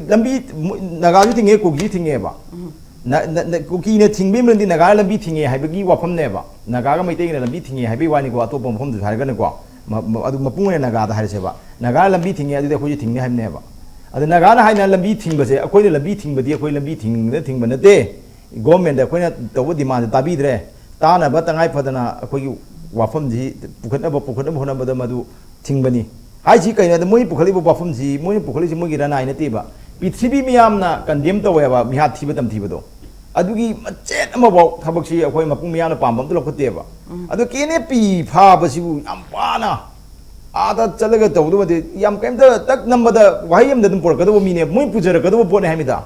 ꯂꯝꯕꯤ, ꯃꯣꯏ-, ꯅꯥꯒꯥꯁꯨ ꯊꯤꯡꯉꯦ, ꯀꯨꯀꯤꯁꯨ ꯊꯤꯡꯉꯦꯕ꯫ ꯎꯝ꯫ ꯅ-, ꯅ-, ꯅ-, ꯀꯨꯀꯤꯅ ꯊꯤꯡꯕꯒꯤ ꯃꯔꯝꯗꯤ ꯅꯥꯒꯥ ꯂꯝꯕꯤ ꯊꯤꯡꯉꯦ ꯍꯥꯏꯕꯒꯤ ꯋꯥꯐꯝꯅꯦꯕ꯫ ꯅꯥꯒꯥꯒ ꯃꯩꯇꯩꯒꯅ ꯂꯝꯕꯤ ꯊꯤꯡꯉꯦ ꯍꯥꯏꯕꯒꯤ ꯋꯥꯅꯤꯀꯣ, ꯑꯇꯣꯞꯄ ꯃꯐꯝꯗꯁꯨ ꯍꯥꯏꯔꯒꯅꯀꯣ꯫ ꯃ-, ꯃ-, ꯑꯗꯨ ꯃꯄꯨꯡ ꯑꯣꯏꯅ ꯅꯥꯒꯥꯗ ꯍꯥꯏꯔꯁꯦꯕ꯫ ꯅꯥꯒꯥꯅ ꯂꯝꯕꯤ ꯊꯤꯡꯉꯦ, ꯑꯗꯨꯗꯤ ꯑꯩꯈꯣꯏꯁꯨ ꯊꯤꯡꯅꯤ ꯍꯥꯏꯕꯅꯦꯕ꯫ ꯑꯗ ꯅꯥꯒꯥꯅ ꯍꯥꯏꯅ ꯂꯝꯕꯤ ꯊꯤꯡꯕꯁꯦ, ꯑꯩꯈꯣꯏꯅ ꯂꯝꯕꯤ ꯊꯤꯡꯕꯗꯤ ꯑꯩꯈꯣꯏ ꯂꯝꯕꯤ ꯊꯤꯡꯕꯗ ꯊꯤꯡꯕ ꯅꯠꯇꯦ꯫ ꯒꯣꯔꯃꯦꯟꯗ ꯑꯩꯈꯣꯏꯅ ꯇꯧꯕ ꯗꯤꯃꯥꯟꯁꯦ ꯇꯥꯕꯤꯗ꯭ꯔꯦ꯫ ꯇꯥꯅꯕ ꯇꯉꯥꯏ ꯐꯗꯅ ꯑꯩꯈꯣꯏꯒꯤ ꯋꯥꯐꯝꯁꯤ ꯄꯨꯈꯠꯅꯕ, ꯄꯨꯈꯠꯅꯕ ꯍꯣꯠꯅꯕꯗ ꯃꯗꯨ ꯊꯤꯡꯕꯅꯤ꯫ ꯍꯥꯏꯁꯤ ꯀꯩꯅꯣ ꯍꯥꯏꯗ, ꯃꯣꯏ ꯄꯨꯈꯠꯂꯤꯕ ꯋꯥꯐꯝꯁꯤ, ꯃꯣꯏꯅ ꯄꯨꯈꯠꯂꯤꯁꯤ ꯃꯣꯏꯒꯤ ꯔꯅꯥꯏ ꯅꯠꯇꯦꯕ꯫ ꯄ꯭ꯔꯤꯊꯤꯕꯤ ꯃꯤꯌꯥꯝꯅ ꯀꯟꯗꯦꯝ ꯇꯧꯋꯦꯕ ꯃꯤꯍꯥꯠ ꯊꯤꯕ ꯇꯝꯊꯤꯕꯗꯣ꯫ ꯑꯗꯨꯒꯤ ꯃꯆꯦꯠ ꯑꯃꯐꯥꯎ ꯊꯕꯛꯁꯤ ꯑꯩꯈꯣꯏ ꯃꯄꯨꯡ ꯃꯤꯌꯥꯝꯅ ꯄꯥꯝꯕ ꯑꯝꯇ ꯂꯧꯈꯠꯇꯦꯕ꯫ ꯎꯝ꯫ ꯑꯗꯣ ꯀꯦ ꯑꯦꯟ ꯑꯦꯐ ꯄꯤ ꯐꯥꯕꯁꯤꯕꯨ ꯌꯥꯝ ꯋꯥꯅ ꯑꯥꯗ ꯆꯠꯂꯒ ꯇꯧꯗꯧꯕꯗꯤ ꯌꯥꯝ ꯀꯩꯝꯇ ꯇꯛ ꯅꯝꯕꯗ ꯋꯥꯍꯩ ꯑꯃꯗ ꯑꯗꯨꯝ ꯄꯨꯔꯛꯀꯗꯧꯕ ꯃꯤꯅꯦ, ꯃꯣꯏ ꯄꯨꯖꯔꯛꯀꯗꯧꯕ ꯄꯣꯠꯅꯦ ꯍꯥꯏꯕꯅꯤꯗ꯫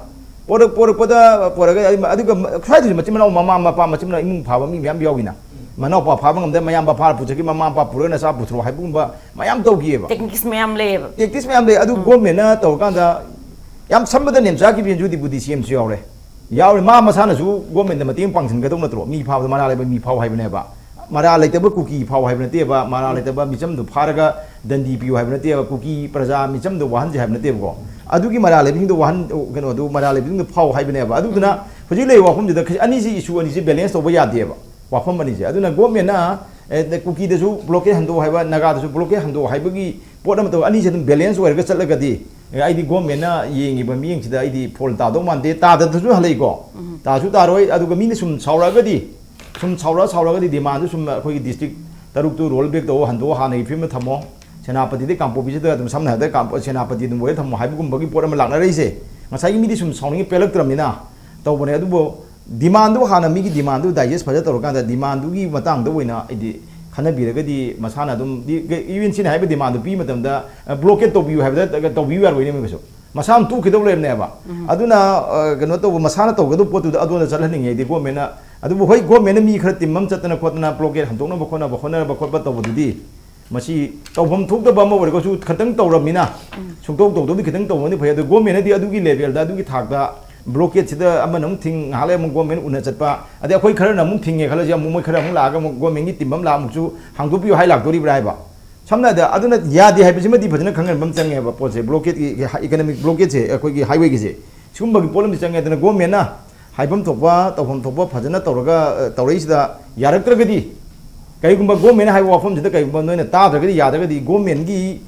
ꯄꯣꯔꯛ-, ꯄꯣꯔꯛꯄꯗ ꯄꯣꯔꯛꯑꯒ ꯑꯩ-, ꯑꯗꯨꯒ ꯃ-, ꯁ꯭ꯋꯥꯏꯗꯁꯨ ꯃꯆꯤꯟ ꯃꯅꯥꯎ, ꯃꯃꯥ ꯃꯄꯥ ꯃꯆꯤꯟ ꯃꯅꯥꯎ ꯏꯃꯨꯡ ꯐꯥꯕ ꯃꯤ ꯃꯌꯥꯝ ꯌꯥꯎꯏꯅ꯫ ꯃꯅꯥꯎꯄꯥ ꯐꯥꯕ ꯉꯝꯗ ꯃꯌꯥꯝꯕ ꯐꯥꯔ ꯄꯨꯖꯈꯤ, ꯃꯃꯥ ꯃꯄꯥ ꯄꯨꯔꯒ ꯅꯆꯥ ꯄꯨꯊꯣꯔꯛꯑꯣ ꯍꯥꯏꯕꯒꯨꯝꯕ ꯃꯌꯥꯝ ꯇꯧꯈꯤꯑꯕ꯫ ꯇꯦꯛꯅꯤꯛꯁ ꯃꯌꯥꯝ ꯂꯩꯌꯦꯕ꯫ ꯇꯦꯛꯇꯤꯛꯁ ꯃꯌꯥꯝ ꯂꯩ꯫ ꯑꯗꯨ ꯎꯝ꯫ ꯒꯣꯔꯃꯦꯟꯅ ꯇꯧꯔꯀꯥꯟꯗ ꯌꯥꯝ ꯁꯝꯕꯗ ꯅꯦꯝꯆꯥ ꯀꯤꯕꯦꯟꯖꯨ ꯗꯤꯄꯨꯇꯤ ꯁꯤ ꯑꯦꯝꯁꯨ ꯌꯥꯎꯔꯦ꯫ ꯌꯥꯎꯔꯦ꯫ ꯃꯥ ꯃꯁꯥꯅꯁꯨ ꯒꯣꯔꯃꯦꯟꯗ ꯃꯇꯦꯡ ꯄꯥꯡꯁꯤꯟꯒꯗꯧ ꯅꯠꯇ꯭ꯔꯣ? ꯃꯤ ꯐꯥꯕꯗ ꯃꯔꯥ ꯂꯩꯕ ꯃꯤ ꯐꯥꯎ ꯍꯥꯏꯕꯅꯦꯕ꯫ ꯃꯔꯥ ꯂꯩꯇꯕ ꯀꯨꯀꯤ ꯐꯥꯎ ꯍꯥꯏꯕ ꯅꯠꯇꯦꯕ, ꯃꯔꯥ ꯂꯩꯇꯕ ꯃꯤꯆꯝꯗꯨ ꯐꯥꯔꯒ ꯗꯟꯗꯤ ꯄꯤꯌꯨ ꯍꯥꯏꯕ ꯅꯠꯇꯦꯕ, ꯀꯨꯀꯤ ꯄ꯭ꯔꯖꯥ ꯃꯤꯆꯝꯗꯨ ꯋꯥꯍꯟꯁꯦ ꯍꯥꯏꯕ ꯅꯠꯇꯦꯕꯀꯣ꯫ ꯑꯗꯨꯒꯤ ꯃꯔꯥ ꯂꯩꯕꯁꯤꯡꯗꯨ ꯋꯥꯍꯟ-, ꯀꯩꯅꯣꯗꯨ, ꯃꯔꯥ ꯂꯩꯕꯁꯤꯡꯗꯨ ꯐꯥꯎ ꯍꯥꯏꯕꯅꯦꯕ꯫ ꯑꯗꯨꯗꯨꯅ ꯍꯧꯖꯤꯛ ꯂꯩꯔꯤꯕ ꯋꯥꯐꯝꯁꯤꯗ ꯈ-, ꯑꯅꯤꯁꯤ, ꯏꯁꯨ ꯑꯅꯤꯁꯤ ꯕꯦꯂꯦꯟꯁ ꯇꯧꯕ ꯌꯥꯗꯦꯕ, ꯋꯥꯐꯝ ꯑꯅꯤꯁꯦ꯫ ꯑꯗꯨꯅ ꯒꯣꯔꯃꯦꯟꯅ, ꯑꯦ, ꯀꯨꯀꯤꯗꯁꯨ ꯕ꯭ꯂꯣꯀꯦꯠ ꯍꯟꯗꯣꯛꯑꯣ ꯍꯥꯏꯕ, ꯅꯥꯒꯥꯗꯁꯨ ꯕ꯭ꯂꯣꯀꯦꯠ ꯍꯟꯗꯣꯛꯑꯣ ꯍꯥꯏꯕꯒꯤ ꯄꯣꯠ ꯑꯃ ꯇꯧ, ꯑꯅꯤꯁꯦ ꯑꯗꯨꯝ ꯕꯦꯂꯦꯟꯁ ꯑꯣꯏꯔꯒ ꯆꯠꯂꯒꯗꯤ, ꯑꯦ, ꯑꯩꯗꯤ ꯒꯣꯔꯃꯦꯟꯅ ꯌꯦꯡꯉꯤꯕ ꯃꯤꯠꯌꯦꯡꯁꯤꯗ ꯑꯩꯗꯤ ꯐꯣꯜ ꯇꯥꯗꯧ ꯃꯥꯟꯗꯦ, ꯇꯥꯗꯗꯁꯨ ꯍꯜꯂꯛꯏꯀꯣ꯫ ꯎꯝ꯫ ꯇꯥꯁꯨ ꯇꯥꯔꯣꯏ꯫ ꯑꯗꯨꯒ ꯃꯤꯅ ꯁꯨꯝ ꯁꯥꯎꯔꯛꯑꯒꯗꯤ, ꯁꯨꯝ ꯁꯥꯎꯔ ꯁꯥꯎꯔꯒꯗꯤ ꯗꯤꯃꯥꯟꯗꯨ ꯁꯨꯝ ꯑꯩꯈꯣꯏꯒꯤ ꯗꯤꯁꯇ꯭ꯔꯤꯛ ꯇꯔꯨꯛꯇꯨ ꯔꯣꯜ ꯕꯦꯛ ꯇꯧ, ꯍꯟꯗꯣꯛ, ꯍꯥꯟꯅꯒꯤ ꯐꯤꯕꯝꯗ ꯊꯝꯃꯣ꯫ ꯁꯦꯅꯥꯄꯇꯤꯗꯒꯤ ꯀꯥꯡꯄꯣꯛꯄꯤꯁꯤꯗ ꯑꯗꯨꯝ, ꯁꯝꯅ ꯍꯥꯏꯔꯕꯗ ꯀꯥꯡꯄꯣꯛ-, ꯁꯦꯅꯥꯄꯇꯤ ꯑꯗꯨꯝ ꯑꯣꯏꯔ ꯊꯝꯃꯣ ꯍꯥꯏꯕꯒꯨꯝꯕꯒꯤ ꯄꯣꯠ ꯑꯃ ꯂꯥꯛꯅꯔꯛꯏꯁꯦ꯫ ꯉꯁꯥꯏꯒꯤ ꯃꯤꯗꯤ ꯁꯨꯝ ꯁꯥꯎꯅꯤꯡꯉꯤ, ꯄꯦꯜꯂꯛꯇ꯭ꯔꯕꯅꯤꯅ ꯇꯧꯕꯅꯦ꯫ ꯑꯗꯨꯕꯨ ꯗꯤꯃꯥꯟꯗꯨ ꯍꯥꯟꯅ, ꯃꯤꯒꯤ ꯗꯤꯃꯥꯟꯗꯨ ꯗꯥꯏꯖꯦꯁ ꯐꯖ ꯇꯧꯔꯀꯥꯟꯗ ꯗꯤꯃꯥꯟꯗꯨꯒꯤ ꯃꯇꯥꯡꯗ ꯑꯣꯏꯅ ꯍꯥꯏꯗꯤ ꯈꯟꯅꯕꯤꯔꯒꯗꯤ ꯃꯁꯥꯅ ꯑꯗꯨꯝ ꯗꯤ-, ꯏꯚꯦꯟ ꯁꯤꯅ ꯍꯥꯏꯕ ꯗꯤꯃꯥꯟꯗꯨ ꯄꯤꯕ ꯃꯇꯝꯗ, ꯑ, ꯕ꯭ꯂꯣꯀꯦꯠ ꯇꯧꯕꯤꯌꯨ ꯍꯥꯏꯕꯗ ꯇꯧꯕꯤꯌꯨ ꯌꯥꯔꯣꯏꯅꯦ ꯃꯣꯏ ꯀꯩꯁꯨ꯫ ꯃꯁꯥꯅ ꯇꯣꯛꯈꯤꯗꯧ ꯂꯩꯔꯕꯅꯦꯕ꯫ ꯎꯝ꯫ ꯑꯗꯨꯅ, ꯑ, ꯀꯩꯅꯣ ꯇꯧꯕ, ꯃꯁꯥꯅ ꯇꯧꯒꯗꯧꯕ ꯄꯣꯠꯇꯨꯗ ꯑꯗꯣꯝꯗ ꯆꯠꯍꯟꯅꯤꯡꯉꯦ ꯑꯩꯗꯤ ꯒꯣꯔꯃꯦꯟꯅ꯫ ꯑꯗꯨꯕꯨ ꯍꯣꯏ, ꯒꯣꯔꯃꯦꯟꯅ ꯃꯤ ꯈꯔ ꯇꯤꯝ ꯑꯃ ꯆꯠꯇꯅ ꯈꯣꯠꯇꯅ ꯕ꯭ꯂꯣꯀꯦꯠ ꯍꯟꯗꯣꯛꯅꯕ ꯈꯣꯠꯅꯕ, ꯍꯣꯠꯅꯔꯕ ꯈꯣꯠꯄ ꯇꯧꯕꯗꯨꯗꯤ ꯃꯁꯤ ꯇꯧꯐꯝ ꯊꯣꯛꯇꯕ ꯑꯃ ꯑꯣꯏꯔꯒꯁꯨ ꯈꯤꯇꯪ ꯇꯧꯔꯕꯅꯤꯅ, ꯎꯝ꯫ ꯁꯨꯡꯇꯧ ꯇꯧꯗꯕꯗꯤ ꯈꯤꯇꯪ ꯇꯧꯕꯅꯗꯤ ꯐꯩ꯫ ꯑꯗꯣ ꯒꯣꯔꯃꯦꯟꯅꯗꯤ ꯑꯗꯨꯒꯤ ꯂꯦꯚꯦꯜꯗ, ꯑꯗꯨꯒꯤ ꯊꯥꯛꯇ ꯕ꯭ꯂꯣꯀꯦꯠꯁꯤꯗ ꯑꯃꯅ ꯑꯃꯨꯛ ꯊꯤꯡ, ꯉꯥꯏꯍꯥꯛ ꯂꯩ ꯑꯃꯨꯛ ꯒꯣꯔꯃꯦꯟ ꯎꯅ ꯆꯠꯄ, ꯑꯗꯩ ꯑꯩꯈꯣꯏ ꯈꯔꯅ ꯑꯃꯨꯛ ꯊꯤꯡꯉꯦ ꯈꯜꯂꯁꯤ, ꯑꯃꯨꯛ ꯃꯣꯏ ꯈꯔ ꯑꯃꯨꯛ ꯂꯥꯛꯑꯒ ꯑꯃꯨꯛ ꯒꯣꯔꯃꯦꯟꯒꯤ ꯇꯤꯝ ꯑꯃ ꯂꯥꯛꯑ ꯑꯃꯨꯛꯁꯨ ꯍꯥꯡꯗꯣꯛꯄꯤꯌꯨ ꯍꯥꯏ ꯂꯥꯛꯇꯣꯔꯤꯕ꯭ꯔꯥ ꯍꯥꯏꯕ꯫ ꯁꯝꯅ ꯍꯥꯏꯔꯕꯗ ꯑꯗꯨꯅ ꯌꯥꯗꯦ ꯍꯥꯏꯕꯁꯤꯃꯗꯤ ꯐꯖꯅ ꯈꯪꯍꯟꯕ ꯑꯃ ꯆꯪꯉꯦꯕ꯫ ꯄꯣꯠꯁꯦ, ꯕ꯭ꯂꯣꯀꯦꯠꯀꯤ, ꯏꯀꯅꯣꯃꯤꯛ ꯕ꯭ꯂꯣꯀꯦꯠꯁꯦ, ꯑꯩꯈꯣꯏꯒꯤ ꯍꯥꯏꯋꯦꯒꯤꯁꯦ, ꯁꯤꯒꯨꯝꯕꯒꯤ ꯄꯣꯠ ꯑꯃꯗꯤ ꯆꯪꯉꯦ꯫ ꯑꯗꯨꯅ ꯒꯣꯔꯃꯦꯟꯅ ꯍꯥꯏꯐꯝ ꯊꯣꯛꯄ, ꯇꯧꯐꯝ ꯊꯣꯛꯄ ꯐꯖꯅ ꯇꯧꯔꯒ, ꯑ, ꯇꯧꯔꯛꯏꯁꯤꯗ ꯌꯥꯔꯛꯇ꯭ꯔꯒꯗꯤ, ꯀꯔꯤꯒꯨꯝꯕ ꯒꯣꯔꯃꯦꯟꯅ ꯍꯥꯏꯕ ꯋꯥꯐꯝꯁꯤꯗ ꯀꯔꯤꯒꯨꯝꯕ ꯅꯣꯏꯅ ꯇꯥꯗ꯭ꯔꯒꯗꯤ, ꯌꯥꯗ꯭ꯔꯒꯗꯤ ꯒꯣꯔꯃꯦꯟꯒꯤ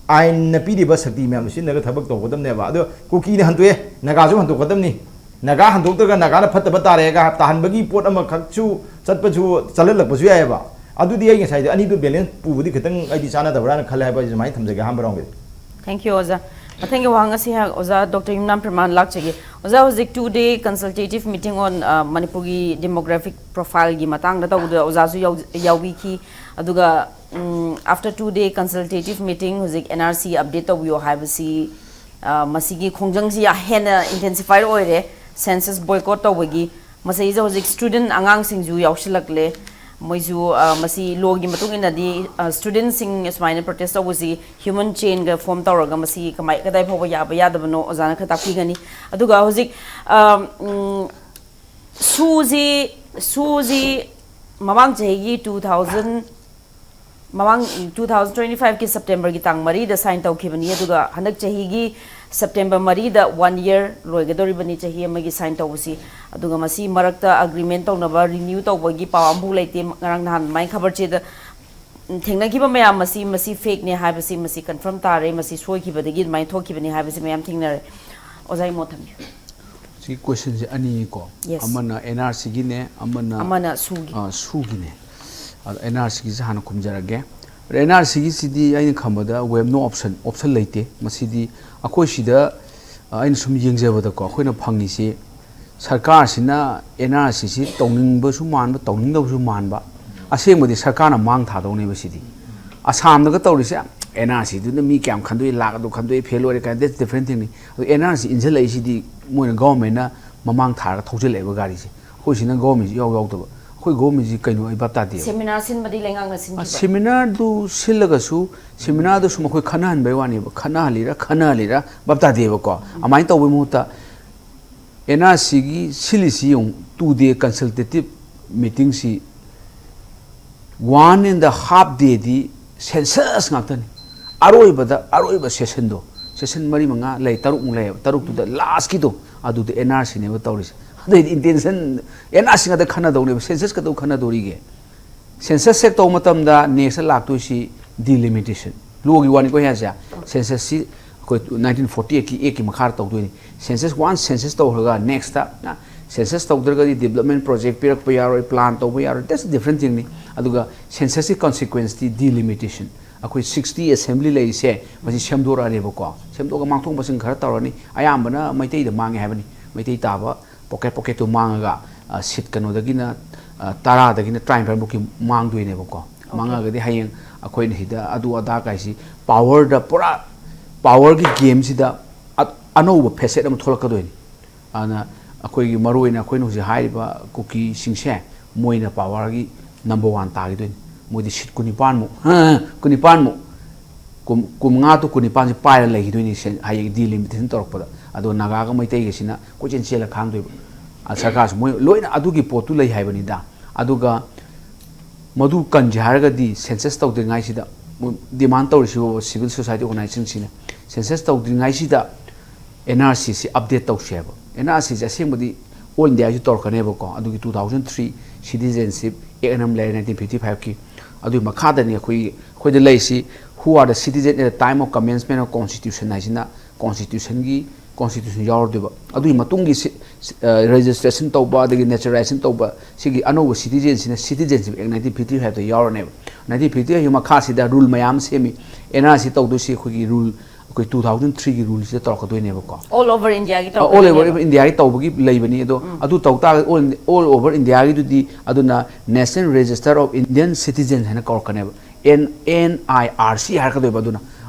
ꯑꯥꯏꯟꯅ ꯄꯤꯔꯤꯕ ꯁꯛꯇꯤ ꯃꯌꯥꯝꯗꯣ ꯁꯤꯖꯤꯟꯅꯔꯒ ꯊꯕꯛ ꯇꯧꯒꯗꯕꯅꯦꯕ꯫ ꯑꯗꯣ ꯀꯨꯀꯤꯅ ꯍꯟꯗꯣꯛꯑꯦ, ꯅꯥꯒꯥꯁꯨ ꯍꯟꯗꯣꯛꯀꯗꯕꯅꯤ꯫ ꯅꯥꯒꯥ ꯍꯟꯗꯣꯛꯇ꯭ꯔꯒ ꯅꯥꯒꯥꯅ ꯐꯠꯇꯕ ꯇꯥꯔꯦꯒ ꯇꯥꯍꯟꯕꯒꯤ ꯄꯣꯠ ꯑꯃꯈꯛꯁꯨ ꯆꯠꯄꯁꯨ, ꯆꯠꯍꯜꯂꯛꯄꯁꯨ ꯌꯥꯏꯑꯕ꯫ ꯑꯗꯨꯗꯤ ꯑꯩ ꯉꯁꯥꯏꯗꯤ ꯑꯅꯤꯗꯨ ꯕꯦꯂꯦꯟꯁ ꯄꯨꯕꯗꯤ ꯈꯤꯇꯪ ꯑꯩꯗꯤ ꯆꯥꯟꯅꯗꯕ꯭ꯔꯥꯅ ꯈꯜꯂꯦ ꯍꯥꯏꯕ, ꯑꯩ ꯁꯨꯃꯥꯏꯅ ꯊꯝꯖꯒꯦ ꯑꯍꯥꯟꯕ ꯔꯥꯎꯟꯒꯤꯗꯤ꯫ Thank you, ꯑꯣꯖꯥ꯫ ꯃꯊꯪꯒꯤ ꯋꯥꯍꯪ ꯑꯁꯤ ꯍꯥ-, ꯑꯣꯖꯥ ꯗꯣꯛꯇꯔ ꯌꯨꯝꯅꯥꯝ ꯄ꯭ꯔꯦꯃꯥꯟ ꯂꯥꯛꯆꯒꯦ꯫ ꯑꯣꯖꯥ, ꯍꯧꯖꯤꯛ two day consultative meeting on, ꯑ, ꯃꯅꯤꯄꯨꯔꯒꯤ demographic profile ꯒꯤ ꯃꯇꯥꯡꯗ ꯇꯧꯕꯗ ꯑꯣꯖꯥꯁꯨ ꯌꯥꯎ-, ꯌꯥꯎꯕꯤꯈꯤ꯫ ꯑꯗꯨꯒ, ꯎꯝ, after two day consultative meeting ꯍꯧꯖꯤꯛ N R C update ꯇꯧꯕꯤꯌꯣ ꯍꯥꯏꯕꯁꯤ, ꯑ, ꯃꯁꯤꯒꯤ ꯈꯣꯡꯖꯪꯁꯤ ꯌꯥ-, ꯍꯦꯟꯅ intensify ꯑꯣꯏꯔꯦ, census boycott ꯇꯧꯕꯒꯤ꯫ ꯃꯁꯤꯗ ꯍꯧꯖꯤꯛ student ꯑꯉꯥꯡꯁꯤꯡꯁꯨ ꯌꯥꯎꯁꯤꯜꯂꯛꯂꯦ꯫ ꯃꯣꯏꯁꯨ, ꯑ, ꯃꯁꯤ law ꯒꯤ ꯃꯇꯨꯡ ꯏꯟꯅꯗꯤ, ꯑ, student ꯁꯤꯡ ꯁꯨꯃꯥꯏꯅ protest ꯇꯧꯕꯁꯤ human chain ꯒ form ꯇꯧꯔꯒ ꯃꯁꯤ ꯀꯃꯥꯏ, ꯀꯗꯥꯏ ꯐꯥꯎꯕ ꯌꯥꯕ ꯌꯥꯗꯕꯅꯣ ꯑꯣꯖꯥꯅ ꯈꯔ ꯇꯥꯛꯄꯤꯒꯅꯤ꯫ ꯑꯗꯨꯒ ꯍꯧꯖꯤꯛ, ꯑ, ꯎꯝ, ꯁꯨꯁꯤ, ꯁꯨꯁꯤ ꯃꯃꯥꯡ ꯆꯍꯤꯒꯤ two thousand, ꯃꯃꯥꯡ two thousand twenty five ꯀꯤ September ꯒꯤ ꯇꯥꯡ ꯃꯔꯤꯗ sign ꯇꯧꯈꯤꯕꯅꯤ, ꯑꯗꯨꯒ ꯍꯟꯗꯛ ꯆꯍꯤꯒꯤ September ꯃꯔꯤꯗ one year ꯂꯣꯏꯒꯗꯧꯔꯤꯕꯅꯤ, ꯆꯍꯤ ꯑꯃꯒꯤ sign ꯇꯧꯕꯁꯤ꯫ ꯑꯗꯨꯒ ꯃꯁꯤ ꯃꯔꯛꯇ agreement ꯇꯧꯅꯕ renew ꯇꯧꯕꯒꯤ ꯄꯥꯎ ꯑꯃꯐꯥꯎ ꯂꯩꯇꯦ꯫ ꯉꯔꯥꯡ ꯅꯍꯥꯟ ꯑꯗꯨꯃꯥꯏꯅ ꯈꯕꯔ ꯆꯦꯗ ꯊꯦꯡꯅꯈꯤꯕ ꯃꯌꯥꯝ ꯑꯁꯤ, ꯃꯁꯤ fake ꯅꯦ ꯍꯥꯏꯕꯁꯤ, ꯃꯁꯤ confirm ꯇꯥꯔꯦ, ꯃꯁꯤ ꯁꯣꯏꯈꯤꯕꯗꯒꯤ ꯑꯗꯨꯃꯥꯏꯅ ꯊꯣꯛꯈꯤꯕꯅꯤ ꯍꯥꯏꯕꯁꯤ ꯃꯌꯥꯝ ꯊꯦꯡꯅꯔꯦ꯫ ꯑꯣꯖꯥꯒꯤ ꯃꯣꯠ ꯊꯝꯕꯤꯌꯨ꯫ ꯁꯤ question ꯁꯦ ꯑꯅꯤꯅꯤꯀꯣ꯫ Yes. ꯑꯃꯅ N R C ꯒꯤꯅꯦ, ꯑꯃꯅ ꯑꯃꯅ ꯁꯨꯒꯤ꯫ ꯑ, ꯁꯨꯒꯤꯅꯦ꯫ ꯑꯗꯣ N R C ꯒꯤꯁꯦ ꯍꯥꯟꯅ ꯈꯨꯝꯖꯔꯒꯦ꯫ ꯑꯗꯣ N R C ꯒꯤꯁꯤꯗꯤ ꯑꯩꯅ ꯈꯟꯕꯗ we have no option, option ꯂꯩꯇꯦ꯫ ꯃꯁꯤꯗꯤ ꯑꯩꯈꯣꯏ ꯁꯤꯗ, ꯑ, ꯑꯩꯅ ꯁꯨꯝ ꯌꯦꯡꯖꯕꯗꯀꯣ, ꯑꯩꯈꯣꯏꯅ ꯐꯪꯉꯤꯁꯤ ꯁꯔꯀꯥꯔꯁꯤꯅ N R C ꯁꯤ ꯇꯧꯅꯤꯡꯕꯁꯨ ꯃꯥꯟꯕ, ꯇꯧꯅꯤꯡꯗꯕꯁꯨ ꯃꯥꯟꯕ꯫ ꯑꯁꯦꯡꯕꯗꯤ ꯁꯔꯀꯥꯔꯅ ꯃꯥꯡ ꯊꯥꯗꯧꯅꯦꯕ ꯁꯤꯗꯤ꯫ ꯑꯁꯥꯝꯗꯒ ꯇꯧꯔꯤꯁꯦ N R C ꯗꯨꯅ ꯃꯤ ꯀꯌꯥꯝ ꯈꯟꯗꯣꯛꯏ, ꯂꯥꯛ ꯑꯗꯨ ꯈꯟꯗꯣꯛꯏ, fail ꯑꯣꯏꯔꯦ ꯀꯥꯏꯅ, that's different thing ꯅꯤ꯫ ꯑꯗꯣ N R C ꯏꯟꯁꯤꯜꯂꯛꯏꯁꯤꯗꯤ ꯃꯣꯏꯅ government ꯅ ꯃꯃꯥꯡ ꯊꯥꯔꯒ ꯊꯧꯖꯤꯜꯂꯛꯑꯦꯕ ꯒꯥꯔꯤꯁꯦ꯫ ꯑꯩꯈꯣꯏ ꯁꯤꯅ government ꯁꯤ ꯏꯌꯥꯎ ꯌꯥꯎꯗꯕ꯫ ꯑꯩꯈꯣꯏ government ꯁꯤ ꯀꯩꯅꯣ ꯑꯩ ꯚꯥꯞ ꯇꯥꯗꯦꯕ꯫ Seminar ꯁꯤꯟꯕꯗꯤ ꯂꯩꯉꯥꯛꯅ ꯁꯤꯟꯈꯤꯕ꯫ Seminar ꯗꯨ ꯁꯤꯜꯂꯒꯁꯨ, seminar ꯗꯨ ꯁꯨꯝ ꯑꯩꯈꯣꯏ ꯈꯟꯅꯍꯟꯕꯩ ꯋꯥꯅꯦꯕ꯫ ꯈꯟꯅꯍꯜꯂꯤꯔꯥ, ꯈꯟꯅꯍꯜꯂꯤꯔꯥ ꯚꯥꯞ ꯇꯥꯗꯦꯕꯀꯣ꯫ ꯑꯗꯨꯃꯥꯏꯅ ꯇꯧꯕꯩ ꯃꯍꯨꯠꯇ ꯑꯦꯟ ꯑꯥꯔ ꯁꯤꯒꯤ ꯁꯤꯜꯂꯤꯁꯤ ꯌꯦꯡꯉꯨ, two day consultative meetingꯁꯤ one and a half dayꯗꯤ census ꯉꯥꯛꯇꯅꯤ꯫ ꯑꯔꯣꯏꯕꯗ, ꯑꯔꯣꯏꯕ sessionꯗꯣ, session ꯃꯔꯤ ꯃꯉꯥ ꯂꯩ, ꯇꯔꯨꯛꯃꯨꯛ ꯂꯩꯌꯦꯕ, ꯇꯔꯨꯛꯇꯨꯗ lastꯀꯤꯗꯣ ꯑꯗꯨꯗ ꯑꯦꯟ ꯑꯥꯔ ꯁꯤꯅꯦꯕ ꯇꯧꯔꯤꯁꯦ꯫ ꯑꯗꯩꯗꯤ intention, ꯑꯦꯟ ꯑꯥꯔ ꯁꯤ ꯉꯥꯛꯇ ꯈꯟꯅꯗꯧꯅꯦꯕ, census ꯀꯩꯗꯧ ꯈꯟꯅꯗꯧꯔꯤꯒꯦ? Census check ꯇꯧꯕ ꯃꯇꯝꯗ next ꯂꯥꯛꯇꯣꯏꯁꯤ delimitation꯫ Lawꯒꯤ ꯋꯥꯅꯤꯀꯣ ꯑꯩ ꯍꯥꯏꯁꯦ꯫ Censusꯁꯤ ꯑꯩꯈꯣꯏ nineteen forty eightꯀꯤ actꯀꯤ ꯃꯈꯥꯗ ꯇꯧꯗꯣꯏꯅꯤ꯫ Census, once census ꯇꯧꯈ꯭ꯔꯒ next census ꯇꯧꯗ꯭ꯔꯒꯗꯤ development project ꯄꯤꯔꯛꯄ ꯌꯥꯔꯣꯏ, plan ꯇꯧꯕ ꯌꯥꯔꯣꯏ, that's different thingꯅꯤ꯫ ꯑꯗꯨꯒ censusꯀꯤ consequenceꯇꯤ delimitation꯫ ꯑꯩꯈꯣꯏ sixty assembly ꯂꯩꯔꯤꯁꯦ ꯃꯁꯤ ꯁꯦꯝꯗꯣꯔꯛꯑꯅꯦꯕꯀꯣ꯫ ꯁꯦꯝꯗꯣꯛꯑꯒ ꯃꯥꯡꯊꯣꯛ ꯃꯥꯡꯁꯤꯟ ꯈꯔ ꯇꯧꯔꯅꯤ꯫ ꯑꯌꯥꯝꯕꯅ ꯃꯩꯇꯩꯗ ꯃꯥꯡꯉꯦ ꯍꯥꯏꯕꯅꯤ꯫ ꯃꯩꯇꯩ ꯇꯥꯕ pocket pocketꯇꯨ ꯃꯥꯡꯉꯒ, ꯑ, seat ꯀꯩꯅꯣꯗꯒꯤꯅ, ꯑ, ꯇꯔꯥꯗꯒꯤꯅ ꯇꯔꯥꯅꯤꯄꯥꯟ ꯐꯥꯎꯀꯤ ꯃꯥꯡꯗꯣꯏꯅꯦꯕꯀꯣ꯫ ꯃꯥꯡꯉꯒꯗꯤ ꯍꯌꯦꯡ ꯑꯩꯈꯣꯏꯅ ꯁꯤꯗ ꯑꯗꯨ ꯑꯗꯥ ꯀꯥꯏꯁꯤ powerꯗ ꯄꯨꯔꯥ powerꯒꯤ gameꯁꯤꯗ ꯑ-, ꯑꯅꯧꯕ facet ꯑꯃ ꯊꯣꯛꯂꯛꯀꯗꯣꯏꯅꯤ꯫ ꯑꯗꯨꯅ ꯑꯩꯈꯣꯏꯒꯤ ꯃꯔꯨꯑꯣꯏꯅ ꯑꯩꯈꯣꯏꯅ ꯍꯧꯖꯤꯛ ꯍꯥꯏꯔꯤꯕ ꯀꯨꯀꯤꯁꯤꯡꯁꯦ ꯃꯣꯏꯅ powerꯒꯤ number one ꯇꯥꯈꯤꯗꯣꯏꯅꯤ꯫ ꯃꯣꯏꯗꯤ seat ꯀꯨꯟꯅꯤꯄꯥꯟꯃꯨꯛ, ꯀꯨꯟꯅꯤꯄꯥꯟꯃꯨꯛ, ꯀꯨꯟ-, ꯀꯨꯟꯃꯉꯥ to ꯀꯨꯟꯅꯤꯄꯥꯟꯁꯤ ꯄꯥꯏꯔ ꯂꯩꯈꯤꯗꯣꯏꯅꯤ ꯁꯦ-, ꯍꯌꯦꯡ delimitation ꯇꯧꯔꯛꯄꯗ꯫ ꯑꯗꯣ ꯅꯥꯒꯥꯒ ꯃꯩꯇꯩꯒꯁꯤꯅ ꯀꯣꯏꯆꯦꯟ ꯆꯦꯜꯂ ꯈꯥꯡꯗꯣꯏꯕ꯫ ꯑ, ꯁꯔꯀꯥꯔꯁꯨ ꯃꯣꯏ ꯂꯣꯏꯅ ꯑꯗꯨꯒꯤ ꯄꯣꯠꯇꯨ ꯂꯩ ꯍꯥꯏꯕꯅꯤꯗ꯫ ꯑꯗꯨꯒ ꯃꯗꯨ ꯀꯟꯁꯦ ꯍꯥꯏꯔꯒꯗꯤ census ꯇꯧꯗ꯭ꯔꯤꯉꯩꯁꯤꯗ ꯃꯣꯏ demand ꯇꯧꯔꯤꯁꯤꯕꯨ civil society organizationꯁꯤꯡꯁꯤꯅ census ꯇꯧꯗ꯭ꯔꯤꯉꯩꯁꯤꯗ ꯑꯦꯟ ꯑꯥꯔ ꯁꯤꯁꯤ update ꯇꯧꯁꯦ ꯍꯥꯏꯕ꯫ ꯑꯦꯟ ꯑꯥꯔ ꯁꯤꯁꯦ ꯑꯁꯦꯡꯕꯗꯤ all Indiaꯒꯤꯁꯨ ꯇꯧꯔꯛꯀꯅꯦꯕꯀꯣ꯫ ꯑꯗꯨꯒꯤ two thousand three Citizenship Act ꯑꯃ ꯂꯩꯔꯦ nineteen fifty fiveꯀꯤ꯫ ꯑꯗꯨꯒꯤ ꯃꯈꯥꯗꯅꯤ ꯑꯩꯈꯣꯏ, ꯑꯩꯈꯣꯏꯗ ꯂꯩꯔꯤꯁꯤ, who are the citizen at the time of commencement of constitution ꯍꯥꯏꯁꯤꯅ constitutionꯒꯤ, constitution ꯌꯥꯎꯔꯗꯣꯏꯕ꯫ ꯑꯗꯨꯒꯤ ꯃꯇꯨꯡꯒꯤ ꯁꯤ-, ꯁꯤ-, ꯑ, registration ꯇꯧꯕ, ꯑꯗꯒꯤ naturalization ꯇꯧꯕ, ꯁꯤꯒꯤ ꯑꯅꯧꯕ citizenꯁꯤꯅ Citizenship Act nineteen fifty fiveꯇ ꯌꯥꯎꯔꯅꯦꯕ꯫ Nineteen fifty fiveꯀꯤ ꯃꯈꯥꯁꯤꯗ rule ꯃꯌꯥꯝ ꯁꯦꯝꯃꯤ꯫ ꯑꯦꯟ ꯑꯥꯔ ꯁꯤ ꯇꯧꯗꯣꯏꯁꯤ ꯑꯩꯈꯣꯏꯒꯤ rule, ꯑꯩꯈꯣꯏ two thousand threeꯒꯤ ruleꯁꯤꯗ ꯇꯧꯔꯛꯀꯗꯣꯏꯅꯦꯕꯀꯣ꯫ All over Indiaꯒꯤ ꯑ, all over ꯇꯧꯔꯛꯀꯗꯣꯏꯅꯦꯕ꯫ Indiaꯒꯤ ꯇꯧꯕꯒꯤ ꯂꯩꯕꯅꯤ꯫ ꯑꯗꯣ ꯑꯗꯨ ꯇꯧ ꯇꯥꯔꯒꯗꯤ all, all over Indiaꯒꯤꯗꯨꯗꯤ ꯑꯗꯨꯅ National Register of Indian Citizens ꯍꯥꯏꯅ ꯀꯧꯔꯛꯀꯅꯦꯕ꯫ N-, N I R C ꯍꯥꯏꯔꯛꯀꯗꯣꯏꯕ꯫ ꯑꯗꯨꯅ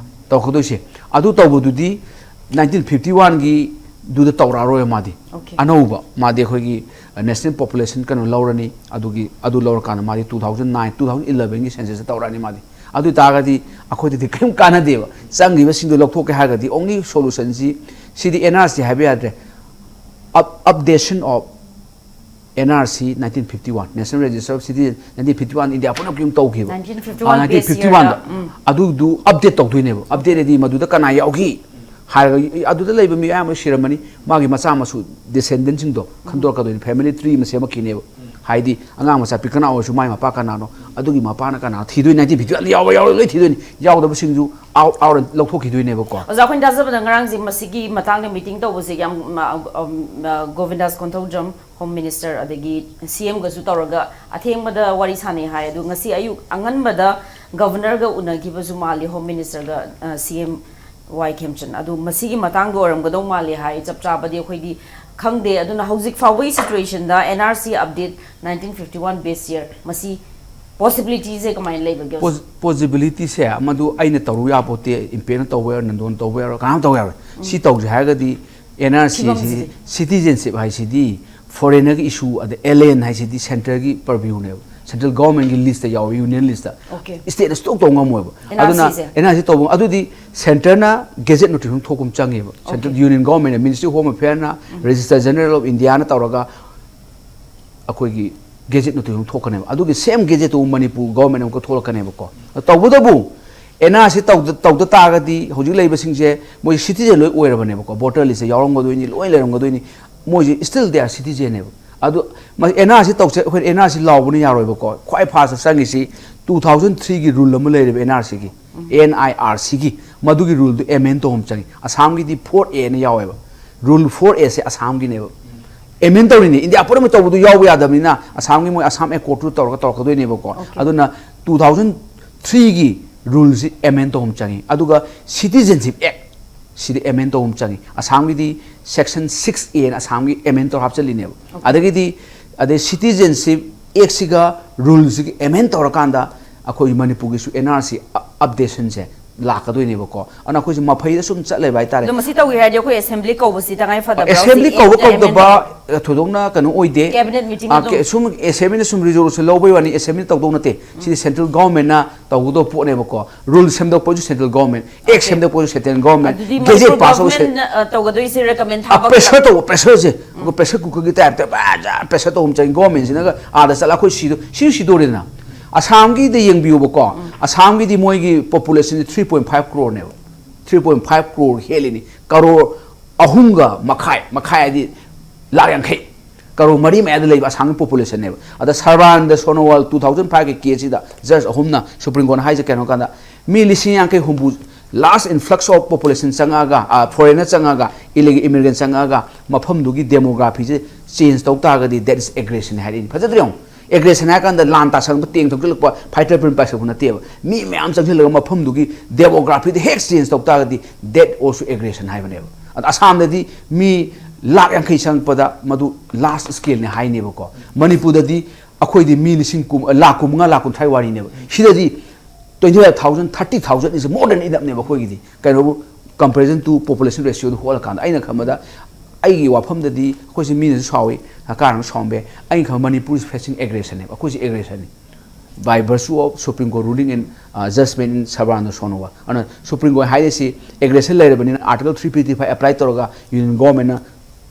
ꯇꯧꯔꯛꯀꯗꯣꯏꯁꯦ꯫ ꯑꯗꯨ ꯇꯧꯕꯗꯨꯗꯤ nineteen fifty oneꯒꯤꯗꯨꯗ ꯇꯧꯔꯛꯑꯔꯣꯏ ꯃꯥꯗꯤ꯫ Okay꯫ ꯑꯅꯧꯕ ꯃꯥꯗꯤ ꯑꯩꯈꯣꯏꯒꯤ national population ꯀꯩꯅꯣ ꯂꯧꯔꯅꯤ꯫ ꯑꯗꯨꯒꯤ, ꯑꯗꯨ ꯂꯧꯔꯀꯥꯟꯗ ꯃꯥꯗꯤ two thousand nine, two thousand elevenꯒꯤ censusꯇ ꯇꯧꯔꯛꯑꯅꯤ ꯃꯥꯗꯤ꯫ ꯑꯗꯨ ꯑꯣꯏ ꯇꯥꯔꯒꯗꯤ ꯑꯩꯈꯣꯏꯗꯗꯤ ꯀꯔꯤꯝ ꯀꯥꯟꯅꯗꯦꯕ꯫ ꯆꯪꯈꯤꯕꯁꯤꯡꯗꯣ ꯂꯧꯊꯣꯛꯀꯦ ꯍꯥꯏꯔꯒꯗꯤ only solutionꯁꯤ, ꯁꯤꯗꯤ N R C ꯍꯥꯏꯕ ꯌꯥꯗ꯭ꯔꯦ꯫ Up- updation of N R C nineteen fifty one, National Register of Citizen nineteen fifty one, India ꯄꯨꯝꯅꯃꯛꯀꯤ ꯑꯗꯨꯝ ꯇꯧꯈꯤꯕ꯫ Nineteen fifty one nineteen base fifty year ꯗ, ꯋꯥꯟꯗ ꯎꯝ꯫ ꯑꯗꯨꯗꯨ ꯑꯞꯗꯦꯠ ꯇꯧꯗꯣꯏꯅꯦꯕ꯫ ꯑꯞꯗꯦꯠ ꯍꯥꯏꯗꯤ ꯃꯗꯨꯗ ꯀꯅꯥ ꯌꯥꯎꯈꯤ ꯍꯥꯏꯔꯒ, ꯑꯗꯨꯗ ꯂꯩꯕ ꯃꯤ ꯑꯌꯥꯝꯕ ꯁꯤꯔꯝꯃꯅꯤ, ꯃꯥꯒꯤ ꯃꯆꯥ ꯃꯁꯨ, ꯗꯤꯁꯦꯟꯗꯦꯟꯁꯤꯡꯗꯣ ꯈꯟꯗꯣꯔꯛꯀꯗꯣꯏꯅꯤ, ꯐꯦꯃꯤꯂꯤ ꯇ꯭ꯔꯤ ꯑꯃ ꯁꯦꯝꯃꯛꯈꯤꯅꯦꯕ꯫ ꯍꯥꯏꯗꯤ ꯑꯉꯥꯡ ꯃꯆꯥ ꯄꯤꯛ ꯀꯅꯥ ꯑꯣꯏꯔꯁꯨ ꯃꯥꯏ ꯃꯄꯥ ꯀꯅꯥꯅꯣ, ꯑꯗꯨꯒꯤ ꯃꯄꯥꯅ ꯀꯅꯥꯅꯣ ꯊꯤꯗꯣꯏꯅꯤ, ꯅꯥꯏꯟꯇꯤꯟ ꯐꯤꯐꯇꯤ ꯋꯥꯟꯗ ꯌꯥꯎꯕ ꯌꯥꯎꯔꯣꯏ ꯂꯣꯏ ꯊꯤꯗꯣꯏꯅꯤ, ꯌꯥꯎꯗꯕꯁꯤꯡꯁꯨ ꯑꯥꯎꯠ ꯑꯥꯎꯠ ꯂꯧꯊꯣꯛꯈꯤꯗꯣꯏꯅꯦꯕꯀꯣ꯫ ꯑꯣꯖꯥ, ꯑꯩꯈꯣꯏꯅ ꯇꯥꯖꯕꯗ ꯉꯔꯥꯡꯁꯦ ꯃꯁꯤꯒꯤ ꯃꯇꯥꯡꯗ ꯃꯤꯇꯤꯡ ꯇꯧꯕꯁꯦ ꯌꯥꯝ, ꯃ- ꯑꯝ, ꯑ, ꯒꯣꯕꯤꯟꯗꯥꯁ ꯀꯣꯟꯊꯧꯖꯝ ꯍꯣꯝ ꯃꯤꯅꯤꯁꯇꯔ ꯑꯗꯒꯤ ꯁꯤ ꯑꯦꯝꯒꯁꯨ ꯇꯧꯔꯒ ꯑꯊꯦꯡꯕꯗ ꯋꯥꯔꯤ ꯁꯥꯟꯅꯩ ꯍꯥꯏ꯫ ꯑꯗꯨ ꯉꯁꯤ ꯑꯌꯨꯛ ꯑꯉꯟꯕꯗ ꯒꯕꯔꯅꯔꯒ ꯎꯅꯈꯤꯕꯁꯨ ꯃꯥꯜꯂꯤ, ꯍꯣꯝ ꯃꯤꯅꯤꯁꯇꯔꯒ, ꯑ, ꯁꯤ ꯑꯦꯝ ꯋꯥꯏ ꯈꯦꯝꯆꯟ꯫ ꯑꯗꯨ ꯃꯁꯤꯒꯤ ꯃꯇꯥꯡꯗ ꯑꯣꯏꯔꯝꯒꯗꯧ ꯃꯥꯜꯂꯤ ꯍꯥꯏ, ꯆꯞ ꯆꯥꯕꯗꯤ ꯑꯩꯈꯣꯏꯗꯤ ꯈꯪꯗꯦ꯫ ꯑꯗꯨꯅ ꯍꯧꯖꯤꯛ ꯐꯥꯎꯕꯒꯤ ꯁꯤꯆꯨꯋꯦꯁꯟꯗ N R C update nineteen fifty one base year ꯃꯁꯤ ꯄꯣꯁꯤꯕꯤꯂꯤꯇꯤꯁꯦ ꯀꯃꯥꯏꯅ ꯂꯩꯕꯒꯦ? ꯄꯣꯁꯤꯕꯤꯂꯤꯇꯤꯁꯦ ꯃꯗꯨ ꯑꯩꯅ ꯇꯧꯔꯨ ꯌꯥꯄꯣꯠꯇꯦ, ꯏꯝꯄꯦꯛꯅ ꯇꯧꯕ ꯌꯥꯔꯣꯏ, ꯅꯟꯗꯣꯟ ꯇꯧꯕ ꯌꯥꯔꯣꯏ, ꯀꯅꯥꯝ ꯇꯧꯕ ꯌꯥꯔꯣꯏ꯫ ꯁꯤ ꯇꯧꯁꯦ ꯍꯥꯏꯔꯒꯗꯤ ꯑꯦꯟ ꯑꯥꯔ ꯁꯤ ꯐꯤꯕꯝꯁꯤꯗꯤ? ꯁꯤꯇꯤꯖꯦꯟꯁꯤꯞ ꯍꯥꯏꯁꯤꯗꯤ ꯐꯣꯔꯦꯅꯔꯒꯤ ꯏꯁꯨ, ꯑꯗ ꯑꯦꯂꯦꯟ ꯍꯥꯏꯁꯤꯗꯤ ꯁꯦꯟꯇꯔꯒꯤ ꯄꯔꯚ꯭ꯌꯨꯅꯦꯕ, ꯁꯦꯟꯇ꯭ꯔꯦꯜ ꯒꯚꯔꯟꯃꯦꯟꯒꯤ ꯂꯤꯁꯇ ꯌꯥꯎꯋꯦ, ꯌꯨꯅꯤꯌꯟ ꯂꯤꯁꯇ꯫ Okay. ꯁ꯭ꯇꯦꯠꯅ ꯁꯨꯇꯧ ꯇꯧ ꯉꯝꯃꯣꯏꯕ꯫ ꯑꯦꯟ ꯑꯥꯔ ꯁꯤꯁꯦ? ꯑꯗꯨꯅ ꯑꯦꯟ ꯑꯥꯔ ꯁꯤ ꯇꯧꯕ ꯑꯗꯨꯗꯤ ꯁꯦꯟꯇꯔꯅ ꯒꯦꯖꯦꯠ ꯅꯣꯇꯤꯐꯤꯀꯦꯁꯟ ꯊꯣꯛꯄ ꯑꯃ ꯆꯪꯉꯦꯕ꯫ Central Okay. ꯌꯨꯅꯤꯌꯟ ꯒꯚꯔꯟꯃꯦꯟꯅ, ꯃꯤꯅꯤꯁꯇ꯭ꯔꯤ ꯑꯣꯐ ꯍꯣꯝ ꯑꯦꯐꯤꯌꯔꯅ, ꯔꯦꯖꯤꯁꯇꯔ ꯖꯦꯅꯔꯦꯜ ꯑꯣꯐ ꯏꯟꯗꯤꯌꯥꯅ ꯇꯧꯔꯒ ꯑꯩꯈꯣꯏꯒꯤ ꯒꯦꯖꯦꯠ ꯅꯣꯇꯤꯐꯤꯀꯦꯁꯟ ꯊꯣꯛꯀꯅꯦꯕ꯫ ꯑꯗꯨꯒꯤ ꯁꯦꯝ ꯒꯦꯖꯦꯠꯇꯨ ꯃꯅꯤꯄꯨꯔ ꯒꯚꯔꯟꯃꯦꯟ ꯑꯃꯨꯛꯀ ꯊꯣꯛꯂꯛꯀꯅꯦꯕꯀꯣ꯫ ꯇꯧꯕꯇꯕꯨ ꯑꯦꯟ ꯑꯥꯔ ꯁꯤ ꯇꯧꯗ ꯇꯧꯗ ꯇꯥꯔꯒꯗꯤ ꯍꯧꯖꯤꯛ ꯂꯩꯕꯁꯤꯡꯁꯦ ꯃꯣꯏ ꯁꯤꯇꯤꯖꯦꯟ ꯂꯣꯏ ꯑꯣꯏꯔꯕꯅꯦꯕꯀꯣ, ꯚꯣꯇꯔ ꯂꯤꯁꯇ ꯌꯥꯎꯔꯝꯒꯗꯣꯏꯅꯤ, ꯂꯣꯏ ꯂꯩꯔꯝꯒꯗꯣꯏꯅꯤ꯫ ꯃꯣꯏꯁꯦ still they are citizenꯅꯦꯕ꯫ ꯑꯗꯨ ꯑꯦꯟ ꯑꯥꯔ ꯁꯤ ꯇꯧꯁꯦ, ꯑꯩꯈꯣꯏ ꯑꯦꯟ ꯑꯥꯔ ꯁꯤ ꯂꯥꯎꯕꯅ ꯌꯥꯔꯣꯏꯕꯀꯣ꯫ ꯈ꯭ꯋꯥꯏ ꯐꯥꯔꯁꯇ ꯆꯪꯉꯤꯁꯤ ꯇꯨ ꯊꯥꯎꯖꯟ ꯊ꯭ꯔꯤꯒꯤ ꯔꯨꯜ ꯑꯃ ꯂꯩꯔꯦꯕ ꯑꯦꯟ ꯑꯥꯔ ꯁꯤꯒꯤ, ꯑꯦꯟ ꯑꯥꯏ ꯑꯥꯔ ꯁꯤꯒꯤ꯫ ꯃꯗꯨꯒꯤ ꯔꯨꯜꯗꯨ ꯑꯦꯃꯦꯟ ꯇꯧꯕ ꯑꯃ ꯆꯪꯉꯤ꯫ ꯑꯁꯥꯝꯒꯤꯗꯤ ꯐꯣꯔ ꯑꯦꯅ ꯌꯥꯎꯋꯦꯕ, ꯔꯨꯜ ꯐꯣꯔ ꯑꯦꯁꯦ ꯑꯁꯥꯝꯒꯤꯅꯦꯕ꯫ ꯑꯦꯃꯦꯟ ꯇꯧꯔꯤꯅꯤ, ꯏꯟꯗꯤꯌꯥ ꯄꯨꯝꯅꯃꯛ ꯇꯧꯕꯗꯨ ꯌꯥꯎꯕ ꯌꯥꯗꯕꯅꯤꯅ ꯑꯁꯥꯝꯒꯤ ꯃꯣꯏ ꯑꯁꯥꯝ ꯑꯦꯀꯣꯔꯗꯇꯨ ꯇꯧꯔꯒ ꯇꯧꯔꯛꯀꯗꯣꯏꯅꯦꯕꯀꯣ꯫ ꯑꯗꯨꯅ ꯇꯨ ꯊꯥꯎꯖꯟ ꯊ꯭ꯔꯤꯒꯤ ꯔꯨꯜꯁꯤ ꯑꯦꯃꯦꯟ ꯇꯧꯕ ꯑꯃ ꯆꯪꯉꯤ꯫ ꯑꯗꯨꯒ ꯁꯤꯇꯤꯖꯦꯟꯁꯤꯞ ꯑꯦꯛ ꯁꯤꯗ ꯑꯦꯃꯦꯟ ꯇꯧꯕ ꯑꯃ ꯆꯪꯉꯤ꯫ ꯑꯁꯥꯝꯒꯤꯗꯤ ꯁꯦꯛꯁꯟ ꯁꯤꯛꯁ ꯑꯦꯅ ꯑꯁꯥꯝꯒꯤ ꯑꯦꯃꯦꯟ ꯇꯧꯔ ꯍꯥꯞꯆꯤꯜꯂꯤꯅꯦꯕ꯫ ꯑꯗꯒꯤꯗꯤ ꯑꯗꯩ ꯁꯤꯇꯤꯖꯦꯟꯁꯤꯞ ꯑꯦꯛꯁꯤꯒ ꯔꯨꯜꯁꯤꯒ ꯑꯦꯃꯦꯟ ꯇꯧꯔꯀꯥꯟꯗ ꯑꯩꯈꯣꯏ ꯃꯅꯤꯄꯨꯔꯒꯤꯁꯨ ꯑꯦꯟ ꯑꯥꯔ ꯁꯤ ꯑꯞꯗꯦꯁꯟꯁꯦ ꯂꯥꯛꯀꯗꯣꯏꯅꯦꯕꯀꯣ꯫ ꯑꯗꯨꯅ ꯑꯩꯈꯣꯏꯁꯦ ꯃꯐꯩꯗ ꯁꯨꯝ ꯆꯠ ꯂꯩꯕ ꯍꯥꯏꯇꯥꯔꯦ꯫ ꯑꯗꯣ ꯃꯁꯤ ꯇꯧꯒꯦ ꯍꯥꯏꯔꯗꯤ ꯑꯩꯈꯣꯏ assembly ꯀꯧꯕꯁꯤ ꯇꯉꯥꯏ ꯐꯗꯕ꯭ꯔꯥ? Assembly ꯍꯧꯖꯤꯛ ꯀꯧꯕ amendment ꯀꯧꯗꯕ ꯊꯣꯏꯗꯣꯛꯅ ꯀꯩꯅꯣ ꯑꯣꯏꯗꯦ꯫ Cabinet meeting ꯑ, ꯑꯗꯨꯝ? ꯀꯦ- ꯁꯨꯝ assemblyꯅ ꯁꯨꯝ resolution ꯂꯧꯕꯩ ꯋꯥꯅꯤ, assembly ꯇꯧꯗꯧ ꯅꯠꯇꯦ꯫ ꯁꯤꯗꯤ central governmentꯅ ꯇꯧꯒꯗꯧꯕ ꯄꯣꯠꯅꯦꯕꯀꯣ꯫ Rule ꯁꯦꯝꯗꯣꯛꯄꯁꯨ central government, act ꯁꯦꯝꯗꯣꯛꯄꯁꯨ central government, ꯑꯗꯨꯗꯤ gazette ꯃꯅꯤꯄꯨꯔ pass ꯇꯧꯕ government ꯇꯧꯒꯗꯣꯏꯁꯦ recommend ꯊꯥꯕ? Pressure ꯇꯧꯕ, pressureꯁꯦ꯫ ꯑꯩꯈꯣꯏ pressure cookerꯒꯤ typeꯇ ꯕꯥ ꯖꯥ pressure ꯇꯧꯕ ꯆꯪꯉꯤ꯫ Governmentꯁꯤꯅꯒ ꯑꯥꯗ ꯆꯠꯂ ꯑꯩꯈꯣꯏ ꯁꯤꯗꯣ ꯁꯤ ꯁꯤꯗꯣꯔꯦꯗꯅ꯫ ꯑꯁꯥꯝꯒꯤꯗ ꯌꯦꯡꯕꯤꯌꯨꯕꯀꯣ꯫ ꯑꯁꯥꯝꯒꯤꯗꯤ ꯃꯣꯏꯒꯤ populationꯁꯦ three point five croreꯅꯦꯕ꯫ Three point five crore ꯍꯦꯜꯂꯤꯅꯤ꯫ Crore ꯑꯍꯨꯝꯒ ꯃꯈꯥꯏ, ꯃꯈꯥꯏ ꯍꯥꯏꯗꯤ ꯂꯥꯛ ꯌꯥꯡꯈꯩ꯫ ꯀꯔꯣꯔ ꯃꯔꯤ ꯃꯌꯥꯗ ꯂꯩꯕ ꯑꯁꯥꯝꯒꯤ populationꯅꯦꯕ꯫ ꯑꯗ ꯁꯔꯕꯥꯅꯟꯗ ꯁꯣꯅꯣꯋꯥꯜ two thousand fiveꯀꯤ caseꯁꯤꯗ judge ꯑꯍꯨꯝꯅ Supreme Courtꯅ ꯍꯥꯏꯁꯦ ꯀꯩꯅꯣ ꯀꯥꯟꯗ, ꯃꯤ ꯂꯤꯁꯤꯡ ꯌꯥꯡꯈꯩ ꯍꯨꯝꯐꯨ, large influx of population ꯆꯪꯉꯛꯑꯒ, ꯑ, foreignꯔ ꯆꯪꯉꯛꯑꯒ, illegal immigrant ꯆꯪꯉꯛꯑꯒ ꯃꯐꯝꯗꯨꯒꯤ demographyꯁꯦ change ꯇꯧ ꯇꯥꯔꯒꯗꯤ that is aggression ꯍꯥꯏꯔꯛꯏꯅꯤ꯫ ꯐꯖꯗ꯭ꯔ ꯌꯦꯡꯉꯨ꯫ Aggression ꯍꯥꯏꯔ ꯀꯥꯟꯗ ꯂꯥꯟ ꯇꯥꯁꯜꯂꯛꯄ, tank ꯊꯧꯖꯤꯜꯂꯛꯄ, fighter plane ꯄꯥꯏꯁꯜꯂꯛꯄ ꯅꯠꯇꯦꯕ꯫ ꯃꯤ ꯃꯌꯥꯝ ꯆꯪꯁꯤꯜꯂꯒ ꯃꯐꯝꯗꯨꯒꯤ demographyꯗ ꯍꯦꯛ change ꯇꯧ ꯇꯥꯔꯒꯗꯤ that also aggression ꯍꯥꯏꯕꯅꯦꯕ꯫ ꯑꯗ ꯑꯁꯥꯝꯗꯗꯤ ꯃꯤ ꯂꯥꯛ ꯌꯥꯡꯈꯩ ꯆꯪꯉꯛꯄꯗ ꯃꯗꯨ large scaleꯅꯦ ꯍꯥꯏꯅꯦꯕꯀꯣ꯫ ꯃꯅꯤꯄꯨꯔꯗꯗꯤ ꯑꯩꯈꯣꯏꯗꯤ ꯃꯤ ꯂꯤꯁꯤꯡ ꯀꯨꯟ, ꯂꯥꯛ ꯀꯨꯟꯃꯉꯥ, ꯂꯥꯛ ꯀꯨꯟꯊ꯭ꯔꯥ ꯋꯥꯔꯤꯅꯦꯕ꯫ ꯁꯤꯗꯗꯤ twenty five thousand, thirty thousand is more than enoughꯅꯦꯕ ꯑꯩꯈꯣꯏꯒꯤꯗꯤ꯫ ꯀꯩꯅꯣꯕꯨ, comparison to population ratioꯗꯨ ꯍꯣꯠꯂꯀꯥꯟꯗ ꯑꯩꯅ ꯈꯟꯕꯗ ꯑꯩꯒꯤ ꯋꯥꯐꯝꯗꯗꯤ ꯑꯩꯈꯣꯏꯁꯦ ꯃꯤꯅꯁꯨ ꯁꯥꯎꯏ, ꯁꯔꯀꯥꯔꯅꯁꯨ ꯁꯥꯎꯔꯝꯕ ꯌꯥꯏ꯫ ꯑꯩꯅ ꯈꯟꯕ ꯃꯅꯤꯄꯨꯔ is facing aggressionꯅꯦꯕ꯫ ꯑꯩꯈꯣꯏꯁꯦ aggressionꯅꯤ, by virtue of Supreme Court ruling and, uh, judgment in ꯁꯔꯕꯥꯅꯟꯗ ꯁꯣꯅꯣꯋꯥꯜ꯫ ꯑꯗꯨꯅ Supreme Court ꯍꯥꯏꯔꯤꯁꯤ aggression ꯂꯩꯔꯕꯅꯤꯅ Article three fifty five apply ꯇꯧꯔꯒ Union Governmentꯅ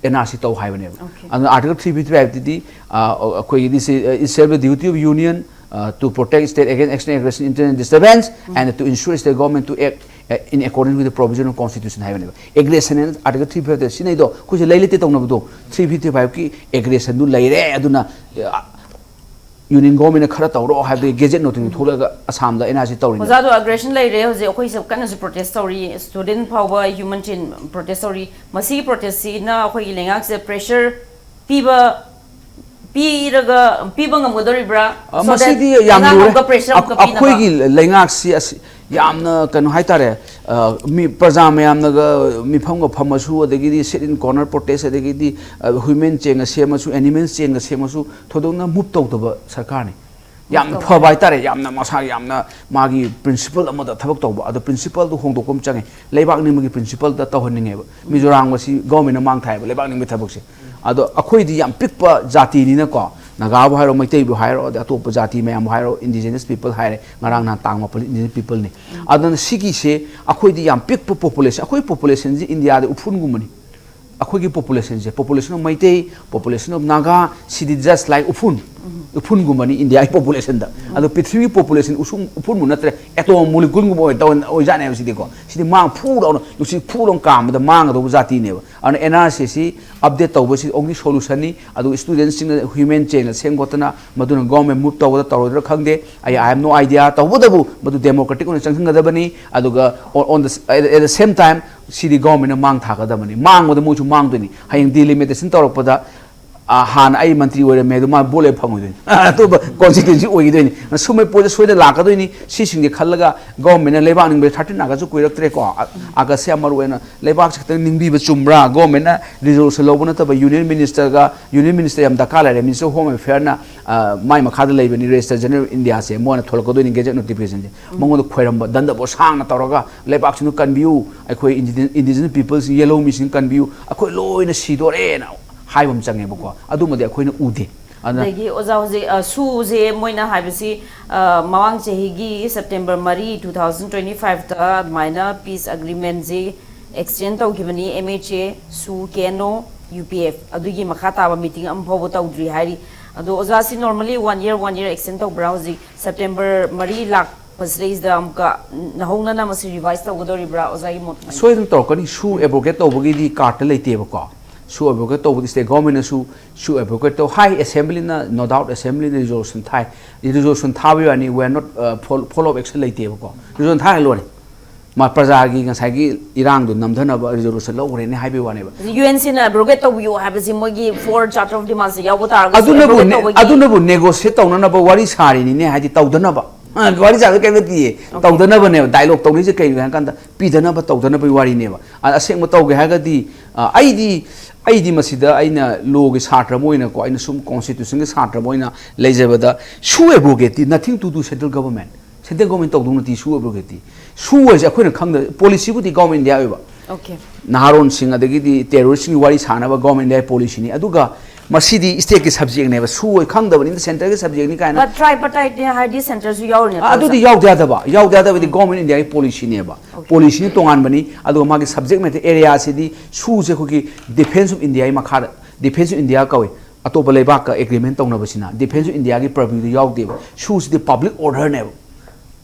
N R C ꯇꯧ ꯍꯥꯏꯕꯅꯦꯕ꯫ Okay. ꯑꯗꯨꯅ Article three fifty five ꯇꯨꯗꯤ, ꯑ, ꯑꯩꯈꯣꯏꯒꯤꯗꯤ ꯁꯤ, uh, it serve the duty of union, uh, to protect state against external aggression, internal disturbance, and to ensure state government to act, uh, in accordance with the provision of constitution ꯍꯥꯏꯕꯅꯦꯕ꯫ Aggression ꯍꯥꯏꯅ Article three fifty five ꯇ ꯁꯤꯖꯤꯟꯅꯩꯗꯣ ꯑꯩꯈꯣꯏꯁꯦ ꯂꯩ ꯂꯩꯇꯦ ꯇꯧꯅꯕꯗꯣ, three fifty five ꯀꯤ aggressionꯗꯨ ꯂꯩꯔꯦ꯫ ꯑꯗꯨꯅ, ꯑ, Union Governmentꯅ ꯈꯔ ꯇꯧꯔꯣ ꯍꯥꯏꯕꯗꯤ gazette notice ꯊꯣꯛꯂꯒ ꯑꯁꯥꯝꯗ N R C ꯇꯧꯔꯤꯅꯦ꯫ ꯑꯣꯖꯥꯗꯣ aggression ꯂꯩꯔꯦ ꯍꯧꯖꯤꯛ, ꯑꯩꯈꯣꯏꯁꯨ ꯀꯟꯅꯁꯨ protest ꯇꯧꯔꯤ, student ꯐꯥꯎꯕ human chain protest ꯇꯧꯔꯤ꯫ ꯃꯁꯤꯒꯤ protestꯁꯤꯅ ꯑꯩꯈꯣꯏꯒꯤ ꯂꯩꯉꯥꯛꯁꯦ pressure ꯄꯤꯕ, ꯄꯤꯔꯒ, ꯄꯤꯕ ꯉꯝꯒꯗꯧꯔꯤꯕ꯭ꯔꯥ? ꯑ, So that ꯃꯁꯤꯗꯤ ꯌꯥꯝ ꯂꯩꯉꯥꯛ ꯂꯨꯔꯦ꯫ ꯑꯃꯒ pressure ꯑ, ꯑꯃꯒ ꯄꯤꯅꯕ꯫ ꯑꯩꯈꯣꯏꯒꯤ ꯂꯩꯉꯥꯛꯁꯤ ꯑꯁꯤ ꯌꯥꯝꯅ ꯀꯩꯅꯣ ꯍꯥꯏꯇꯥꯔꯦ, ꯑ, ꯃꯤ, ꯄ꯭ꯔꯖꯥ ꯃꯌꯥꯝꯅꯒ ꯃꯤꯐꯝꯒ ꯐꯝꯃꯁꯨ, ꯑꯗꯒꯤꯗꯤ sit in corner protest, ꯑꯗꯒꯤꯗꯤ, ꯑ, human chainꯒ ꯁꯦꯝꯃꯁꯨ, animal chainꯒ ꯁꯦꯝꯃꯁꯨ, ꯊꯣꯏꯗꯣꯛꯅ move ꯇꯧꯗꯕ ꯁꯔꯀꯥꯔꯅꯤ꯫ ꯌꯥꯝꯅ ꯐꯕ ꯍꯥꯏꯇꯥꯔꯦ, ꯌꯥꯝꯅ ꯃꯁꯥ ꯌꯥꯝꯅ ꯃꯥꯒꯤ ꯄ꯭ꯔꯤꯟꯁꯤꯄꯜ ꯑꯃꯗ ꯊꯕꯛ ꯇꯧꯕ, ꯑꯗꯣ ꯄ꯭ꯔꯤꯟꯁꯤꯄꯜꯗꯨ ꯍꯣꯡꯗꯣꯛꯄ ꯑꯃ ꯆꯪꯉꯦ꯫ ꯂꯩꯕꯥꯛ ꯅꯤꯡꯕꯒꯤ ꯄ꯭ꯔꯤꯟꯁꯤꯄꯜꯗ ꯇꯧꯍꯟꯅꯤꯡꯉꯦꯕ꯫ ꯃꯤꯖꯣꯔꯥꯝ ꯑꯁꯤ ꯒꯣꯔꯃꯦꯟꯅ ꯃꯥꯡ ꯊꯥꯏꯕ, ꯂꯩꯕꯥꯛ ꯅꯤꯡꯕꯒꯤ ꯊꯕꯛꯁꯦ꯫ ꯑꯗꯣ ꯑꯩꯈꯣꯏꯗꯤ ꯌꯥꯝ ꯄꯤꯛꯄ ꯖꯥꯇꯤꯅꯤꯅꯀꯣ, ꯅꯥꯒꯥꯕꯨ ꯍꯥꯏꯔꯣ, ꯃꯩꯇꯩꯕꯨ ꯍꯥꯏꯔꯣ, ꯑꯗꯩ ꯑꯇꯣꯞꯄ ꯖꯥꯇꯤ ꯃꯌꯥꯝꯕꯨ ꯍꯥꯏꯔꯣ, ꯏꯟꯗꯤꯖꯤꯅꯁ ꯄꯤꯄꯜ ꯍꯥꯏꯔꯦ, ꯉꯔꯥꯡ ꯅꯍꯥꯟ ꯇꯥꯡ ꯃꯥꯄꯟ ꯏꯟꯗꯤꯖꯤꯅꯁ ꯄꯤꯄꯜꯅꯤ꯫ ꯑꯗꯨꯅ ꯁꯤꯒꯤꯁꯦ ꯑꯩꯈꯣꯏꯗꯤ ꯌꯥꯝ ꯄꯤꯛꯄ ꯄꯣꯄꯨꯂꯦꯁꯟ, ꯑꯩꯈꯣꯏ ꯄꯣꯄꯨꯂꯦꯁꯟꯁꯤ ꯏꯟꯗꯤꯌꯥꯗ ꯎꯐꯨꯟꯒꯨꯝꯕꯅꯤ꯫ ꯑꯩꯈꯣꯏꯒꯤ ꯄꯣꯄꯨꯂꯦꯁꯟꯁꯦ, population of Meitei, population of Naga, CD just like ꯎꯐꯨꯟ, ꯎꯐꯨꯟꯒꯨꯝꯕꯅꯤ ꯏꯟꯗꯤꯌꯥꯒꯤ ꯄꯣꯄꯨꯂꯦꯁꯟꯗ꯫ ꯑꯗꯣ ꯄ꯭ꯔꯤꯊꯤꯕꯤꯒꯤ ꯄꯣꯄꯨꯂꯦꯁꯟ ꯎꯁꯨꯝ ꯎꯐꯨꯟꯕꯨ ꯅꯠꯇ꯭ꯔꯦ, ꯑꯦꯇꯣꯝ ꯃꯣꯂꯤꯀꯨꯜꯒꯨꯝꯕ ꯑꯣꯏ ꯇꯧ-, ꯑꯣꯏꯖꯥꯠꯅꯦꯕ ꯁꯤꯗꯤꯀꯣ꯫ ꯁꯤꯗꯤ ꯃꯥꯡ ꯐꯨ ꯂꯥꯎꯅ, ꯅꯨꯡꯁꯤꯠ ꯐꯨ ꯂꯥꯎꯅ ꯀꯥꯝꯕꯗ ꯃꯥꯡꯒꯗꯧꯕ ꯖꯥꯇꯤꯅꯦꯕ꯫ ꯑꯗꯨꯅ ꯑꯦꯟ ꯑꯥꯔ ꯁꯤ ꯁꯤ ꯑꯞꯗꯦꯠ ꯇꯧꯕꯁꯤ only solutionꯅꯤ꯫ ꯑꯗꯨꯒ ꯁ꯭ꯇꯨꯗꯦꯟꯠꯁꯤꯡꯅ ꯍ꯭ꯌꯨꯃꯦꯟ ꯆꯦꯟꯗ ꯁꯦꯝ ꯈꯣꯠꯇꯅ ꯃꯗꯨꯅ ꯒꯣꯔꯃꯦꯟ ꯃꯨꯚ ꯇꯧꯒꯗ꯭ꯔꯥ ꯇꯧꯔꯣꯏꯗ꯭ꯔꯥ ꯈꯪꯗꯦ, ꯑꯩ, I have no idea꯫ ꯇꯧꯕꯇꯕꯨ ꯃꯗꯨ ꯗꯦꯃꯣꯀ꯭ꯔꯦꯇꯤꯛ ꯑꯣꯏꯅ ꯆꯪꯁꯤꯟꯒꯗꯕꯅꯤ꯫ ꯑꯗꯨꯒ on the, at the same time ꯁꯤꯗꯤ ꯒꯣꯔꯃꯦꯟꯅ ꯃꯥꯡ ꯊꯥꯒꯗꯕꯅꯤ꯫ ꯃꯥꯡꯕꯗ ꯃꯣꯏꯁꯨ ꯃꯥꯡꯗꯣꯏꯅꯤ꯫ ꯍꯌꯦꯡ ꯗꯤꯂꯤꯃꯤꯇꯦꯁꯟ ꯇꯧꯔꯛꯄꯗ, ꯑ, ꯍꯥꯟꯅ ꯑꯩ ꯃꯟꯇ꯭ꯔꯤ ꯑꯣꯏꯔꯝꯃꯦ ꯑꯗꯨ ꯃꯥ ꯚꯣꯠ ꯂꯦꯞ ꯐꯪꯉꯣꯏꯗꯣꯏꯅꯤ꯫ ꯑꯇꯣꯞꯄ ꯀꯣꯟꯁꯇꯤꯇ꯭ꯋꯦꯟꯁꯤ ꯑꯣꯏꯈꯤꯗꯣꯏꯅꯤ꯫ ꯁꯨꯝꯕ ꯄꯣꯠꯁꯦ ꯁꯣꯏꯗꯅ ꯂꯥꯛꯀꯗꯣꯏꯅꯤ꯫ ꯁꯤꯁꯤꯡꯁꯦ ꯈꯜꯂꯒ ꯒꯣꯔꯃꯦꯟꯅ ꯂꯩꯕꯥꯛ ꯅꯤꯡꯕ, thirteen Augustꯁꯨ ꯀꯨꯏꯔꯛꯇ꯭ꯔꯦꯀꯣ꯫ ꯑ-, Augustꯁꯦ ꯌꯥꯝ ꯃꯔꯨ ꯑꯣꯏꯅ ꯂꯩꯕꯥꯛꯁꯦ ꯈꯤꯇꯪ ꯅꯤꯡꯕꯤꯕ ꯆꯨꯝꯕ꯭ꯔꯥ? ꯒꯣꯔꯃꯦꯟꯅ ꯔꯤꯖꯣꯂꯨꯁꯟ ꯂꯧꯕ ꯅꯠꯇꯕ ꯌꯨꯅꯤꯌꯟ ꯃꯤꯅꯤꯁꯇꯔꯒ, ꯌꯨꯅꯤꯌꯟ ꯃꯤꯅꯤꯁꯇꯔ ꯌꯥꯝ ꯗꯔꯀꯥꯔ ꯂꯩꯔꯦ꯫ Minister of Home Affairꯅ, ꯑ, ꯃꯥꯏ ꯃꯈꯥꯗ ꯂꯩꯕꯅꯤ, Registrar General of Indiaꯁꯦ, ꯃꯣꯏꯅ ꯊꯣꯛꯂꯛꯀꯗꯣꯏꯅꯤ, ꯒꯦꯖꯦꯠ ꯅꯣꯇꯤꯐꯤꯀꯦꯁꯟꯁꯦ꯫ ꯃꯉꯣꯟꯗ ꯈꯣꯏꯔꯝꯕ, ꯗꯟꯗꯕꯣ ꯁꯥꯡꯅ ꯇꯧꯔꯒ ꯂꯩꯕꯥꯛꯁꯤꯡꯗꯨ ꯀꯟꯕꯤꯌꯨ, ꯑꯩꯈꯣꯏ ꯏꯟꯗꯤꯖꯤꯅꯁ ꯄꯤꯄꯜꯁꯤꯡ, ꯌꯦꯜꯍꯧ ꯃꯤꯁꯤꯡ ꯀꯟꯕꯤꯌꯨ, ꯑꯩꯈꯣꯏ ꯂꯣꯏꯅ ꯁꯤꯗꯣꯔꯦꯅ ꯍꯥꯏꯕ ꯑꯃ ꯆꯪꯉꯦꯕꯀꯣ꯫ ꯑꯗꯨꯃꯗꯤ ꯑꯩꯈꯣꯏꯅ ꯎꯗꯦ꯫ ꯑꯗꯨꯅ ꯑꯗꯒꯤ ꯑꯣꯖꯥ, ꯍꯧꯖꯤꯛ, ꯑ, ꯁꯨꯁꯦ ꯃꯣꯏꯅ ꯍꯥꯏꯕꯁꯤ, ꯑ, ꯃꯃꯥꯡ ꯆꯍꯤꯒꯤ ꯁꯦꯞꯇꯦꯝꯕꯔ ꯃꯔꯤ, two thousand twenty fiveꯇ ꯑꯗꯨꯃꯥꯏꯅ ꯄꯤꯁ ꯑꯦꯒ꯭ꯔꯤꯃꯦꯟꯁꯤ ꯑꯦꯛꯁꯇꯦꯟ ꯇꯧꯈꯤꯕꯅꯤ, M H A, ꯁꯨ, K N O, U P F꯫ ꯑꯗꯨꯒꯤ ꯃꯈꯥ ꯇꯥꯕ ꯃꯤꯇꯤꯡ ꯑꯃ ꯐꯥꯎꯕ ꯇꯧꯗ꯭ꯔꯤ ꯍꯥꯏꯔꯤ꯫ ꯑꯗꯣ ꯑꯣꯖꯥ, ꯁꯤ normally one year, one year extend ꯇꯧꯕ꯭ꯔꯥ? ꯍꯧꯖꯤꯛ ꯁꯦꯞꯇꯦꯝꯕꯔ ꯃꯔꯤ ꯂꯥꯛꯄꯁꯤꯗꯩꯁꯤꯗ ꯑꯃꯨꯛꯀ ꯅꯧꯍꯧꯅꯅ ꯃꯁꯤ ꯔꯤꯚꯥꯏꯁ ꯇꯧꯒꯗꯧꯔꯤꯕ꯭ꯔꯥ? ꯑꯣꯖꯥꯒꯤ ꯃꯣꯠ ꯀꯃꯥꯏꯅ? ꯁꯣꯏꯗꯅ ꯇꯧꯔꯛꯀꯅꯤ꯫ ꯁꯨ ꯑꯦꯕ꯭ꯔꯣꯒꯦꯠ ꯇꯧꯕꯒꯤꯗꯤ ꯀꯥꯔꯠꯇ ꯂꯩꯇꯦꯕꯀꯣ꯫ ꯁꯨ ꯑꯦꯕ꯭ꯔꯣꯒꯦꯠ ꯇꯧꯕꯗꯤ ꯁ꯭ꯇꯦꯠ ꯒꯣꯔꯃꯦꯟꯅꯁꯨ ꯁꯨ ꯑꯦꯕ꯭ꯔꯣꯒꯦꯠ ꯇꯧ ꯍꯥꯏ꯫ ꯑꯦꯁꯦꯝꯕ꯭ꯂꯤꯅ, no doubt, ꯑꯦꯁꯦꯝꯕ꯭ꯂꯤꯅ ꯔꯤꯖꯣꯂꯨꯁꯟ ꯊꯥꯏ꯫ ꯔꯤꯖꯣꯂꯨꯁꯟ ꯊꯥꯕꯒꯤ ꯋꯥꯅꯤ, we are not, uh, follow, follow up action ꯂꯩꯇꯦꯕꯀꯣ꯫ ꯔꯤꯖꯣꯂꯨꯁꯟ ꯊꯥꯔꯒ ꯂꯣꯏꯔꯦ꯫ ꯃꯥ ꯄ꯭ꯔꯖꯥꯒꯤ ꯉꯁꯥꯏꯒꯤ ꯏꯔꯥꯡꯗꯣ ꯅꯝꯊꯅꯕ ꯔꯤꯖꯣꯂꯨꯁꯟ ꯂꯧꯈ꯭ꯔꯦꯅꯦ ꯍꯥꯏꯕꯒꯤ ꯋꯥꯅꯦꯕ꯫ UNCꯅ ꯑꯦꯕ꯭ꯔꯣꯒꯦꯠ ꯇꯧꯕꯤꯌꯨ ꯍꯥꯏꯕꯁꯤ ꯃꯣꯏꯒꯤ four Charter of Demandsꯇ ꯌꯥꯎꯕ ꯇꯥꯔꯒꯁꯨ ꯑꯗꯨꯅꯕꯨ ꯑꯦꯕ꯭ꯔꯣꯒꯦꯠ ꯅꯦ-, ꯇꯧꯕꯒꯤ ꯑꯗꯨꯅꯕꯨ ꯅꯦꯒꯣꯁꯤꯌꯦꯠ ꯇꯧꯅꯅꯕ ꯋꯥꯔꯤ ꯁꯥꯔꯤꯅꯤꯅꯦ, ꯍꯥꯏꯗꯤ ꯇꯧꯗꯅꯕ꯫ ꯑ, ꯋꯥꯔꯤ ꯁꯥꯕꯗ ꯀꯩꯝꯇ ꯄꯤꯌꯦ꯫ ꯇꯧꯗꯅꯕꯅꯦꯕ, ꯗꯥꯏꯂꯣꯛ ꯇꯧꯅꯤꯁꯦ ꯀꯩꯅꯣ ꯍꯥꯏ ꯀꯥꯟꯗ ꯄꯤꯗꯅꯕ, ꯇꯧꯗꯅꯕꯒꯤ ꯋꯥꯔꯤꯅꯦꯕ꯫ ꯑ, ꯑꯁꯦꯡꯕ ꯇꯧꯒꯦ ꯍꯥꯏꯔꯒꯗꯤ, ꯑ, ꯑꯩꯗꯤ ꯑꯩꯗꯤ ꯃꯁꯤꯗ ꯑꯩꯅ ꯂꯣꯒꯤ ꯁꯥꯇ꯭ꯔ ꯑꯃ ꯑꯣꯏꯅꯀꯣ, ꯑꯩꯅ ꯁꯨꯝ ꯀꯣꯟꯁꯇꯤꯇ꯭ꯌꯨꯁꯟꯒꯤ ꯁꯥꯇ꯭ꯔ ꯑꯃ ꯑꯣꯏꯅ ꯂꯩꯖꯕꯗ, ꯁꯨ ꯑꯦꯕ꯭ꯔꯣꯒꯦꯠꯇꯤ nothing to do central government, central government ꯇꯧꯗꯧ ꯅꯠꯇꯦ ꯁꯨ ꯑꯦꯕ꯭ꯔꯣꯒꯦꯠꯇꯤ꯫ ꯁꯨ ꯍꯥꯏꯁꯦ ꯑꯩꯈꯣꯏꯅ ꯈꯪꯗ, ꯄꯣꯂꯤꯁꯤꯕꯨꯗꯤ ꯒꯣꯔꯃꯦꯟ ꯏꯟꯗꯤꯌꯥ ꯑꯣꯏꯕ꯫ Okay. ꯅꯍꯥꯔꯣꯟꯁꯤꯡ ꯑꯗꯒꯤꯗꯤ ꯇꯦꯔꯣꯔꯤꯁꯀꯤ ꯋꯥꯔꯤ ꯁꯥꯟꯅꯕ ꯒꯣꯔꯃꯦꯟ ꯏꯟꯗꯤꯌꯥꯒꯤ ꯄꯣꯂꯤꯁꯤꯅꯤ꯫ ꯑꯗꯨꯒ ꯃꯁꯤꯗꯤ ꯁ꯭ꯇꯦꯠꯀꯤ ꯁꯕꯖꯦꯛꯅꯦꯕ, ꯁꯨ ꯑꯣꯏ ꯈꯪꯗꯕꯅꯤꯅ ꯁꯦꯟꯇꯔꯒꯤ ꯁꯕꯖꯦꯛꯅꯤ ꯀꯥꯏꯅ꯫ But tripartite ꯅꯦ ꯍꯥꯏꯗꯤ ꯁꯦꯟꯇꯔꯁꯨ ꯌꯥꯎꯔꯤꯅꯦ꯫ ꯑ, ꯑꯗꯨꯗꯤ ꯌꯥꯎꯗ ꯌꯥꯗꯕ, ꯌꯥꯎꯗ ꯌꯥꯗꯕꯗꯤ ꯒꯣꯔꯃꯦꯟ ꯏꯟꯗꯤꯌꯥꯒꯤ ꯄꯣꯂꯤꯁꯤꯅꯦꯕ꯫ ꯄꯣꯂꯤꯁꯤꯅꯤ ꯇꯣꯉꯥꯟꯕꯅꯤ꯫ ꯑꯗꯨꯒ ꯃꯥꯒꯤ ꯁꯕꯖꯦꯛ ꯃꯦꯇꯔ ꯑꯦꯔꯤꯌꯥꯁꯤꯗꯤ ꯁꯨꯁꯦ ꯑꯩꯈꯣꯏꯒꯤ ꯗꯤꯐꯦꯟꯁ ꯑꯣꯐ ꯏꯟꯗꯤꯌꯥꯒꯤ ꯃꯈꯥꯗ, ꯗꯤꯐꯦꯟꯁ ꯑꯣꯐ ꯏꯟꯗꯤꯌꯥ ꯀꯧꯏ꯫ ꯑꯇꯣꯞꯄ ꯂꯩꯕꯥꯛꯀ ꯑꯦꯒ꯭ꯔꯤꯃꯦꯟ ꯇꯧꯅꯕꯁꯤꯅ ꯗꯤꯐꯦꯟꯁ ꯑꯣꯐ ꯏꯟꯗꯤꯌꯥꯒꯤ ꯄꯔꯚ꯭ꯌꯨꯗ ꯌꯥꯎꯗꯦꯕ꯫ ꯁꯨꯁꯤꯗꯤ ꯄꯕ꯭ꯂꯤꯛ ꯑꯣꯔꯗꯔꯅꯦꯕ,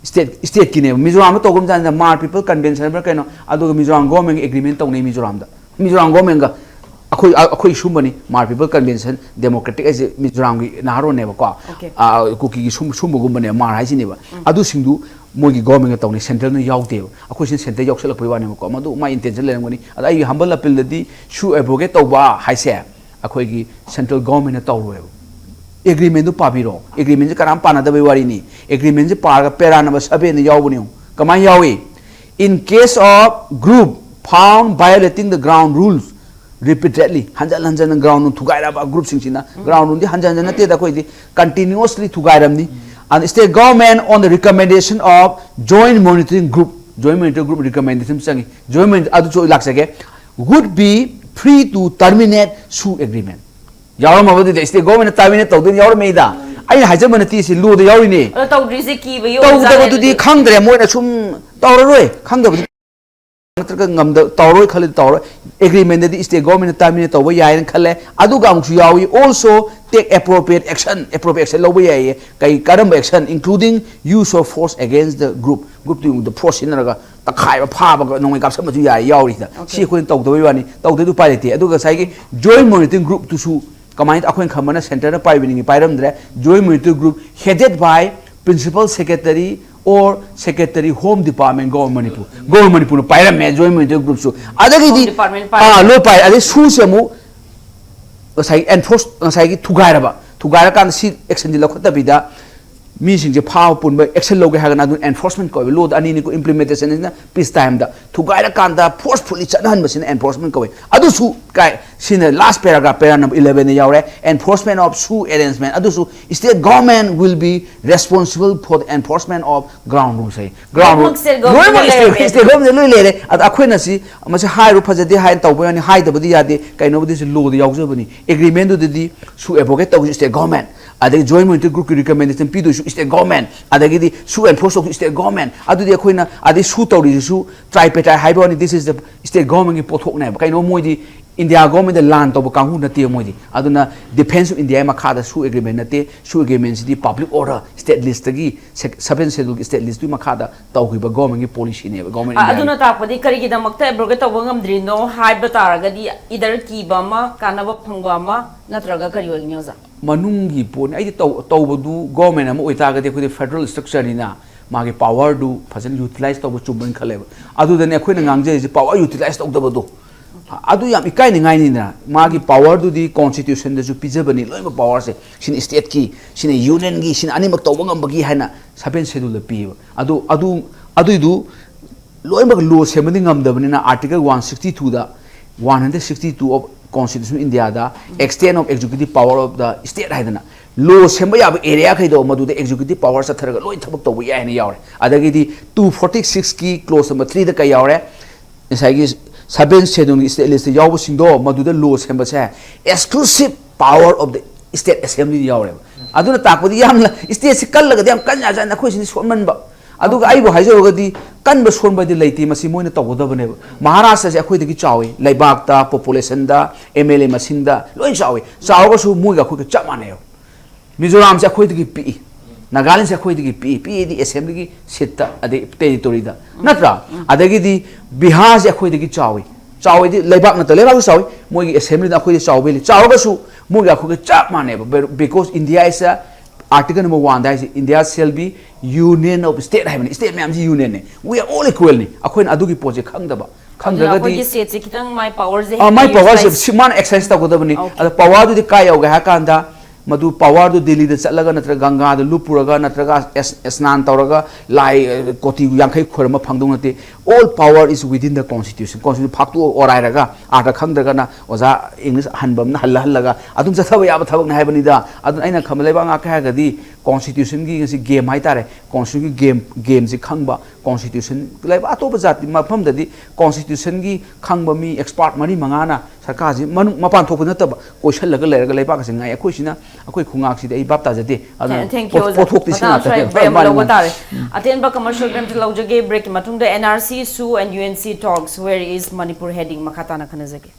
ꯁ꯭ꯇꯦꯠ, ꯁ꯭ꯇꯦꯠꯀꯤꯅꯦꯕ꯫ ꯃꯤꯖꯣꯔꯥꯝꯗ ꯇꯧꯕ ꯃꯇꯝꯗ ꯃꯥꯔ ꯄꯤꯄꯜ ꯀꯟꯚꯦꯟꯁꯟ ꯍꯥꯏꯕ꯭ꯔꯥ ꯀꯩꯅꯣ, ꯑꯗꯨꯒ ꯃꯤꯖꯣꯔꯥꯝ ꯒꯣꯔꯃꯦꯟꯒ ꯑꯦꯒ꯭ꯔꯤꯃꯦꯟ ꯇꯧꯅꯩ ꯃꯤꯖꯣꯔꯥꯝꯗ꯫ ꯃꯤꯖꯣꯔꯥꯝ ꯒꯣꯔꯃꯦꯟꯒ ꯑꯩꯈꯣꯏ, ꯑꯩꯈꯣꯏ ꯁꯨꯝꯕꯅꯤ, ꯃꯥꯔ ꯄꯤꯄꯜ ꯀꯟꯚꯦꯟꯁꯟ ꯗꯦꯃꯣꯀ꯭ꯔꯦꯇꯤꯛ ꯍꯥꯏꯁꯦ ꯃꯤꯖꯣꯔꯥꯝꯒꯤ ꯅꯍꯥꯔꯣꯟꯅꯦꯕꯀꯣ꯫ Okay. ꯑ, ꯀꯨꯀꯤꯒꯤ ꯁꯨꯝ-, ꯁꯨꯝꯕꯒꯨꯝꯕꯅꯦ ꯃꯥꯔ ꯍꯥꯏꯁꯤꯅꯦꯕ꯫ ꯑꯗꯨꯁꯤꯡꯗꯨ ꯃꯣꯏꯒꯤ ꯒꯣꯔꯃꯦꯟꯒ ꯇꯧꯅꯩ, ꯁꯦꯟꯇ꯭ꯔꯦꯜꯅ ꯌꯥꯎꯗꯦꯕ꯫ ꯑꯩꯈꯣꯏꯁꯤꯅ ꯁꯦꯟꯇ꯭ꯔꯦꯜ ꯌꯥꯎꯁꯜꯂꯛꯄꯩ ꯋꯥꯅꯦꯕꯀꯣ, ꯃꯗꯨ ꯃꯥꯏ ꯏꯟꯇꯦꯟꯁꯟ ꯂꯩꯔꯝꯒꯅꯤ꯫ ꯑꯗ ꯑꯩꯒꯤ ꯍꯝꯕꯜ ꯑꯄꯤꯜꯗꯗꯤ ꯁꯨ ꯑꯦꯕ꯭ꯔꯣꯒꯦꯠ ꯇꯧꯕ ꯍꯥꯏꯁꯦ ꯑꯩꯈꯣꯏꯒꯤ ꯁꯦꯟꯇ꯭ꯔꯦꯜ ꯒꯣꯔꯃꯦꯟꯅ ꯇꯧꯔꯣꯏꯕ꯫ ꯑꯦꯒ꯭ꯔꯤꯃꯦꯟꯗꯨ ꯄꯥꯕꯤꯔꯣ꯫ ꯑꯦꯒ꯭ꯔꯤꯃꯦꯟꯁꯦ ꯀꯅꯥꯝ ꯄꯥꯅꯗꯕꯩ ꯋꯥꯔꯤꯅꯤ꯫ ꯑꯦꯒ꯭ꯔꯤꯃꯦꯟꯁꯦ ꯄꯥꯔꯒ ꯄꯦꯔꯥ ꯅꯝꯕꯔ ꯁꯕꯦꯟꯗ ꯌꯥꯎꯕꯅꯤ꯫ ꯀꯃꯥꯏꯅ ꯌꯥꯎꯏ? In case of group found violating the ground rules repeatedly, ꯍꯟꯖꯟ ꯍꯟꯖꯟꯅ ꯒ꯭ꯔꯥꯎꯟ ꯔꯨꯜ ꯊꯨꯒꯥꯏꯔꯕ ꯒ꯭ꯔꯨꯞꯁꯤꯡꯁꯤꯅ, ꯒ꯭ꯔꯥꯎꯟ ꯔꯨꯜꯗꯤ ꯍꯟꯖꯟ ꯍꯟꯖꯟ ꯅꯠꯇꯦꯗ, ꯑꯩꯈꯣꯏꯗꯤ ꯀꯟꯇꯤꯅ꯭ꯌꯨꯁꯂꯤ ꯊꯨꯒꯥꯏꯔꯝꯅꯤ꯫ And state government on the recommendation of joint monitoring group, joint monitoring group recommendation ꯆꯪꯉꯤ, joint monitor ꯑꯗꯨꯁꯨ ꯑꯩ ꯂꯥꯛꯆꯒꯦ, would be free to terminate SoO agreement꯫ ꯌꯥꯎꯔꯝꯃꯕꯗꯨꯗꯤ ꯁ꯭ꯇꯦꯠ ꯒꯣꯔꯃꯦꯟꯅ ꯇꯔꯃꯤꯅꯦꯠ ꯇꯧꯗꯣꯏꯅꯤ, ꯌꯥꯎꯔꯝꯃꯦꯗ꯫ ꯑꯩꯅ ꯍꯥꯏꯖꯕ ꯅꯠꯇꯦ, ꯁꯤ ꯂꯣꯗ ꯌꯥꯎꯔꯤꯅꯦ꯫ ꯑꯗꯣ ꯇꯧꯗ꯭ꯔꯤꯁꯦ ꯀꯤꯕꯒꯤ ꯇꯧꯗꯕꯗꯨꯗꯤ ꯑꯣꯏꯕꯖꯥꯠꯅꯦ ꯈꯪꯗ꯭ꯔꯦ, ꯃꯣꯏꯅ ꯁꯨꯝ ꯇꯧꯔꯔꯣꯏ ꯈꯪꯗꯕꯗꯤ ꯅꯠꯇ꯭ꯔꯒ ꯉꯝꯗ ꯇꯧꯔꯔꯣꯏ ꯈꯜꯂꯗꯤ ꯇꯧꯔꯔꯣꯏ꯫ ꯑꯦꯒ꯭ꯔꯤꯃꯦꯟꯗꯗꯤ ꯁ꯭ꯇꯦꯠ ꯒꯣꯔꯃꯦꯟꯅ ꯇꯔꯃꯤꯅꯦꯠ ꯇꯧꯕ ꯌꯥꯏꯅ ꯈꯜꯂꯦ꯫ ꯑꯗꯨꯒ ꯑꯃꯨꯛꯁꯨ ꯌꯥꯎꯏ, also take appropriate action, appropriate action ꯂꯧꯕ ꯌꯥꯏꯌꯦ꯫ ꯀꯩ, ꯀꯔꯝꯕ action? Including use of force against the group, ꯒ꯭ꯔꯨꯞꯇꯨꯒꯤ ꯃꯅꯨꯡꯗ ꯐꯣꯔꯁ ꯁꯤꯖꯤꯟꯅꯔꯒ ꯇꯛꯈꯥꯏꯕ, ꯐꯥꯕꯒ, ꯅꯣꯡꯃꯩ ꯀꯥꯞꯁꯟꯕꯁꯨ ꯌꯥꯏ, ꯌꯥꯎꯔꯤꯁꯤꯗ꯫ ꯁꯤ ꯑꯩꯈꯣꯏꯅ ꯇꯧꯗꯕꯩ ꯋꯥꯅꯤ, ꯇꯧꯗ꯭ꯔꯗꯤ ꯎꯄꯥꯏ ꯂꯩꯇꯦ꯫ ꯑꯗꯨꯒ ꯉꯁꯥꯏꯒꯤ ꯖꯣꯏꯟ ꯃꯣꯅꯤꯇꯔꯤꯡ ꯒ꯭ꯔꯨꯞꯇꯨꯁꯨ ꯀꯃꯥꯏꯅ, ꯑꯩꯈꯣꯏꯅ ꯈꯟꯕꯅ ꯁꯦꯟꯇꯔꯅ ꯄꯥꯏꯕꯤꯅꯤꯡꯉꯤ, ꯄꯥꯏꯔꯝꯗ꯭ꯔꯦ꯫ Joint Monitoring Group headed by Principal Secretary or Secretary Home Department, Government Manipur, government ꯃꯅꯤꯄꯨꯔꯅ ꯄꯥꯏꯔꯝꯃꯦ ꯖꯣꯏꯟ ꯃꯣꯅꯤꯇꯔꯤꯡ ꯒ꯭ꯔꯨꯞꯁꯨ꯫ ꯑꯗꯒꯤꯗꯤ Home Department ꯄꯥꯏ꯫ ꯑꯥ, ꯂꯣꯏ ꯄꯥꯏ꯫ ꯑꯗꯩ ꯁꯨꯁꯦ ꯑꯃꯨꯛ ꯉꯁꯥꯏ ꯑꯦꯟꯐꯣꯔꯁ, ꯉꯁꯥꯏꯒꯤ ꯊꯨꯒꯥꯏꯔꯕ, ꯊꯨꯒꯥꯏꯔꯀꯥꯟꯗ ꯁꯤ ꯑꯦꯛꯁꯟꯗꯤ ꯂꯧꯈꯠꯇꯕꯤꯗ ꯃꯤꯁꯤꯡꯁꯦ ꯐꯥꯕ ꯄꯨꯟꯕ action ꯂꯧꯒꯦ ꯍꯥꯏꯔꯒꯅ ꯑꯗꯨ enforcement ꯀꯧꯋꯦ꯫ Law ꯗ ꯑꯅꯤꯅꯤꯀꯣ, implementation ꯁꯤꯅ peace time ꯗ ꯊꯨꯒꯥꯏꯔꯀꯥꯟꯗ forcefully ꯆꯠꯅꯍꯟꯕꯁꯤꯅ enforcement ꯀꯧꯋꯦ꯫ ꯑꯗꯨꯁꯨ ꯀꯥꯏ ꯁꯤꯅ last paragraph, para number eleven ꯗ ꯌꯥꯎꯔꯦ, enforcement of SoO arrangement꯫ ꯑꯗꯨꯁꯨ state government will be responsible for the enforcement of ground rules ꯍꯥꯏ꯫ Ground rule ꯂꯣꯏꯅꯃꯛ state government ꯂꯣꯏꯅꯃꯛ ꯁ꯭ꯇꯦꯠ ꯂꯩꯔꯦ꯫ State government ꯂꯣꯏ ꯂꯩꯔꯦ꯫ ꯑꯗ ꯑꯩꯈꯣꯏꯅ ꯁꯤ ꯃꯁꯤ ꯍꯥꯏꯔꯨ ꯐꯖꯗꯦ ꯍꯥꯏꯅ ꯇꯧꯕ ꯌꯥꯅꯤ, ꯍꯥꯏꯗꯕꯗꯤ ꯌꯥꯗꯦ꯫ ꯀꯩꯅꯣꯕꯨꯗꯤ ꯁꯤ law ꯗ ꯌꯥꯎꯖꯕꯅꯤ꯫ Agreement ꯗꯨꯗꯗꯤ SoO advocate ꯇꯧꯕꯁꯨ state government, ꯑꯗꯒꯤ Joint Monitoring Group ꯀꯤ recommendation ꯄꯤꯗꯣꯏꯁꯨ state government, ꯑꯗꯒꯤꯗꯤ SoO enforce ꯇꯧꯕꯁꯨ state government꯫ ꯑꯗꯨꯗꯤ ꯑꯩꯈꯣꯏꯅ ꯑꯗꯩ SoO ꯇꯧꯔꯤꯁꯤꯁꯨ tripartite ꯍꯥꯏꯕ ꯋꯥꯅꯤ, this is the state government ꯒꯤ ꯄꯣꯠꯊꯣꯛꯅꯦꯕ꯫ ꯀꯩꯅꯣ, ꯃꯣꯏꯗꯤ India government ꯗ ꯂꯥꯟ ꯇꯧꯕ ꯀꯥꯡꯕꯨ ꯅꯠꯇꯦ ꯃꯣꯏꯗꯤ꯫ ꯑꯗꯨꯅ Defence of India ꯒꯤ ꯃꯈꯥꯗ SoO agreement ꯅꯠꯇꯦ꯫ SoO agreement ꯁꯤꯗꯤ public order, state list ꯀꯤ, sec-, seven schedule ꯒꯤ state list ꯇꯨꯒꯤ ꯃꯈꯥꯗ ꯇꯧꯈꯤꯕ government ꯒꯤ policy ꯅꯦꯕ, government of India ꯒꯤ꯫ ꯑꯗꯨꯅ ꯇꯥꯛꯄꯗꯤ ꯀꯔꯤꯒꯤꯗꯃꯛꯇ abrogate ꯇꯧꯕ ꯉꯝꯗ꯭ꯔꯤꯅꯣ ꯍꯥꯏꯕ ꯇꯥꯔꯒꯗꯤ, either ꯀꯤꯕ ꯑꯃ, ꯀꯥꯟꯅꯕ ꯐꯪꯕ ꯑꯃ, ꯅꯠꯇ꯭ꯔꯒ ꯀꯔꯤ ꯑꯣꯏꯒꯅꯤ, ꯑꯣꯖꯥ? ꯃꯅꯨꯡꯒꯤ ꯄꯣꯠꯅꯤ꯫ ꯑꯩꯗꯤ ꯇꯧ-, ꯇꯧꯕꯗꯨ government ꯑꯃ ꯑꯣꯏꯇꯥꯔꯒꯗꯤ ꯑꯩꯈꯣꯏꯗꯤ federal structure ꯅꯤꯅ ꯃꯥꯒꯤ power ꯗꯨ ꯐꯖꯅ utilize ꯇꯧꯕ ꯆꯨꯝꯕꯅ ꯈꯜꯂꯦꯕ꯫ ꯑꯗꯨꯗꯅꯦ ꯑꯩꯈꯣꯏꯅ ꯉꯥꯡꯖꯔꯤꯁꯦ, power utilize ꯇꯧꯗꯕꯗꯣ꯫ ꯑꯗꯨ ꯌꯥꯝ ꯏꯀꯥꯏꯅꯤꯡꯉꯥꯏꯅꯤꯗꯅ꯫ ꯃꯥꯒꯤ power ꯗꯨꯗꯤ constitution ꯗꯁꯨ ꯄꯤꯖꯕꯅꯤ, ꯂꯣꯏꯅꯃꯛ power ꯁꯦ꯫ ꯁꯤꯅ state ꯀꯤ, ꯁꯤꯅ union ꯒꯤ, ꯁꯤꯅ ꯑꯅꯤꯃꯛ ꯇꯧꯕ ꯉꯝꯕꯒꯤ ꯍꯥꯏꯅ seven schedule ꯗ ꯄꯤꯌꯦꯕ꯫ ꯑꯗꯨ, ꯑꯗꯨ, ꯑꯗꯨꯏꯗꯨ ꯂꯣꯏꯅꯃꯛ law ꯁꯦꯝꯕꯗꯤ ꯉꯝꯗꯕꯅꯤꯅ, Article one sixty two the, one hundred sixty two of Constitution of India the extent of executive power of the state ꯍꯥꯏꯗꯅ law ꯁꯦꯝꯕ ꯌꯥꯕ area ꯈꯩꯗꯣ ꯃꯗꯨꯗ executive power ꯆꯠꯊꯔꯒ ꯂꯣꯏ ꯊꯕꯛ ꯇꯧꯕ ꯌꯥꯏ ꯍꯥꯏꯅ ꯌꯥꯎꯔꯦ꯫ ꯑꯗꯒꯤꯗꯤ two forty six ꯀꯤ clause number three ꯗ ꯀꯩ ꯌꯥꯎꯔꯦ? ꯉꯁꯥꯏꯒꯤ seven schedule ꯒꯤ state list ꯇ ꯌꯥꯎꯕꯁꯤꯡꯗꯣ ꯃꯗꯨꯗ law ꯁꯦꯝꯕꯁꯦ exclusive power of the state assembly ꯗ ꯌꯥꯎꯔꯦꯕ꯫ ꯑꯗꯨꯅ ꯇꯥꯛꯄꯗꯤ ꯌꯥꯝꯅ state ꯁꯤ ꯀꯜꯂꯒꯗꯤ ꯌꯥꯝ ꯀꯟ ꯌꯥꯖꯥꯠꯅꯤ, ꯑꯩꯈꯣꯏ ꯁꯤꯗꯤ ꯁꯣꯟꯃꯟꯕ꯫ ꯑꯗꯨꯒ ꯑꯩꯕꯨ ꯍꯥꯏꯖꯧꯔꯒꯗꯤ ꯀꯟꯕ ꯁꯣꯟꯕꯗꯤ ꯂꯩꯇꯦ, ꯃꯁꯤ ꯃꯣꯏꯅ ꯇꯧꯒꯗꯕꯅꯦꯕ꯫ ꯃꯍꯥꯔꯥꯁꯇ꯭ꯔꯁꯦ ꯑꯩꯈꯣꯏꯗꯒꯤ ꯆꯥꯎꯏ, ꯂꯩꯕꯥꯛꯇ, population the, M L A ꯃꯁꯤꯡꯗ ꯂꯣꯏ ꯆꯥꯎꯏ꯫ ꯆꯥꯎꯔꯒꯁꯨ ꯃꯣꯏꯒ ꯑꯩꯈꯣꯏꯒ ꯆꯞ ꯃꯥꯟꯅꯩꯕ꯫ ꯃꯤꯖꯣꯔꯥꯝꯁꯦ ꯑꯩꯈꯣꯏꯗꯒꯤ ꯄꯤꯛꯏ, ꯅꯥꯒꯥꯂꯦꯟꯁꯦ ꯑꯩꯈꯣꯏꯗꯒꯤ ꯄꯤꯛꯏ, ꯄꯤꯛꯏꯗꯤ assembly ꯒꯤ seat ꯇ, ꯑꯗꯩ territory ꯗ, ꯅꯠꯇ꯭ꯔꯥ? ꯑꯗꯒꯤꯗꯤ ꯕꯤꯍꯥꯔꯁꯦ ꯑꯩꯈꯣꯏꯗꯒꯤ ꯆꯥꯎꯏ, ꯆꯥꯎꯏꯗꯤ ꯂꯩꯕꯥꯛ ꯅꯠꯇ, ꯂꯩꯕꯥꯛꯁꯨ ꯆꯥꯎꯏ, ꯃꯣꯏꯒꯤ assembly ꯗ ꯑꯩꯈꯣꯏꯗꯤ ꯆꯥꯎꯕ ꯍꯦꯜꯂꯤ꯫ ꯆꯥꯎꯔꯒꯁꯨ ꯃꯣꯏꯒ ꯑꯩꯈꯣꯏꯒ ꯆꯞ ꯃꯥꯟꯅꯩꯕ, because India is a, Article number one ꯗ ꯍꯥꯏꯁꯦ, India shall be union of state ꯍꯥꯏꯕꯅꯤ, state ꯃꯌꯥꯝꯁꯤ union ꯅꯦ, we are all equal ꯅꯤ꯫ ꯑꯩꯈꯣꯏꯅ ꯑꯗꯨꯒꯤ ꯄꯣꯠꯁꯦ ꯈꯪꯗꯕ, ꯑꯗꯨꯅ ꯈꯪꯗ꯭ꯔꯒꯗꯤ ꯑꯩꯈꯣꯏꯒꯤ state ꯁꯦ ꯈꯤꯇꯪ ꯃꯥꯏ power ꯁꯦ ꯑꯥ, ꯃꯥꯏ ꯍꯦꯟꯅ power ꯁꯦ utilize ꯁꯤ ꯃꯥꯅ exercise ꯇꯧꯒꯗꯕꯅꯤ꯫ Okay. ꯑꯗ power ꯗꯨꯗꯤ ꯀꯥꯏ ꯌꯧꯒꯦ ꯍꯥꯏ ꯀꯥꯟꯗ, ꯃꯗꯨ ꯄꯋꯥꯔꯗꯨ ꯗꯤꯜꯂꯤꯗ ꯆꯠꯂꯒ ꯅꯠꯇ꯭ꯔꯒ ꯒꯪꯒꯥꯗ ꯂꯨꯞꯄꯨꯔꯒ ꯅꯠꯇ꯭ꯔꯒ ꯑꯦꯁ- ꯁ꯭ꯅꯥꯟ ꯇꯧꯔꯒ ꯂꯥꯏ ꯑ, ꯀꯣꯇꯤ ꯌꯥꯡꯈꯩ ꯈꯣꯏꯔꯝꯕ ꯐꯪꯗꯧ ꯅꯠꯇꯦ꯫ All power is within the constitution. Constitution ꯐꯥꯛꯇꯣꯛꯑ ꯑꯣꯔꯥꯏꯔꯒ ꯑꯥꯔꯊ ꯈꯪꯗ꯭ꯔꯒꯅ ꯑꯣꯖꯥ ꯏꯪꯂꯤꯁ ꯑꯍꯟꯕ ꯑꯃꯅ ꯍꯜꯂ ꯍꯜꯂꯒ ꯑꯗꯨꯝ ꯆꯠꯊꯕ ꯌꯥꯕ ꯊꯕꯛꯅꯤ ꯍꯥꯏꯕꯅꯤꯗ꯫ ꯑꯗꯨꯅ ꯑꯩꯅ ꯈꯟꯕ ꯂꯩꯕꯥꯛ ꯉꯥꯛꯀꯦ ꯍꯥꯏꯔꯒꯗꯤ ꯀꯣꯟꯁꯇꯤꯇ꯭ꯌꯨꯁꯟꯒꯤ ꯉꯁꯤ ꯒꯦꯝ ꯍꯥꯏꯇꯥꯔꯦ, ꯀꯣꯟꯁꯇꯤꯇ꯭ꯌꯨꯁꯟꯒꯤ ꯒꯦꯝ ꯒꯦꯝꯁꯤ ꯈꯪꯕ, ꯀꯣꯟꯁꯇꯤꯇ꯭ꯌꯨꯁꯟ ꯂꯩꯕꯥꯛ ꯑꯇꯣꯞꯄ ꯖꯥꯇꯤ ꯃꯐꯝꯗꯗꯤ ꯀꯣꯟꯁꯇꯤꯇ꯭ꯌꯨꯁꯟꯒꯤ ꯈꯪꯕ ꯃꯤ ꯑꯦꯛꯁꯄꯥꯔꯠ ꯃꯔꯤ ꯃꯉꯥꯅ ꯁꯔꯀꯥꯔꯁꯤ ꯃꯅꯨꯡ ꯃꯄꯥꯟ ꯊꯣꯛꯄ ꯅꯠꯇꯕ ꯀꯣꯏꯁꯜꯂꯒ ꯂꯩꯔꯒ ꯂꯩꯕꯥꯛ ꯑꯁꯤ ꯉꯥꯏ꯫ ꯑꯩꯈꯣꯏꯁꯤꯅ ꯑꯩꯈꯣꯏ ꯈꯨꯉꯥꯛꯁꯤꯗꯤ ꯑꯩ ꯚꯥꯞ ꯇꯥꯖꯗꯦ꯫ ꯑꯗꯨꯅ Thank you, ꯄꯣꯠ- ꯑꯣꯖꯥ꯫ ꯄꯣꯠꯊꯣꯛꯇꯤ ꯁꯤ ꯃꯇꯥꯡ ꯉꯥꯛꯇꯅꯦ꯫ ꯑꯁ꯭ꯋꯥꯏ break ꯑꯃ ꯃꯥꯅꯤ, ꯂꯧꯕ ꯃꯥꯅꯤ꯫ ꯇꯥꯔꯦ꯫ ꯑꯇꯦꯟꯕ commercial break ꯑꯃ ꯂꯧꯖꯒꯦ꯫ Breakꯀꯤ ꯃꯇꯨꯡꯗ N R C issue and U N C talks, where is Manipur heading? ꯃꯈꯥ ꯇꯥꯅ ꯈꯟꯅꯖꯒꯦ꯫